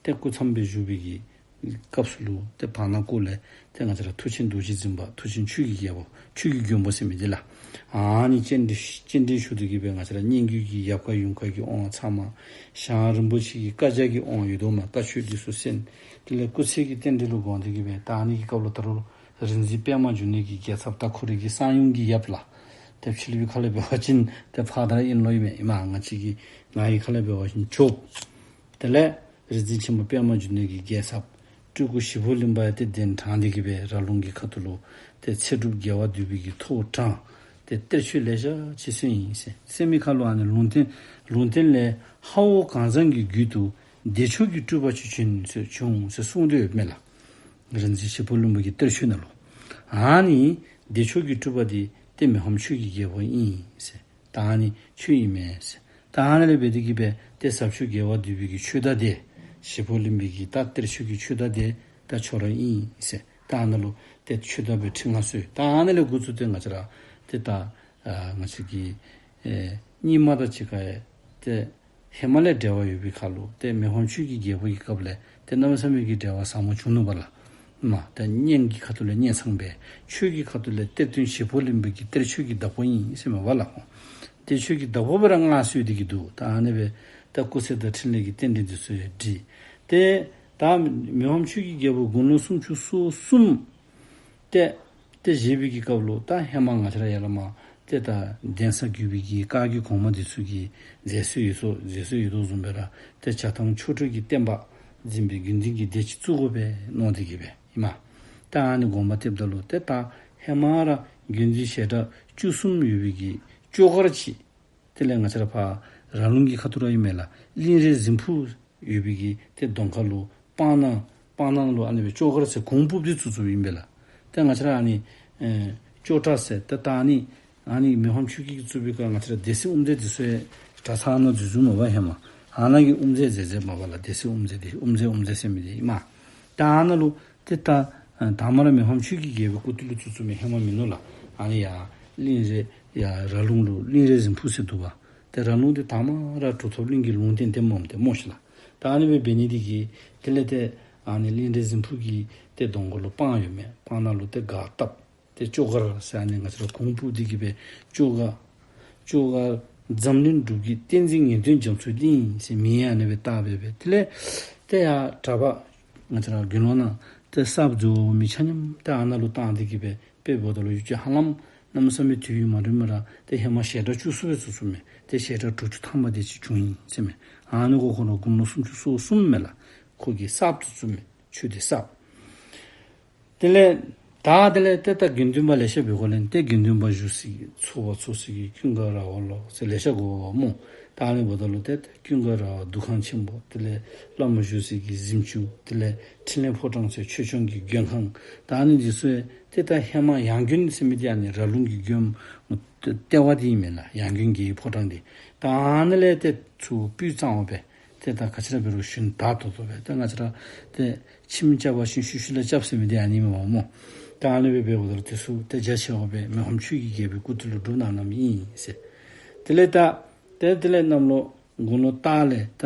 ཏེ་སྐུ་མཚམས་སྦེ་བཞུགས་པའི་གི་སྐབས་སུ་ལུ་ཏེ་བར་ན་ཀོ་ལས་ཏེ་ང་བཅས་ར་མཐུ་ཆེན་རྡོ་རྗེ་འཛིན་པ་མཐུ་ཆེན་ཆོས་ཀྱི་རྒྱལ་པོ་ཆོས་ཀྱི་མགོན་པོ་ཟེར་མི་འདི་ལགས། ཨ་ནི་སྤྱན་འདྲེན་སྤྱན་འདྲེན་ཞུ་སྟེ་གི་སྦེ་ང་བཅས་ར་སྙན་བརྒྱུད་ཀྱི་ཡབ་བཀའ་ཡུམ་བཀའ་གི་དབང་ཚང་མ་ཞང་རིན་པོ་ཆེ་གི་བཀའ་རྒྱ་གི་དབང་ཡོད་དོ་མས། བཀའ་ཆོས་འདི་ཚུ་གསན། དེ་ལས་སྐུ་ཚེ་གི་རྟེན་འབྲེལ་ལུ་དགོངས་ཏེ་གི་སྦེ་ད་ཨ་ནི་གི་སྐབས་ལུ་ད་རུང་རིག་འཛིན་པདྨ་འབྱུང་གནས་ཀྱི་རྒྱལ་ཚབ་ད་ཁོ་རའི་གི་གསང་ཡུམ་གྱི་ཡབ་ལགས། ཏེ་ཕྱི་གླིང་པའི་ཁ་ལས་འབད་བ་ཅིན་ཏེ་ཕ་དར་ཨིན་ལོ་ཨིན་མས། ཨིན་མས། ང་བཅས་ཀྱི་ང་གི་ཁ་ལས་འབད་བ་ཅིན་ཇོབ། དེ་ལས་རིག་འཛིན་ཆེན་པོ་པདྨ་འབྱུང་གནས་ཀྱི་རྒྱལ་ཚབ་སྤྲུལ་སྐུ་ཞིག་པོ་གླིང་པ་ཡང་ཏེ་གདན་དྲངས་ཏེ་གི་སྦེ་ར་ལུང་གི་ཁ་ཐུག་ལུ་ཏེ་ཚེ་སྒྲུབ་རྒྱལ་བ་འདུས་པའི་གི་ཐོ་དྲངས། ཏེ་གཏེར་ཆོས་ལེ་ཤ་ཅིག་གསན་ཡི་ཟེར། གསན་མི་ཁར་ལུ་ཨ་ནི་ལུང་བསྟན་ལུང་བསྟན་ལས་ཧ་འོ་གངས་བཟང་གི་རྒྱུད་དུ་བདེ་མཆོག་གི་སྤྲུལ་པ་ཅིག་བྱོན་ཟེར་བྱུང་ཟེར་གསུངས་ཏེ་ཡོདཔ་མས་ལགས། རིག་འཛིན་ཞིག་པོ་གླིང་པ་གི་གཏེར་ཆོས་ནང་ལུ། ཨ་ནི་བདེ་མཆོག་གི་སྤྲུལ་པ་འདི་ཏེ་མི་ཕམ་ཆོས་ཀྱི་རྒྱལ་པོ་ཨིན་ཟེར། ད་ཨ་ནི་ཁྱོད་ཨིན་མས་ཟེར། ད་ཨ་ནི་ལས་འབད་དེ་གི་སྦེ་ཏེ་ཟབ་ཆོས་རྒྱལ་བ་འདུས་པའི་གི་ཆོས་བདག་འདི་ཞིག་པོ་གླིང་པའི་གི་ད་གཏེར་ཆོས་ཀྱི་ཆོས་བདག་འདི་ད་ཁྱོད་ར་ཨིན་ཟེར། ད་ཨ་ནཱ་ལུ་ཏེ་ཆོས་བདག་སྦེ་ཁྲི་མངའ་གསོལ། ད་ཨ་ནི་ལས་འགོ་བཙུགས་ཏེ་ང་བཅས་ར་ཏེ་ད་ཨ་ང་བཅས་ཀྱི་ཨེ་རྙིང་མ་དང་གཅིག་ཁར་ཡང་ཏེ་ཧེ་མ་ལས་འབྲེལ་བ་ཡོད་པའི་ཁར་ལུ་ཏེ་མི་ཕམ་ཆོས་ཀྱི་རྒྱལ་པོ་གི་སྐབས་ལས་ཏེ་གནམ་མེད་ས་མེད་ཀྱི་འབྲེལ་བ་ཟབ་མོ་བྱུང་ནུག་པ་ལགས། མ་ཏེ་སྙན་གྱི་ཁ་ཐུག་ལས་སྙན་བཟང་སྦེ་ཆོས་ཀྱི་ཁ་ཐུག་ལས་གཏེར་སྟོན་ཞིག་པོ་གླིང་པའི་གི་གཏེར་ཆོས་ཀྱི་བདག་པོ་ཨིན་ཟེར་མས་པ་ལགས། གཏེར་ཆོས་ཀྱི་བདག་པོ་སྦེ་ར་མངའ་གསོལ་ཏེ་གི་འདུག། ད་ཨ་ནི་སྦེ་ད་སྐུ་ཚེ་དང་འཕྲིན་ལས་ཀྱི་རྟེན་འབྲེལ་འདི་ཚུ་ཡང་འགྲིག། ཏེ་ད་མི་ཕམ་ཆོས་ཀྱི་རྒྱལ་པོ་དགུང་ལོ་སུམ་ཅུ་སོ་གསུམ་ཏེ་ཏེ་བཞེས་པའི་གི་སྐབས་ལུ་ད་ཧེ་མ་ང་བཅས་ར་ཡར་ལས་མར་ཏེ་ད་གདན་ས་བརྒྱུད་པའི་གི་བཀའ་བརྒྱུད་གོང་མ་འདི་ཚུ་གིས་མཛད་སྲོལ་ཡོད་སོ་མཛད་སྲོལ་ཡོད་དོ་བཟུམ་སྦེ་ར་ཏེ་བྱ་བཏང་ཆོ་འཕྲུལ་གྱི་བསྟན་པ་འཛིན་པའི་དགེ་འདུན་གྱི་སྡེ་ཅིག་བཙུགས་དགོ་པས་མནོ་སྟེ་གི་སྦེ་ཨིན་མས། ད་ཨ་ནི་དགོངས་པ་གཏདཔ་ད་ལུ་ཏེ་ད་ཧེ་མ་ར་དགེ་འདུན་ཞལ་གྲངས་བཅུ་གསུམ་ཡོད་པའི་གི་ཆོ་ག་ར་ཅིག། དེ་ལས་ང་བཅས་ར་ཕར་ར་ལུང་གི་ཁ་ཐུག་ར་ཨིན་མས་ལགས། གླིང་རས་གཟིམ་ཕུག་ཡོད་པའི་གི་ཏེ་གདོང་ཁ་ལུ་ སྤང་ནང་སྤང་ནང་ལུ་ཨ་ནི་སྦེ་ཅོག་གར་ཟེར་གུར་ཕུབ་སྟེ་བཙུགས་བཙུགསཔ་ཨིན་པས་ལགས། ཏེ་ང་བཅས་ར་ཨ་ནི་ཨེ་ཅོག་ཁྲ་ཟེར་ཏེ་ད་ཨ་ནི་ཨ་ནི་མི་ཕམ་ཆོས་རྒྱལ་གྱིས་བཙུགས་པའི་སྐབས་ང་བཅས་ར་སྡེ་སྲིད་དབུ་མཛད་འདི་ཚུ་ཡང་གྲྭ་ཚང་ནང་འཛུལ་འཛུལཝ་མས་པ་ཧེ་མ། ཨ་ནཱ་གི་དབུ་མཛད་མཛད་མཛདཔ་མས་པ་ལགས། སྡེ་སྲིད་དབུ་མཛད་འདི་དབུ་མཛད་དབུ་མཛད་ཟེར་མི་འདི་ཨིན་མས། ད་ཨ་ནཱ་ལུ་ཏེ་ད་ཨ་དང་པ་ར་མི་ཕམ་ཆོས་རྒྱལ་རྒྱལ་པོའི་སྐུ་དུས་ལུ་བཙུགས་བཙུགསཔ་མས་ཧེ་མ་མིན་ནུག་ལགས། ཨ་ནི་ཡར་གླིང་ར་ཡར་ར་ལུང་ལུ་གླིང་རས་གཟིམ་ཕུག་ཟེར་འདུག་པ། ཏེ་ར་ལུང་འདི་དང་པ་ར་གྲུབ་ཐོབ་གླིང་གི་ལུང་བསྟན་ལྟདམོ་ལྟདམོ་ཤིག་ལགས། ད་ཨ་ནི་སྦེ་འབད་ནི་འདི་གིས་དེ་ལས་ཏེ་ཨ་ནི་གླིང་རས་གཟིམ་ཕུག་གི་ཏེ་གདོང་ཁ་ལུ་སྤང་ཡོད་མས། སྤང་ནང་ལུ་ཏེ་སྒར་བཏབ། ཏེ་ཅོག་གར་ཟེར་ཨ་ནི་ང་བཅས་ར་གུར་ཕུབ་སྟེ་གི་སྦེ་ཅོག་གར་ཅོག་གར་འཛམ་གླིང་འབྲུག་གི་བསྟན་འཛིན་ངེས་དོན་རྒྱ་མཚོའི་གླིང་ཟེར་མིང་ཨ་ནི་སྦེ་བཏགས་སྦེ་སྦེ་དེ་ལས་ཏེ་ཡར་གྲྭ་པ་ང་བཅས་ར་དགེ་སློང་ནང་ཏེ་གསརཔ་འཛུལ་མི་ཆ་མཉམ་ཏེ་ཨ་ནཱ་ལུ་བཏང་སྟེ་གི་སྦེ་དཔེ་འབདཝ་ད་ལུ་ཡུལ་གྱི་ཧ་ལམ་གནམ་མེད་ས་མེད་དུས་ཡུན་མ་རིངམ་ར་ཏེ་ཧེ་མ་ཞལ་གྲངས་བཅུ་གསུམ་སྦེ་བཙུགས་བཙུགསཔ་མས། ཏེ་ཞལ་གྲངས་དྲུག་ཅུ་ཐམ་པ་དེ་ཅིག་བྱུང་ཡི་ཟེར་མས། ཨ་ནི་ཁོ་ཁོ་ར་དགུང་ལོ་སུམ་ཅུ་སོ་གསུམ་མས་ལགས། ཁོ་གིས་གསརཔ་བཙུགས་བཙུགསཔ་མས། ཆོས་སྡེ་གསརཔ། དེ་ལས་ད་དེ་ལས་ཏེ་ད་དགེ་འདུན་པ་ལེ་ཤ་འབད་དགོ་ལས་ཏེ་དགེ་འདུན་པ་བཞུགས་སའི་ཚོགས་པ་ཚོགས་སའི་ཀུན་དགའ་ར་བ་ལོ་ཟེར་ལེ་ཤ་དགོ་པས་སྨོ། ད་ཨ་ནི་འབདཝ་ད་ལུ་ཏེ་ཀུན་དགའ་ར་བ་འདུ་ཁང་ཆེན་པོ་དེ་ལས་བླ་མ་བཞུགས་སའི་གཟིམ་ཅུང་དེ་ལས་ཕྲིན་ལས་ཕོ་བྲང་ཟེར་ཆོས་སྐྱོང་གི་མགོན་ཁང་ད་ཨ་ནི་འདི་ཚུ་ཡང་ཏེ་ད་ཧེ་མ་ཡང་དགོན་ཟེར་མི་འདི་ཨ་ནི་ར་ལུང་གི་དགོན་ལྟེ་བ་འདི་ཨིན་མས་ལགས། ཡང་དགོན་གྱི་ཕོ་བྲང་འདི། ད་ཨ་ནི་ལས་ཏེ་ཚུར་སྤུས་གཙང་བ་སྦེ་ཏེ་ད་ག་ཅི་ར་འབད་རུང་ཞུན་དག་ཏོག་ཏོ་སྦེ་ཏེ་ང་བཅས་ར་ཏེ་ཁྱིམ་རྐྱབ་པ་བཞིན་ཤུལ་ཤུལ་ལས་རྐྱབ་ཟེར་མི་འདི་ཨ་ནི་མས་པ་སྨོ། ད་ཨ་ནི་སྦེ་འབདཝ་ད་ལུ་དེ་ཚུ་ཏེ་རྒྱ་ཆེ་བ་སྦེ་མི་ཕམ་ཆོས་ཀྱི་རྒྱལ་པོའི་སྐུ་དུས་ལུ་སྒྲུབ་གནང་གནངམ་ཨིན་ཟེར། དེ་ལས་ད་ཏེ་དེ་ལས་གནམ་ལོ་དགུང་ལོ་སྟག་ལས་ད་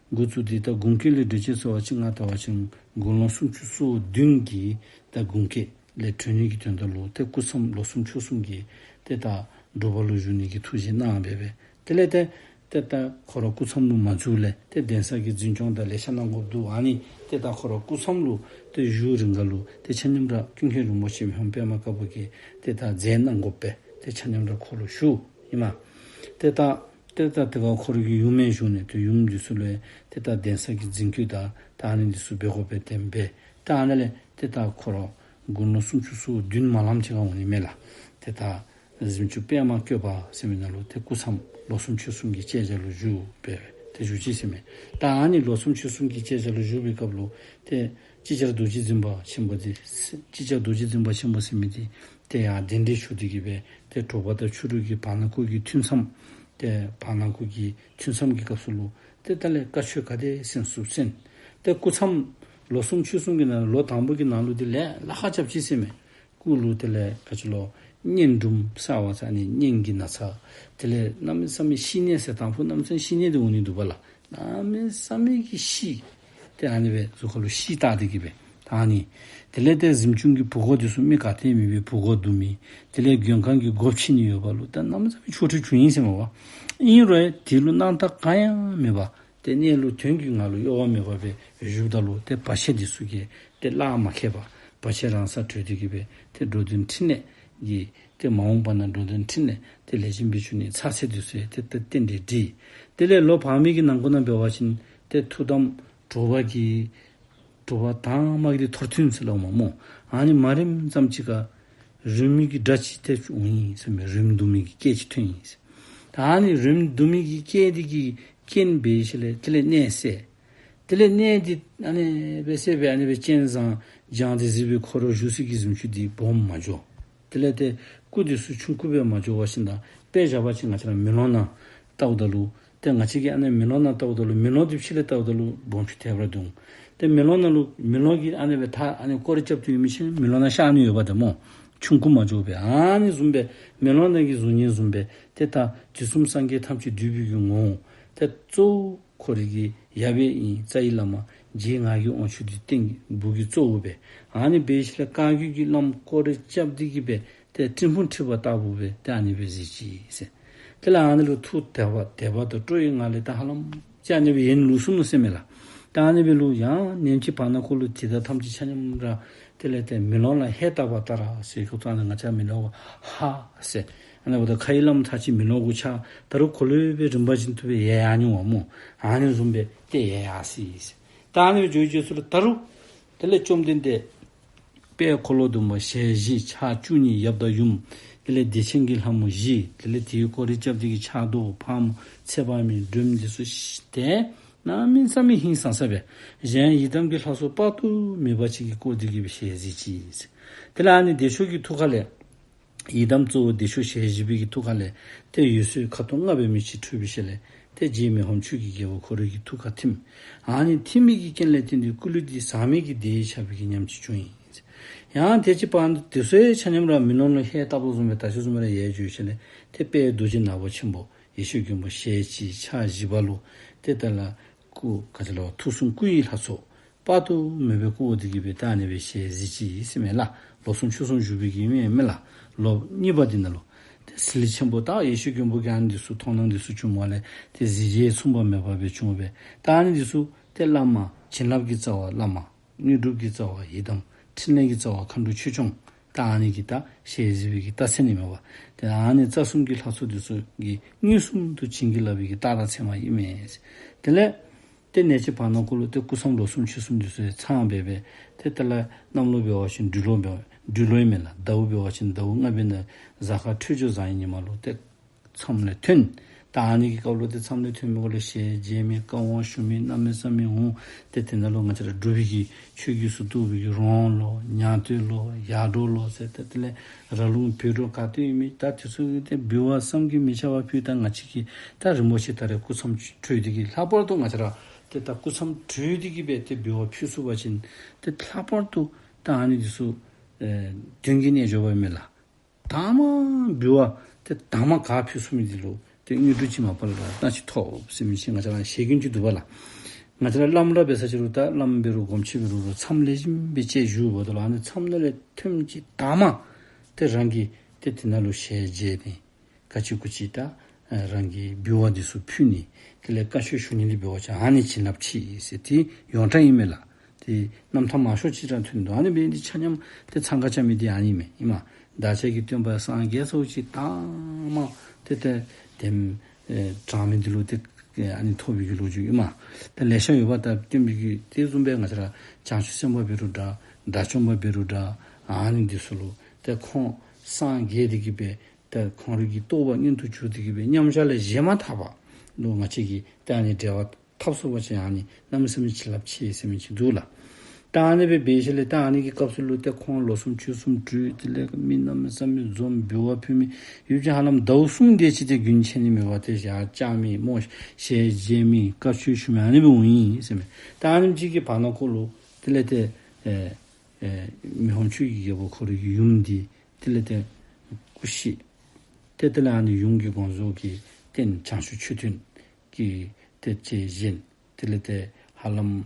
འགོ་བཙུགས་ཏེ་ད་དགུང་སྐེག་ལས་འགྲོ་ཅེས་ཟེར་བ་ཅིན་ང་བལྟ་བ་ཅིན་དགུང་ལོ་སུམ་ཅུ་སོ་བདུན་གྱི་ད་དགུང་སྐེག་ལས་གྲོལ་ནི་གི་དོན་དག་ལུ་ཏེ་སྐུ་མཚམས་ལོ་གསུམ་ཕྱོགས་གསུམ་གྱི་ཏེ་ད་སྒྲུབ་པ་ལུ་བཞུགས་ནི་གི་ཐུགས་བཞེད་གནང་སྦེ་སྦེ། དེ་ལས་ཏེ་ཏེ་ད་ཁོ་ར་སྐུ་མཚམས་ལུ་མ་འཛུལ་ལས་ཏེ་གདན་ས་གི་འཛིན་སྐྱོང་དང་ལེ་ཤ་གནང་དགོཔ་འདུག། ཨ་ནི་ཏེ་ད་ཁོ་ར་སྐུ་མཚམས་ལུ་ཏེ་བཞུགས་རིང་ཁར་ལུ་ཏེ་ཆ་མཉམ་ར་ཀུན་མཁྱེན་རིན་པོ་ཆེ་མི་ཕམ་པདྨ་དཀར་པོ་གིས་ཏེ་ད་མཛད་གནང་དགོ་པས། ཏེ་ཆ་མཉམ་ར་ཁོ་ལུ་ཞུ་ཨིན་མས། ཏེ་ད་ཏེ་ད་དེ་ཁར་ཁོ་ར་གི་ཡུམ་ཡང་བཞུགས་ནི་ཏེ་ཡུམ་འདི་ཚུ་ལུ་ཏེ་ད་གདན་ས་གི་འཛིན་སྐྱོང་དང་ད་ཨ་ནི་འདི་ཚུ་འབད་དགོ་པས་དེ་སྦེ། ད་ཨ་ནི་ལས་ཏེ་ད་ཁོ་ར་དགུང་ལོ་སུམ་ཅུ་སོ་བདུན་མ་ལངམ་ཅིག་ཁར་འོང་ནི་མས་ལགས། ཏེ་ད་གཟིམ་ཅུང་པདྨ་བཀོད་པ་ཟེར་མི་ནང་ལུ་ཏེ་སྐུ་མཚམས་ལོ་གསུམ་ཕྱོགས་གསུམ་གྱི་བཅད་རྒྱ་ལུ་བཞུགས་སྦེ་ཏེ་བཞུགས་ཅི་ཟེར་མས། ད་ཨ་ནི་ལོ་གསུམ་ཕྱོགས་གསུམ་གྱི་བཅད་རྒྱ་ལུ་བཞུགས་པའི་སྐབས་ལུ་ཏེ་ཅིག་ཅར་རྡོ་རྗེ་འཛིན་པ་ཆེན་པོ་འདི་ཅིག་ཅར་རྡོ་རྗེ་འཛིན་པ་ཆེན་པོ་ཟེར་མི་འདི་ཏེ་ཡར་གདན་འདྲེན་ཞུ་སྟེ་གི་སྦེ་ཏེ་དྲོ་པ་དང་ཕྱི་རུ་གི་བར་ན་ཁོ་གི་ཐུན་མཚམས་ཏེ་བར་ན་ཁོ་གི་ཐུན་མཚམས་ཀྱི་སྐབས་སུ་ལུ་ཏེ་ད་ལས་བཀའ་ཆོས་ག་དེ་གསན་ཚུགས་གསན། ཏེ་སྐུ་མཚམས་ལོ་གསུམ་ཕྱོགས་གསུམ་གྱི་ནང་ལོ་དང་པོ་གི་ནང་ལུ་དེ་ལས་ལཱ་ཁག་རྐྱབ་ཅི་ཟེར་མས། སྐུ་ལུ་དེ་ལས་ག་ཅི་ལོ་གཉན་འབྲུམ་ཟེར་བ་ཟེར་ཨ་ནི་གཉན་གྱི་ན་ཚ། དེ་ལས་གནམ་མེད་ས་མེད་ཤི་ནད་ཟེར་དང་ཕུ་གནམ་མེད་ས་མེད་ཤི་ནད་འདི་འོང་ནི་འདུག་པ་ལགས། གནམ་མེད་ས་མེད་ཀྱི་ཤི། ཏེ་ཨ་ནི་སྦེ་གཟུགས་ཁ་ལུ་ཤི་བཏགས་ཏེ་གི་སྦེ་ད་ཨ་ནི། དེ་ལས་ཏེ་གཟིམ་ཆུང་གི་བུ་གོ་འདི་ཚུ་མི་ག་ཏེ་མེད་པའི་བུ་གོ་བརྡུང་མི། དེ་ལས་མགོན་ཁང་གི་སྒོ་ཕྱེ་ནི་ཡོད་པ་ལུ་ད་གནམ་མེད་ས་མེད་ཆོ་འཕྲུལ་བྱུང་ཡི་ཟེར་མས་པ། ཨིན་རུང་དེ་ལུ་སྣང་དག་གང་ཡང་མེད་པ། ཏེ་གནས་ལུགས་དོན་གྱི་ངང་ལུ་གཡོ་བ་མེད་པ་སྦེ་བཞུགསཔ་ད་ལུ་ཏེ་བར་ཆད་འདི་ཚུ་གིས་ཏེ་གླགས་མ་ཁེལ་བར་བར་ཆད་རང་སར་གྲོལ་ཏེ་གི་སྦེ་ཏེ་འགྲོ་དོན་ཕྲིན་ལས་ཀྱི་ཏེ་མ་འོངས་པ་ན་འགྲོ་དོན་ཕྲིན་ལས་ཏེ་ལེགས་ཤོམ་སྦེ་འབྱུང་ནི་ཚར་ཚད་འདི་ཚུ་ཡང་ཏེ་ཏེ་རྟེན་འབྲེལ་འགྲིག། དེ་ལས་ལོ་བར་མའི་གི་ནང་འཁོད་ནང་འབད་བ་ཅིན་ཏེ་ཐུགས་དམ་དྲོ་པ་གི་དྲོ་པ་དང་མ་གི་ཏེ་ཐོར་ཐུན་ཟེར་སླབ་མས་སྨོ། ཨ་ནི་མ་རནམ་ཙམ་ཅིག་ཁར་རིམས་ཀྱི་སྒྲ་ཅིག་ཏེ་འོང་ཡི་ཟེར་མས། རིམས་བརྡུང་མི་གི་སྐད་ཅིག་ཐོན་ཡི་ཟེར། ད་ཨ་ནི་རིམས་བརྡུང་མི་གི་སྐད་འདི་གིས་རྐྱེན་འབད་ཞིནམ་ལས་དེ་ལས་ནད་བསལ། དེ་ལས་ནད་འདི་ཨ་ནི་སྦེ་བསལ་སྦེ་ཨ་ནི་སྦེ་སྤྱན་བཟང་བཟང་སྟེ་གཟིགས་པའི་ཁོ་ར་བཞུགས་སའི་གི་གཟིམ་ཆུང་འདི་སྦོམ་མ་འགྱོ། དེ་ལས་ཏེ་སྐུ་འདི་ཚུ་ཆུང་ཀུ་སྦེ་མ་འགྱོ་བ་ཅིན་ད་དཔེ་བཞག་པ་ཅིན་ང་བཅས་ར་མེ་ལོང་ནང་བལྟཝ་ད་ལུ་ཏེ་ང་བཅས་ཀྱིས་ཨ་ནི་མེ་ལོང་ནང་བལྟཝ་ད་ལུ་མེ་ལོང་འདི་ཕྱི་ལས་བལྟཝ་ད་ལུ་སྦོམ་ཆུང་དེ་སྦེ་ར་འདུག། ཏེ་མེ་ལོང་ནང་ལུ་མེ་ལོང་གི་ཨ་ནི་སྦེ་ད་ཨ་ནི་སྐོར་ར་རྐྱབ་སྟེ་ཡོད་མི་ཅིག་མེ་ལོང་ནང་ཤར་ནི་ཡོདཔ་ད་སྨོ། ཆུང་ཀུ་མ་འགྱོ་བས། ཨ་ནི་བཟུམ་སྦེ་མེ་ལོང་ནང་གི་གཟུགས་བརྙན་བཟུམ་སྦེ་ཏེ་ད་དུས་གསུམ་སངས་རྒྱས་ཐམས་ཅད་འདུས་པའི་གི་ངོ་བོ་ཏེ་གཙོ་བོ་ཁོ་རའི་གི་ཡབ་ཡུམ་ཨིན། རྩ་བའི་བླ་མ་རྗེ་ངག་གི་དབང་ཕྱུག་འདི་སྟེང་གི་སྦུག་གི་གཙོ་བོ་སྦེ། ཨ་ནི་སྦེ་ཞིནམ་ལས་བཀའ་བརྒྱུད་ཀྱི་བླམ་སྐོར་ར་རྐྱབ་སྟེ་གི་སྦེ་ཏེ་སྤྲིན་ཕུང་འཁྲིགས་པ་ལྟ་བུ་སྦེ་ཏེ་ཨ་ནི་སྦེ་གཟིགས་ཅི་ཟེར། དེ་ལས་ཨ་ནི་ལུ་ཐུགས་དད་པ་དད་པ་དང་སྤྲོ་བའི་ངང་ལས་ད་ཧ་ལམ་ཅིག་ཨ་ནི་སྦེ་ཡལ་ལུས་སོ་ནུག་ཟེར་མས་ལགས། ད་ཨ་ནི་སྦེ་ལུས་ཡང་ནེམ་ཅིག་བར་ན་ཁོ་ལུ་དེ་དང་ཐམས་ཅད་ཆ་མཉམ་ར་དེ་ལས་ཏེ་མེ་ལོང་ལ་ཧེ་བལྟ་བ་ལྟར་ཟེར་ཁོ་ཚུ་ཨ་ནི་ང་བཅས་མེ་ལོང་གུ་ཧ་ཟེར། ཨ་ནི་འབདཝ་ད་ཁ་ཡི་བླམ་ཐག་ཅིག་མེ་ལོང་གུ་ཆགས། ད་རུང་ཁོ་ལུ་སྦེ་རིམ་པ་བཞིན་དུ་སྦེ་ཡལ་ཡར་འགྱོཝ་སྨོ། ཨ་ནི་བཟུམ་སྦེ་ཏེ་ཡལ་ཡར་སོ་ཡི་ཟེར། ད་ཨ་ནི་སྦེ་འགྱོ་འགྱོ་ས་ལུ་ད་རུང་དེ་ལས་བཅོམ་ལྡན་འདས་དཔལ་འཁོར་ལོ་སྡོམ་པ་ཞལ་བཞི་ཕྱག་བཅུ་གཉིས་ཡབ་དང་ཡུམ། དེ་ལས་བདེ་ཆེན་གྱི་ལྷ་མོ་བཞི། དེ་ལས་དེའི་སྐོར་ར་རྐྱབ་སྟེ་གི་ཕྱག་རྡོར་ཕག་མོ་ཚེ་དཔག་མེད་སྒྲོལ་མ་འདི་ཚུ་ཏེ་ གནམ་མེད་ས་མེད་ཧིང་སངས་ས་སྦེ་གཞན་ཡི་དམ་གྱི་ལྷ་ཚོགས་དཔག་ཏུ་མེད་པ་ཅིག་གིས་བསྐོར་ཏེ་གི་སྦེ་ཞལ་གཟིགས་ཅི། དེ་ལས་ཨ་ནི་བདེ་མཆོག་གི་ཐུགས་ཀ་ལས་ཡི་དམ་གཙོ་བོ་བདེ་མཆོག་ཞལ་བཞི་པའི་གི་ཐུགས་ཀ་ལས་ཏེ་འོད་ཟེར་ཁ་དོག་ལྔ་པའི་མེ་ཅིག་འཕྲོས་པའི་ཤུལ་ལས་ཏེ་རྗེ་མི་ཕམ་ཆོས་ཀྱི་རྒྱལ་པོ་ཁོ་རའི་གི་ཐུགས་ཀར་ཐིམ། ཨ་ནི་ཐིམ་པའི་གི་རྐྱེན་ལས་བརྟེན་ཏེ་སྐུ་ལུས་འདི་ཟག་མེད་ཀྱི་བདེ་བའི་ཆགས་པའི་གི་ཉམས་ཅིག་བྱུང་ཡི། ཡང་དེ་ཅིག་བར་དུ་དེ་ཚུ་ཡང་ཆ་མཉམ་ར་མེ་ལོང་ལུ་ཧེ་བཏབ་དོ་བཟུམ་སྦེ་ད་ཅི་བཟུམ་ར་ཡལ་འགྱོ་ཞིནམ་ལས་ཏེ་དཔལ་རྡོ་རྗེ་ནག་པོ་ཆེན་པོ་ཡེ་ཤེས་མགོན་པོ་ཞལ་གཅིག་ཕྱག་བཞི་པ་ལུ་ཏེ་དེ་ལས་སྐུ་ག་ཅི་ལོ་ཐུགས་གསུང་སྐུ་ཡི་ལྷ་ཚོགས་དཔག་ཏུ་མེད་པའི་སྐུ་འོ་དེ་གིས་སྦེ་ད་ཨ་ནི་སྦེ་ཞལ་གཟིགས་ཅི་ཟེར་མས་ལགས། ལོ་གསུམ་ཕྱོགས་གསུམ་བཞུགས་པའི་གི་མེན་མས་ལགས། ལོ་གཉིས་པ་འདི་ནང་ལུ་ཏེ་གཟི་བརྗིད་ཆེན་པོ་ད་ཡེ་ཤེས་མགོན་པོ་གིས་ཨ་ནི་འདི་ཚུ་མཐོང་སྣང་འདི་ཚུ་བྱུང་བ་ལས་ཏེ་གཟི་བརྗིད་མཚུངས་པ་མེད་པ་སྦེ་བྱུང་བས། ད་ཨ་ནི་འདི་ཚུ་ཏེ་བླ་མ་བྱིན་རླབས་ཀྱི་རྩ་བ་བླ་མ་དངོས་གྲུབ་ཀྱི་རྩ་བ་ཡི་དམ་འཕྲིན་ལས་ཀྱི་རྩ་བ་མཁའ་འགྲོ་ཆོས་སྐྱོང་། ད་ཨ་ནི་གི་ད་ཞལ་གཟིགས་པའི་གི་རྟགས་མཚན་ཨིན་མས་པ། ཏེ་ཨ་ནི་རྩ་གསུམ་གྱི་ལྷ་ཚོགས་འདི་ཚུ་གིས་མངོན་སུམ་དུ་བྱིན་གྱིས་བརླབས་པའི་གི་རྟགས་དང་མཚན་མ་ཨིན་མས། དེ་ལས་ཏེ་ནེ་ཅིག་བར་ན་ཁོ་ལུ་ཏེ་སྐུ་མཚམས་ལོ་གསུམ་ཕྱོགས་གསུམ་འདི་ཚུ་ཚང་སྦེ་སྦེ་ཏེ་དེ་ལས་གནམ་ལོ་འབད་བ་ཅིན་སྦྲུལ་ལོ་འབད་སྦྲུལ་ལོ་ཨིན་མས་ལགས། ཟླཝ་འབད་བ་ཅིན་ཟླཝ་ལྔ་པའི་ནང་གཟའ་སྐར་འཕྲོད་སྦྱོར་བཟང་ཡི་ཉི་མ་ལུ་ཏེ་མཚམས་ལས་ཐོན། ད་ཨ་ནི་གི་སྐབས་ལུ་ཏེ་མཚམས་ལས་ཐོན་མི་གུ་ལུ་ཞལ་མཇལ་མི་བཀའ་དབང་ཞུ་མི་གནམ་མེད་ས་མེད་འོང་། ཏེ་དེ་ནང་ལུ་ང་བཅས་ར་འབྲུག་པའི་གི་ཆོས་བརྒྱུད་སུ་གཏོགས་པའི་གི་རོང་ལུ་ཉང་སྟོད་ལུ་ཡར་འབྲོག་ལུ་ཟེར་ཏེ་དེ་ལས་ར་ལུང་བོད་འབྲོག་ག་ཏེ་ཨིན་མི་ད་དེ་ཚུ་གིས་ཏེ་འབུལ་བ་བསམ་གྱིས་མི་ཁྱབ་པ་ཕུལ། ད་ང་བཅས་ཀྱིས་ད་རིན་པོ་ཆེ་ད་རེས་སྐུ་མཚམས་གྲོལ་ཏེ་གི་ལྷག་པར་དུ་ང་བཅས་ར་ཏེ་ད་སྐུ་མཚམས་གྲོལ་ཏེ་གི་སྦེ་ཏེ་འབུལ་བ་ཕུལ་ཚུགས་པ་ཅིན་ཏེ་ལྷག་པར་དུ་ད་ཨ་ནི་འདི་ཚུ་ཨེ་དོན་གྱི་རྣལ་འབྱོར་པ་ཨིན་མས་ལགས། དང་པ་འབུལ་བ་ཏེ་དང་པ་ག་ཕུལ་ཚུགས་མི་འདི་ལུ་ཏེ་དངོས་གྲུབ་ཅིག་མ་པ་ལས་ར་ད་ཅིག་ཐོབ་ཟེར་མི་ཅིག་ང་བཅས་ར་ཞལ་རྒྱུན་ཅིག་འདུག་པ་ལགས། ང་བཅས་ར་བླམ་ར་འབད་ས་ཅིག་རུང་ད་བླམ་འབད་རུང་སྒོམ་ཆེན་འབད་རུང་ར་མཚམས་ལེགས་ཤོམ་སྦེ་བཅད་བཞུགས་འབདཝ་ད་ལུ་ཨ་ནི་མཚམས་ནང་ལས་ཐོནམ་ཅིག་དང་པ་ཏེ་རང་གིས་ཏེ་དེ་ནང་ལུ་ཞལ་མཇལ་ནི་ག་ཅི་གུ་ཅི་ད་རང་གི་འབུལ་བ་འདི་ཚུ་ཕུལ་ནི་དེ་ལས་བཀའ་ཆོས་ཞུ་ནི་འདི་འབད་བ་ཅིན་ཨ་ནི་བྱིན་རླབས་ཆེ་ཟེར་ཏེ་ཡོངས་གྲགས་ཨིན་མས་ལགས། ཏེ་རྣམ་ཐར་མང་ཤོས་ཅིག་ར་ཐོན་འདུག། ཨ་ནི་འབད་ནི་འདི་ཆ་མཉམ་ཏེ་ཚང་ཁ་རྐྱབ་མི་འདི་ཨ་ནི་མས་ཨིན་མས། བདག་ཅག་གི་སྟོན་པ་སངས་རྒྱས་ཚུ་ཅིག་དང་པ་ཏེ་ཏེ་དེམ་ཨེ་དྲང་མི་འདི་ལུ་ཏེ་ཨ་ནི་ཐོབ་པའི་གི་ལོ་རྒྱུས་ཨིན་མས། ཏེ་ལེ་ཤ་ཡོད་པ་ད་སྟོན་པའི་གི་དེ་བཟུམ་སྦེ་ང་བཅས་ར་བྱང་ཆུབ་སེམས་དཔའ་འབད་རུང་འདྲ་དགྲ་བཅོམ་པ་འབད་རུང་འདྲ་ཨ་ནི་འདི་ཚུ་ལུ་ཏེ་ཁོང་སངས་རྒྱས་ཏེ་གི་སྦེ་ཏེ་ཁོང་རའི་གི་རྟོགས་པ་མངོན་དུ་གྱུར་ཏེ་གི་སྦེ་མཉམ་བཞག་ལས་བཞེངས་མ་ཐག་པ་ལུ་ང་བཅས་ཀྱིས་ཏེ་ཨ་ནི་འབྲེལ་བ་འཐབ་ཚུགས་པ་ཅིན་ཨ་ནི་གནམ་མེད་ས་མེད་བྱིན་རླབས་ཆེ་ཟེར་མི་ཅིག་འདུག་ལགས། ད་ཨ་ནི་སྦེ་འབད་ཞིནམ་ལས་ད་ཨ་ནི་གི་སྐབས་སུ་ལུ་ཏེ་ཁོང་ལོ་གསུམ་ཕྱོགས་གསུམ་གྲོལ། དེ་ལས་མི་གནམ་མེད་ས་མེད་འཛོམས། འབུལ་བ་ཕུལ་མི་ཡུལ་གྱི་ཧ་ལམ་ཟླཝ་གསུམ་དེ་ཅིག་ཏེ་རྒྱུན་ཆད་ནི་མེད་པར་ཏེ་ཞལ་བཅར་མི་སྨོ་ཞལ་མཇལ་མི་བཀའ་ཆོས་ཞུ་མི་ཨ་ནི་སྦེ་འོང་ཡི་ཟེར་མས། ད་ཨ་ནེམ་ཅིག་གི་བར་ན་ཁོ་ལུ་དེ་ལས་ཏེ་ཨེ་ཨེ་མི་ཕམ་ཆོས་ཀྱི་རྒྱལ་པོ་ཁོ་རའི་གི་ཡུམ་འདི་དེ་ལས་ཏེ་སྐུ་གཤེགས། ཏེ་དེ་ལས་ཨ་ནི་ཡུམ་གྱི་དགོངས་རྫོགས་ཀྱི་རྟེན་བྱང་ཆུབ་མཆོད་རྟེན་གྱི་ཏེ་ཅིག་བཞེངས། དེ་ལས་ཏེ་ཧ་ལམ་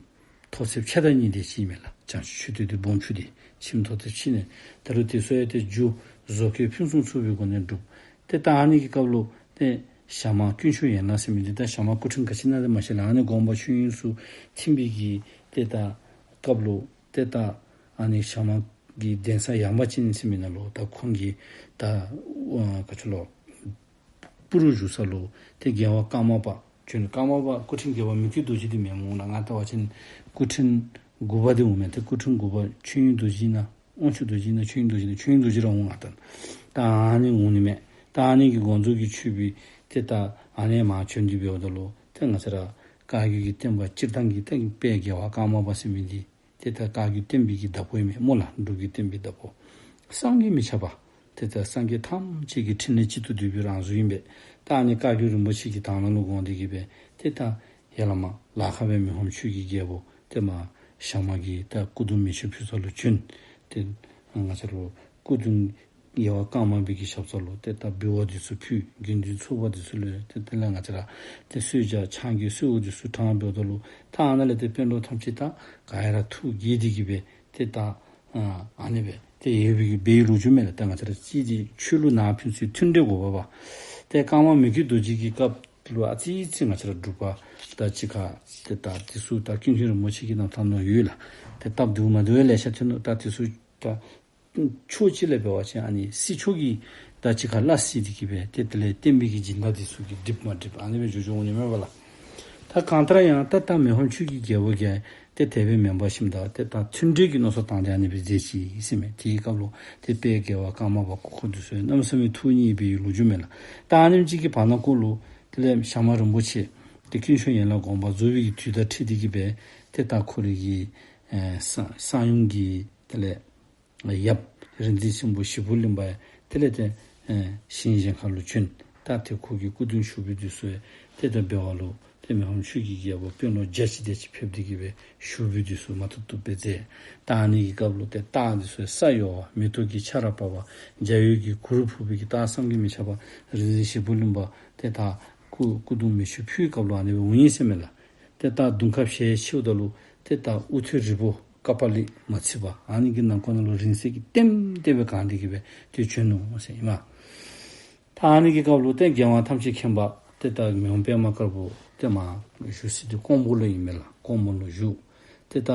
ཐོག་ཚད་ཕྱེད་དང་གཉིས་དེ་ཅིག་མས་ལགས། བྱང་ཆུབ་མཆོད་རྟེན་འདི་སྦོམ་ཆུང་དེ་ཁྱིམ་ཐོག་ཚད་ཕྱེད་ནི་ད་རུང་དེ་ཚུ་ཡང་ཏེ་རྒྱུ་བཟོ་བཀོད་ཕུན་སུམ་ཚོགས་པའི་སྒོ་ནས་གྲུབ། ཏེ་ད་ཨ་ནི་གི་སྐབས་ལུ་ཏེ་ཞྭ་དམར་དཀོན་མཆོག་ཡན་ལག་ཟེར་མི་འདི་ད་ཞྭ་དམར་སྐུ་ཕྲེང་ག་ཅི་ཨིན་ན་ཏེ་མ་ཤེས་ལགས། ཨ་ནི་དགོངས་པ་ཆོས་དབྱིངས་སུ་ཐིམ་པའི་གི་ཏེ་ད་སྐབས་ལུ་ཏེ་ད་ཨ་ནི་ཞྭ་དམར་གྱི་གདན་ས་ཡངས་པ་ཅན་ཟེར་མི་ནང་ལུ་ད་ཁོང་གིས་ད་ཨ་ག་ཅི་ལོ་སྤུར་བཞུགས་ས་ལུ་ཏེ་རྒྱལ་བ་ཀརྨ་པ་བྱོན། ཀརྨ་པ་སྐུ་ཕྲེང་བརྒྱད་པ་མི་བསྐྱོད་རྡོ་རྗེ་འདི་མེན་མོ་ལགས། ང་བལྟ་བ་ཅིན་སྐུ་ཕྲེང་དགུ་པ་འདི་འོང་མས། ཏེ་སྐུ་ཕྲེང་དགུ་པ་ཆོས་དབྱིངས་རྡོ་རྗེ་ཨིན་ན་དབང་ཕྱུག་རྡོ་རྗེ་ཨིན་ན་ཆོས་དབྱིངས་རྡོ་རྗེ་ཨིན་ན་ཆོས་དབྱིངས་རྡོ་རྗེ་ར་འོང་། ང་བལྟ་ད་ཨ་ནི་འོང་ནི་མས། ད་ཨ་ནི་གི་དགོངས་རྫོགས་ཀྱི་མཆོད་པའི་ཏེ་ད་ཨ་ནི་མར་བྱོན་ཏེ་འབདཝ་ད་ལུ་ཏེ་ང་བཅས་ར་བཀའ་བརྒྱུད་ཀྱི་བསྟན་པ་སྤྱིར་བཏང་གི་ཏེ་དཔལ་རྒྱལ་བ་ཀརྨ་པ་ཟེར་མི་འདི་ཏེ་ད་བཀའ་བརྒྱུད་བསྟན་པའི་གི་བདག་པོ་ཨིན་མས་སྨོ་ལགས། འབྲུག་གི་བསྟན་པའི་བདག་པོ་བསམ་གྱིས་མི་ཁྱབ་པ། ཏེ་ད་སངས་རྒྱས་ཐམས་ཅད་ཀྱི་ཕྲིན་ལས་གཅིག་ཏུ་བསྡུས་པའི་རང་གཟུགས་ཨིན་པས། ད་ཨ་ནི་བཀའ་བརྒྱུད་རིན་པོ་ཆེ་གི་དག་སྣང་ལུ་དགོངས་ཏེ་གི་སྦེ་ཏེ་ད་ཡ་བླ་མ་ལ་ཁ་བའི་མི་ཕམ་ཆོས་ཀྱི་རྒྱལ་པོ་ཏེ་མར་ཞྭ་དམར་གྱི་ད་སྐུ་གདུང་མེ་མཆོད་ཕུལ་ས་ལུ་བྱོན། ཏེ་ང་བཅས་ར་སྐུ་གདུང་རྒྱལ་བ་ཀརྨ་པའི་གི་ཞབས་ས་ལུ་ཏེ་ད་འབུལ་བ་འདི་ཚུ་ཕུལ། དགེ་འདུན་ཚོགས་པ་འདི་ཚུ་ལུ་ཏེ་དེ་ལས་ང་བཅས་ར་ཏེ་གསོལ་ཇ་ཆང་གི་གསོལཝ་འདི་ཚུ་དྲངས་འབདཝ་ད་ལུ་ད་ཨ་ནཱ་ལས་ཏེ་དཔོན་སློབ་ཐམས་ཅད་ད་ག་ར་ཐུགས་དགྱེས་ཏེ་གི་སྦེ་ཏེ་ད་ཨ་ཨ་ནི་སྦེ་ཏེ་ཡོད་པའི་གི་སྦེ་ལོ་རྒྱུས་མས་ལགས། ད་ང་བཅས་ར་ཅིག་འདི་ཆོས་ལུགས་ནང་ཕན་ཚུན་མཐུན་འབྲེལ་དགོ་པས་པ། ཏེ་ཀརྨ་མི་བསྐྱོད་རྡོ་རྗེ་གི་སྐབས་ལུ་ཨ་ཙི་ཅིག་ང་བཅས་ར་འབྲུག་པ་དང་གཅིག་ཁར་ཏེ་ད་དེ་ཚུ་ད་ཀུན་མཁྱེན་རིན་པོ་ཆེ་གི་རྣམ་ཐར་ནང་ཡོད་ལགས། ཏེ་སྟབས་བདེཝ་མ་བདེཝ་ལེ་ཤ་ཐོན་ནུག། ད་དེ་ཚུ་ད་ཕྱོགས་གཅིག་ལས་འབད་བ་ཅིན་ཨ་ནི་སྲིད་ཕྱོགས་ཀྱི་ད་གཅིག་ཁར་སླ་བསྲེ་སྟེ་གི་སྦེ་ཏེ་དེ་ལས་བསྟན་པའི་གི་སྦྱིན་བདག་འདི་ཚུ་གིས་འགྲིག་མ་འགྲིག་ཨ་ནི་སྦེ་འགྱོ་འགྱོཝ་འོང་ནི་མས་པ་ལགས། ད་གང་ལྟར་ཡང་ད་ད་མི་ཕམ་ཆོས་ཀྱི་རྒྱལ་པོ་གིས་ཏེ་དེ་སྦེ་མེན་པར་ཞིནམ་ད་ཏེ་ད་མཐུན་འབྲེལ་གྱི་མནོ་བསམ་བཏང་སྟེ་ཨ་ནི་སྦེ་མཛད་ཅི་ཟེར་མས། དེའི་སྐབས་ལུ་ཏེ་དཔལ་རྒྱལ་བ་ཀརྨ་པ་སྐུ་འཁོར་འདི་ཚུ་གནམ་མེད་ས་མེད་ཐུགས་མཉེས་པའི་ལོ་རྒྱུས་མས་ལགས། ད་ཨ་ནེམ་ཅིག་གི་བར་ན་ཁོ་ལུ་དེ་ལས་ཞྭ་དམར་རིན་པོ་ཆེ་ ཏེ་དཀོན་མཆོག་ཡན་ལག་དགོངས་པ་རྫོགས་པའི་གི་དུས་དང་འཁྲིལ་ཏེ་གི་སྦེ་ཏེ་ད་ཁོ་རའི་གི་ཨེ་གསང་གསང་ཡུམ་གྱི་དེ་ལས་ཡབ་རིག་འཛིན་ཆེན་པོ་ཞིག་པོ་གླིང་པ་དེ་ལས་ཏེ་ཨེ་ཞིང་གཞན་ཁ་ལུ་བྱོན། ད་ཏེ་ཁོ་གི་སྐུ་གདུང་ཞུགས་པའི་དུས་སུ་ཏེ་ད་འབད་བ་ལུ་ཏེ་མི་ཕམ་ཆོས་ཀྱི་རྒྱལ་པོ་དཔོན་སློབ་བརྒྱ་ཅིག་དེ་ཅིག་ཕེབས་ཏེ་གི་སྦེ་ཞུགས་པའི་དུས་སུ་མ་ཐུབ་ཐུབ་སྦེ་མཛད། ད་ཨ་ནི་གི་སྐབས་ལུ་ཏེ་སྟག་འདི་ཚུ་ས་གཡོ་བ་མེ་ཏོག་གི་ཆར་པ་བབས་པ་འཇའ་འོད་ཀྱི་གུར་ཕུབ་པའི་གི་སྟག་བསམ་གྱིས་མི་ཁྱབ་པ་རིག་འཛིན་ཞིག་པོ་གླིང་པ་ཏེ་ད་སྐུ་སྐུ་གདུང་མེ་མཆོད་ཕུལ་སྐབས་ལུ་ཨ་ནི་སྦེ་འོང་ཡི་ཟེར་མས་ལགས། ཏེ་ད་དུང་ཁ་ཕྱེ་ཕྱེཝ་ད་ལུ་ཏེ་ད་དབུ་ཐོད་རིལ་པོ་ཀ་པཱ་ལི་མ་ཚིག་པ་ཨ་ནི་གི་ནང་ཁོག་ནང་ལུ་རིང་བསྲེལ་གྱིས་ལྟེམ་ལྟེ་སྦེ་གང་སྟེ་གི་སྦེ་ཏེ་བྱོན་ནུག་ཟེར་ཨིན་མས། ད་ཨ་ནི་གི་སྐབས་ལུ་ཏེ་རྒྱལ་དབང་ཐམས་ཅད་མཁྱེན་པ་ཏེ་ད་མི་ཕམ་པདྨ་དཀར་པོ་ཏེ་མར་བཞུགས་ས་འདི་ཀོང་པོ་ལུ་ཨིན་མས་ལགས། ཀོང་པོ་ལུ་བཞུགས། ཏེ་ད་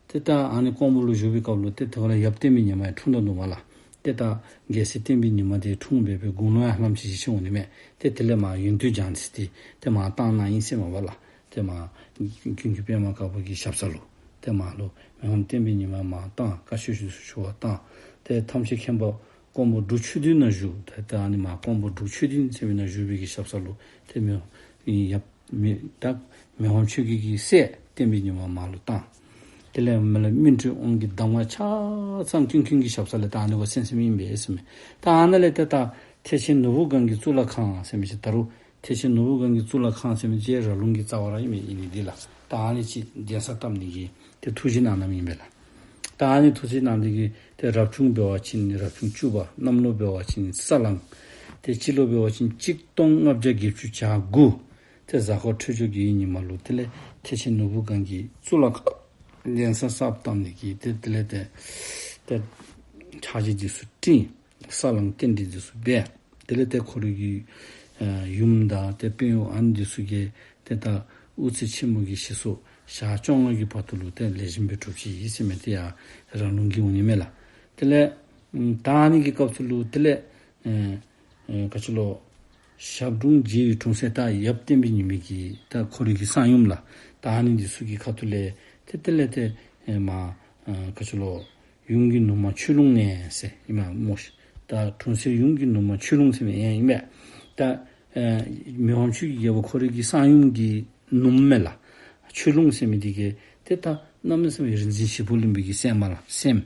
ཏེ་ད་ཨ་ནི་ཀོང་པོ་ལུ་བཞུགས་པའི་སྐབས་ལུ་ཏེ་དེ་ཁར་ཡབ་བསྟན་པའི་ཉི་མ་ཡང་འཁྲུངས་ད་ནུག་མས་ལགས། ཏེ་ད་རྒྱལ་སྲས་བསྟན་པའི་ཉི་མ་དེ་འཁྲུངས་སྦེ་སྦེ་དགུང་ལོ་ཡང་ཧ་ལམ་ཅིག་བཞེས་འོང་ནི་མས། ཏེ་དེ་ལས་མར་ཡོན་དུ་སྦྱང་ཚེ་ཏེ་ཏེ་མར་བཏང་གནང་ཡི་ཟེར་མས་པ་ལགས། ཏེ་མར་ཀུན་མཁྱེན་པདྨ་དཀར་པོ་གི་ཞབས་ས་ལུ་ཏེ་མར་ལུ་མི་ཕམ་བསྟན་པའི་ཉི་མ་མར་བཏང་བཀའ་ཆོས་ཞུ་ཞུ་བར་བཏང་། ཏེ་ཐམས་ཅད་མཁྱེན་པ་ཀོང་པོ་འབྲུག་ཆོས་སྡིངས་ནང་བཞུགས། ཏེ་ད་ཨ་ནི་མར་ཀོང་པོ་འབྲུག་ཆོས་སྡིངས་ཟེར་བའི་ནང་བཞུགས་པའི་གི་ཞབས་ས་ལུ་ཏེ་མི་ཡབ་མི་ད་མི་ཕམ་ཆོས་ཀྱི་གི་སྲས་བསྟན་པའི་ཉི་མ་མར་ལུ་བཏང་། དེ་ལས་མི་ལ་སྨིན་གྲོལ་དབང་གི་གདམས་ངག་ཆ་ཚང་ཀུན་མཁྱེན་གྱི་ཞབས་ས་ལས་ད་ཨ་ནི་སྦེ་གསན་གསནམ་ཨིན་པས་ཟེར་མས། ད་ཨ་ནཱ་ལས་ཏེ་ད་ཐེག་ཆེན་ནོར་བུ་སྒང་གི་གཙུག་ལག་ཁང་ཟེར་མི་ཅིག་ད་རུང་ཐེག་ཆེན་ནོར་བུ་སྒང་གི་གཙུག་ལག་ཁང་ཟེར་མི་ཅིག་ར་ལུང་གི་རྩ་བར་ཨིན་མས། ཨིན་ནི་འདི་ལགས། ད་ཨ་ནི་ཅིག་གདན་ས་བཏབ་ནི་གི་ཏེ་ཐུགས་བཞེད་གནང་གནངམ་ཨིན་པས་ལགས། ད་ཨ་ནི་ཐུགས་བཞེད་གནང་ནི་གི་ཏེ་རབ་བྱུང་འབད་བ་ཅིན་རབ་བྱུང་བཅུ་པ། གནམ་ལོ་འབད་བ་ཅིན་ས་གླང་། ཏེ་སྤྱི་ལོ་འབད་བ་ཅིན་གཅིག་སྟོང་ལྔ་བརྒྱ་བརྒྱད་ཅུ་གྱ་དགུ། ཏེ་གཟའ་འཁོར་འཕྲོད་སྦྱོར་གྱི་ཉིནམ་ལུ་དེ་ལས་ཐེག་ཆེན་ནོར་བུ་སྒང་གི་གཙུག་ལག་ཁང་གདན་ས་གསར་བཏབ་ནི་གི་ཏེ་དེ་ལས་ཏེ་ཏེ་ཕྱག་རྗེས་འདི་ཚུ་སྤྲིང་། ས་གླང་རྟེན་འབྲེལ་འདི་ཚུ་འབད། དེ་ལས་ཏེ་ཁོ་རའི་གི་ཨ་ཡུམ་དང་ཏེ་དཔོན་གཡོག་ཨ་ནི་འདི་ཚུ་གིས་ཏེ་ད་དབུ་རྩེ་ཆེན་མོ་གི་ཞིག་གསོ་ཞག་བཅོ་ལྔ་གི་བར་དུ་ལུ་ཏེ་ལེགས་ཤོམ་སྦེ་གྲུབ་ཅི་ཨིན་ཟེར་མས། ཏེ་ཡར་ར་ལུང་གི་འོང་ནི་མས་ལགས། དེ་ལས་ཨམ་ད་ཨ་ནི་གི་སྐབས་སུ་ལུ་དེ་ལས་ཨེ་ཨེ་ག་ཅི་ལོ་ཞབས་དྲུང་རྗེ་ཡི་དྲུང་སྲས་ད་ཡབ་བསྟན་པའི་ཉི་མ་གི་ད་ཁོ་རའི་གི་གསང་ཡུམ་ལགས། ད་ཨ་ནི་འདི་ཚུ་གི་ཁ་ཐུག་ལས་ཏེ་དེ་ལས་ཏེ་ཨེ་མར་ཨ་ག་ཅི་ལོ་ཡུམ་གྱི་ནུ་མ་ཆོས་ལུང་ནས་ཟེར་ཨིན་མས་སྨོ་ཤིག། ད་དྲུང་སྲས་ཡུམ་གྱི་ནུ་མ་ཆོས་ལུང་ཟེར་མི་ཨིན་མས། ད་ཨེ་མི་ཕམ་ཆོས་ཀྱི་རྒྱལ་པོ་ཁོ་རའི་གི་གསང་ཡུམ་གྱི་ནུ་མ་ལགས། ཆོས་ལུང་ཟེར་མི་འདི་གིས་ཏེ་ད་གནམ་མེད་ས་མེད་རིག་འཛིན་ཞིག་པོ་གླིང་པའི་གི་སྲས་མོ་ལགས་སྲསམོ།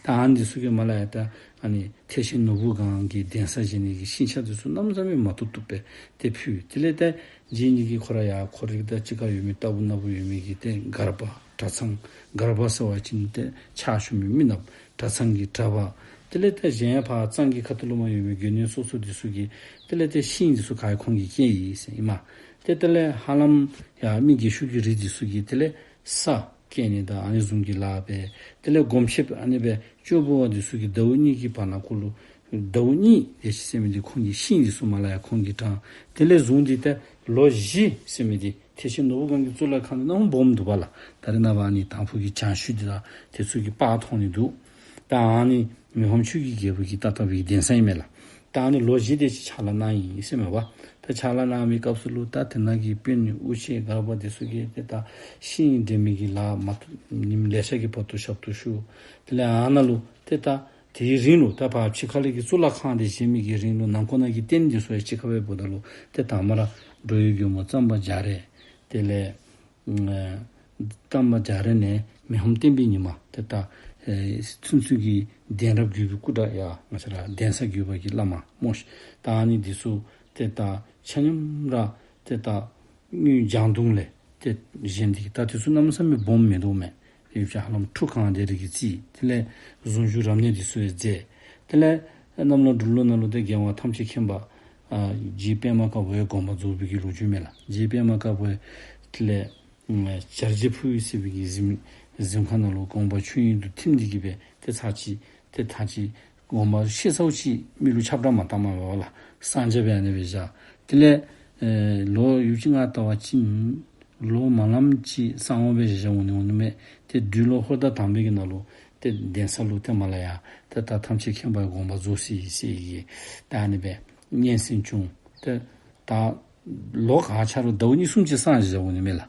ད་ཨ་ནི་འདི་ཚུ་གིས་མར་ལས་ཡར་ད་ཨ་ནི་ཐེག་ཆེན་ནོར་བུ་སྒང་གི་གདན་ས་བཞེངས་ནི་གི་ཤིང་ཆ་འདི་ཚུ་གནམ་མེད་ས་མེད་མ་ཐུབ་ཐུབ་སྦེ་ཏེ་ཕུལ། དེ་ལས་ཏེ་རྗེ་ཉིད་ཀྱིས་ཁོ་ར་ཡང་ཁོ་རའི་ད་གཅིག་ཁར་ཡོད་མི་ལྟ་བུ་ན་བུ་ཡོད་མི་གི་ཏེ་སྒར་པ་གྲྭ་ཚང་། སྒར་པ་ཟེར་བ་ཅིན་ཏེ་ཕྱག་ཞུ་མི་མི་ནགཔ། གྲྭ་ཚང་གི་གྲྭ་པ། དེ་ལས་ཏེ་གཞན་ཡང་ཕར་གཙང་གི་ཁ་ཐུག་ལུ་མར་ཡོད་མི་དགེ་འདུན་སོ་སོ་འདི་ཚུ་གིས་དེ་ལས་ཏེ་ཤིང་འདི་ཚུ་ག་ར་ཁོང་གིས་བསྐྱལ་ཡི་ཟེར་ཨིན་མས། ཏེ་དེ་ལས་ཧ་ལམ་ཡར་མི་རྒས་ཤོས་ཀྱི་རིགས་འདི་ཚུ་གིས་དེ་ལས་ས་བསྐྱལ་ནི་དང་ཨ་ནི་བཟུམ་གྱི་ལཱ་འབད། དེ་ལས་སྒོམ་ཆེན་ཨ་ནི་སྦེ་ཅོག་འབུ་བ་འདི་ཚུ་གིས་ཟླཝ་གཉིས་ཀྱི་བར་ན་ཁོ་ལུ་ཟླཝ་གཉིས་དེ་ཅིག་ཟེར་མི་འདི་ཁོང་གིས་ཤིང་འདི་ཚུ་མར་ལས་ཡར་ཁོང་གིས་དྲངས། དེ་ལས་བཟུང་སྟེ་ཏེ་ལོ་བཞི་ཟེར་མི་འདི་ཐེག་ཆེན་ནོར་བུ་སྒང་གི་གཙུག་ལག་ཁང་འདི་གནམ་སྦོམ་འདུག་པ་ལགས། ད་རེས་ནངས་པ་ཨ་ནི་དང་ཕུ་གི་བྱང་ཤུལ་འདི་དང་དེ་ཚུ་གི་པར་མཐོང་ནི་འདུག། ད་ཨ་ནི་མི་ཕམ་ཆོས་ཀྱི་རྒྱལ་པོ་གིས་བཏབ་བཏབ་པའི་གདན་ས་ཨིན་མས་ལགས། ད་ཨ་ནི་ལོ་བཞི་དེ་ཅིག་ཕྱག་ལཱ་གནང་ཡི་ཟེར་མས་པ། ད་ཕྱག་ལཱ་གནང་བའི་སྐབས་སུ་ལུ་ད་དེ་ནང་གི་དཔོན་གཡོག་དབུ་ཆེ་སྒར་པ་འདི་ཚུ་གིས་ཏེ་ད་ཤིང་འདྲེན་མི་གི་ལཱ་མ་ཐུབ་ཉིནམ་ལེ་ཤ་གི་བར་དུ་ཞབས་ཏོག་ཞུ། དེ་ལས་ཨ་ནཱ་ལུ་ཏེ་ད་དེའི་རིང་ལུ་ད་ཕར་ཕྱི་ཁ་ལས་ཀྱི་གཙུག་ལག་ཁང་འདི་བཞེངས་མི་གི་རིང་ལུ་ནང་ཁོག་ནང་གི་རྟེན་འདི་ཚུ་ཡང་ཕྱི་ཁ་སྦེ་འབདཝ་ད་ལུ་ཏེ་དང་པ་ར་འགྲོ་བའི་མགོན་པོ་གཙང་པ་རྒྱ་རས། དེ་ལས་ཨ་གཙང་པ་རྒྱ་རས་ནས་མི་ཕམ་བསྟན་པའི་ཉི་མ་ཏེ་ད་ཨེ་ཚུན་ཚོད་ཀྱི་གདན་རབས་བརྒྱུད་པའི་སྐུ་དྲག་ཡང་ང་བཅས་ར་གདན་ས་བརྒྱུད་པ་གི་བླ་མ་སྨོ་ཤིག། ད་ཨ་ནི་འདི་ཚུ་ཏེ་ད་ཆ་མཉམ་ར་ཏེ་ད་དངུལ་ལྗང་མདོག་ལས་ཏེ་བཞེངས་ཏེ་གི་ད་དེ་ཚུ་གནམ་མེད་ས་མེད་སྦོམ་མེན་དོ་མས། ཡོད་ཀྱང་ཧ་ལམ་ཁྲུ་གང་དེ་རེ་གིས་རྩིས། དེ་ལས་གཟུངས་གཞུག་རབ་གནས་འདི་ཚུ་ཡང་མཛད། དེ་ལས་གནམ་ལོ་འབྲུག་ལོ་ནང་ལུ་ཏེ་རྒྱལ་དབང་ཐམས་ཅད་མཁྱེན་པ་ཨ་རྗེ་པདྨ་དཀར་པོ་ཡང་དགོངས་པ་རྫོགས་པའི་གི་ལོ་རྒྱུས་མས་ལགས། རྗེ་པདྨ་དཀར་པོ་ཡང་དེ་ལས་ཨ་བྱ་རྗེ་ཕུ་ཡུ་ཟེར་བའི་གི་གཟིམ་གཟིམ་ཁང་ནང་ལུ་དགོངས་པ་ཆོས་དབྱིངས་སུ་ཐིམ་སྟེ་གི་སྦེ་ཏེ་ཚར་གཅིག་ཏེ་ད་ཅི་དགོངས་པ་ཤེས་ཚརཝ་ཅིག་མི་ལུ་ཁྱབ་བསྒྲགས་མ་བཏང་མ་པ་ལགས། གསང་རྒྱ་སྦེ་ཨ་ནི་སྦེ་བཞག། དེ་ལས་ཨེ་ལོ་ཡུདཔ་ཅིག་ང་བལྟ་བ་ཅིན་ལོ་མ་ལངམ་ཅིག་གསང་བ་སྦེ་བཞག་བཞགཔ་འོང་ནི་འོང་ནི་མས། ཏེ་བདུད་ལོ་ཧོར་ཟླ་དང་པའི་གི་ནང་ལུ་ཏེ་གདན་ས་ལུ་ཏེ་མར་ལས་ཡར་ཏེ་ད་ཐམས་ཅད་མཁྱེན་པའི་དགོངས་པ་རྫོགས་སོ་ཡི་ཟེར་གི་ད་ཨ་ནི་སྦེ་སྙན་གསན་བྱུང་། ཏེ་ད་ལོ་ག་ཆ་རུང་ཟླཝ་གཉིས་གསུམ་ཅིག་གསང་བཞག་བཞགཔ་འོང་ནི་མས་ལགས།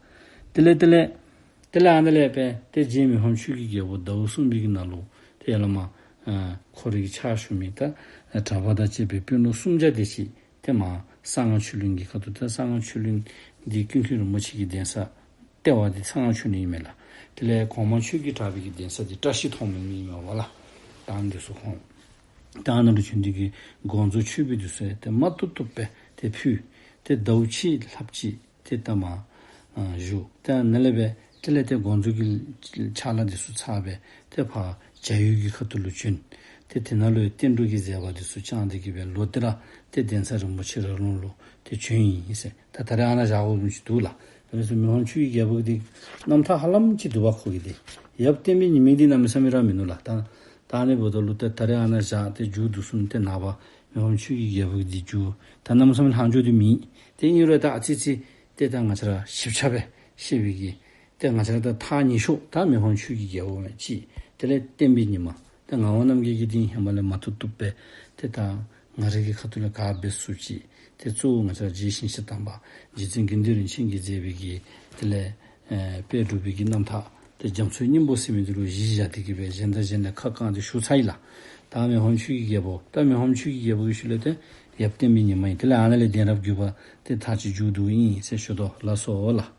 དེ་ལས་དེ་ལས་དེ་ལས་ཨ་ནི་ལས་སྦེ་ཏེ་རྗེ་མི་ཕམ་ཆོས་ཀྱི་རྒྱལ་པོ་ཟླཝ་གསུམ་པའི་གི་ནང་ལུ་ཏེ་ཡ་ལ་མ་ཨ་ཁོ་རའི་གི་ཕྱག་ཞུ་མི་ད་གྲྭ་པ་དང་བཅས་པའི་དཔོན་སློབ་སུམ་བརྒྱ་དེ་ཅིག་ཏེ་མར་གསང་སྔགས་ཆོས་གླིང་གི་ཁ་ཐུག་ཏེ་གསང་སྔགས་ཆོས་གླིང་ འདི་ཀུན་མཁྱེན་རིན་པོ་ཆེ་གི་གདན་ས་ལྟེ་བ་འདི་གསང་སྔགས་ཆོས་གླིང་ཨིན་མས་ལགས། དེ་ལས་གོང་མ་ཆོས་ཀྱི་གྲགས་པའི་གི་གདན་ས་འདི་བཀྲ་ཤིས་མཐོང་སྨོན་ཨིན་མས་ལགས། ད་ཨ་ནི་འདི་ཚུ་ཁོང་ད་ཨ་ནཱ་ལུ་བྱོན་ཏེ་གིས་དགོངས་རྫོགས་མཆོད་འབུལ་འདི་ཚུ་ཏེ་མ་བཏུབ་བཏུབ་སྦེ་ཏེ་ཕུལ། ཏེ་ཟླཝ་གཅིག་ལྷགཔ་ཅིག་ཏེ་ད་མར་ཨ་བཞུགས། ཏེ་ཨ་ནཱ་ལས་སྦེ་དེ་ལས་ཏེ་དགོངས་རྫོགས་ཀྱི་ཕྱག་ལཱ་འདི་ཚུ་ཚར་སྦེ་ཏེ་ཕར་བྱ་ཡུལ་གྱི་ཁ་ཐུག་ལུ་བྱོན། ཏེ་དེ་ནང་ལུ་ཡང་བསྟན་འགྲོ་གི་མཛད་པ་འདི་ཚུ་བསྐྱངས་ཏེ་གིས་སྦེ་ལོག་སྟེ་ར་ཏེ་གདན་ས་རིན་པོ་ཆེ་ར་ལུང་ལུ་ཏེ་བྱོན་ཡི་ཟེར། ད་ད་རེས་ཨ་ནཱ་བཞག་དགོཔ་ཅིག་འདུག་ལགས། དེ་འབད་ཟེར་མི་ཕམ་ཆོས་ཀྱི་རྒྱལ་པོ་འདི་རྣམ་ཐར་ཧ་ལམ་ཅིག་འདུག་པ། ཁོ་གི་འདི་ཡབ་བསྟན་པའི་ཉི་མ་འདི་གནམ་མེད་ས་མེད་ར་མིན་ནུག་ལགས། ད་ད་ཨ་ནི་འབདཝ་ད་ལུ་ཏེ་ད་རེས་ཨ་ནཱ་བཞག་སྟེ་མཇུག་བསྡུ་ཚུགས་ནི་ཏེ་ནངས་པ་མི་ཕམ་ཆོས་ཀྱི་རྒྱལ་པོ་འདི་མཇུག་ད་གནམ་མེད་ས་མེད་ལྷག་འགྱོ་འདི་མེད། ཏེ་ཨིན་རུང་ད་ཨ་ཙི་ཙི་ཏེ་ད་ང་བཅས་ར་ཞིབ་ཆ་སྦེ་ཤེས་པའི་གི་ཏེ་ང་བཅས་ར་ད་ཐག་ཉེ་ཤོས་ད་མི་ཕམ་ཆོས་ཀྱི་རྒྱལ་པོ་མས་གཅིག། དེ་ལས་བསྟན་པའི་ཉི་མ་ད་ངག་དབང་རྣམ་རྒྱལ་གྱི་འདི་ཧེ་མ་ལས་མ་བཏུབ་བཏུབ་སྦེ་ཏེ་ད་ང་རའི་གི་ཁ་ཐུག་ལས་ག་འབད་ཚུགས་ཅིག། ཏེ་གཙོ་བོ་ང་བཅས་ར་རྗེ་ཞིང་གཤེགས་དམ་པ་རྗེ་བཙུན་དགེ་འདུན་རིན་ཆེན་གྱིས་མཛད་པའི་གི་དེ་ལས་ཨེ་དཔལ་འབྲུག་པའི་གི་རྣམ་ཐར་ཏེ་རྒྱ་མཚོའི་སྙིང་པོ་ཟེར་མི་འདི་ལུ་གཞི་བཞག་སྟེ་གིས་སྦེ་གཞན་དང་གཞན་ལས་ཁ་བསྐངས་ཏེ་ཞུ་ཚར་ཡི་ལགས། ད་མི་ཕམ་ཆོས་ཀྱི་རྒྱལ་པོ་ད་མི་ཕམ་ཆོས་ཀྱི་རྒྱལ་པོ་གི་ཤུལ་ལས་ཏེ་ཡབ་བསྟན་པའི་ཉི་མ་ཨིན། དེ་ལས་ཨ་ནཱ་ལས་གདན་རབས་བརྒྱུད་པ་ཏེ་ད་ཅི་མཇུག་བསྡུཝ་ཨིན་ཟེར་ཞུ་དོ་ལགས་སོ་ལགས།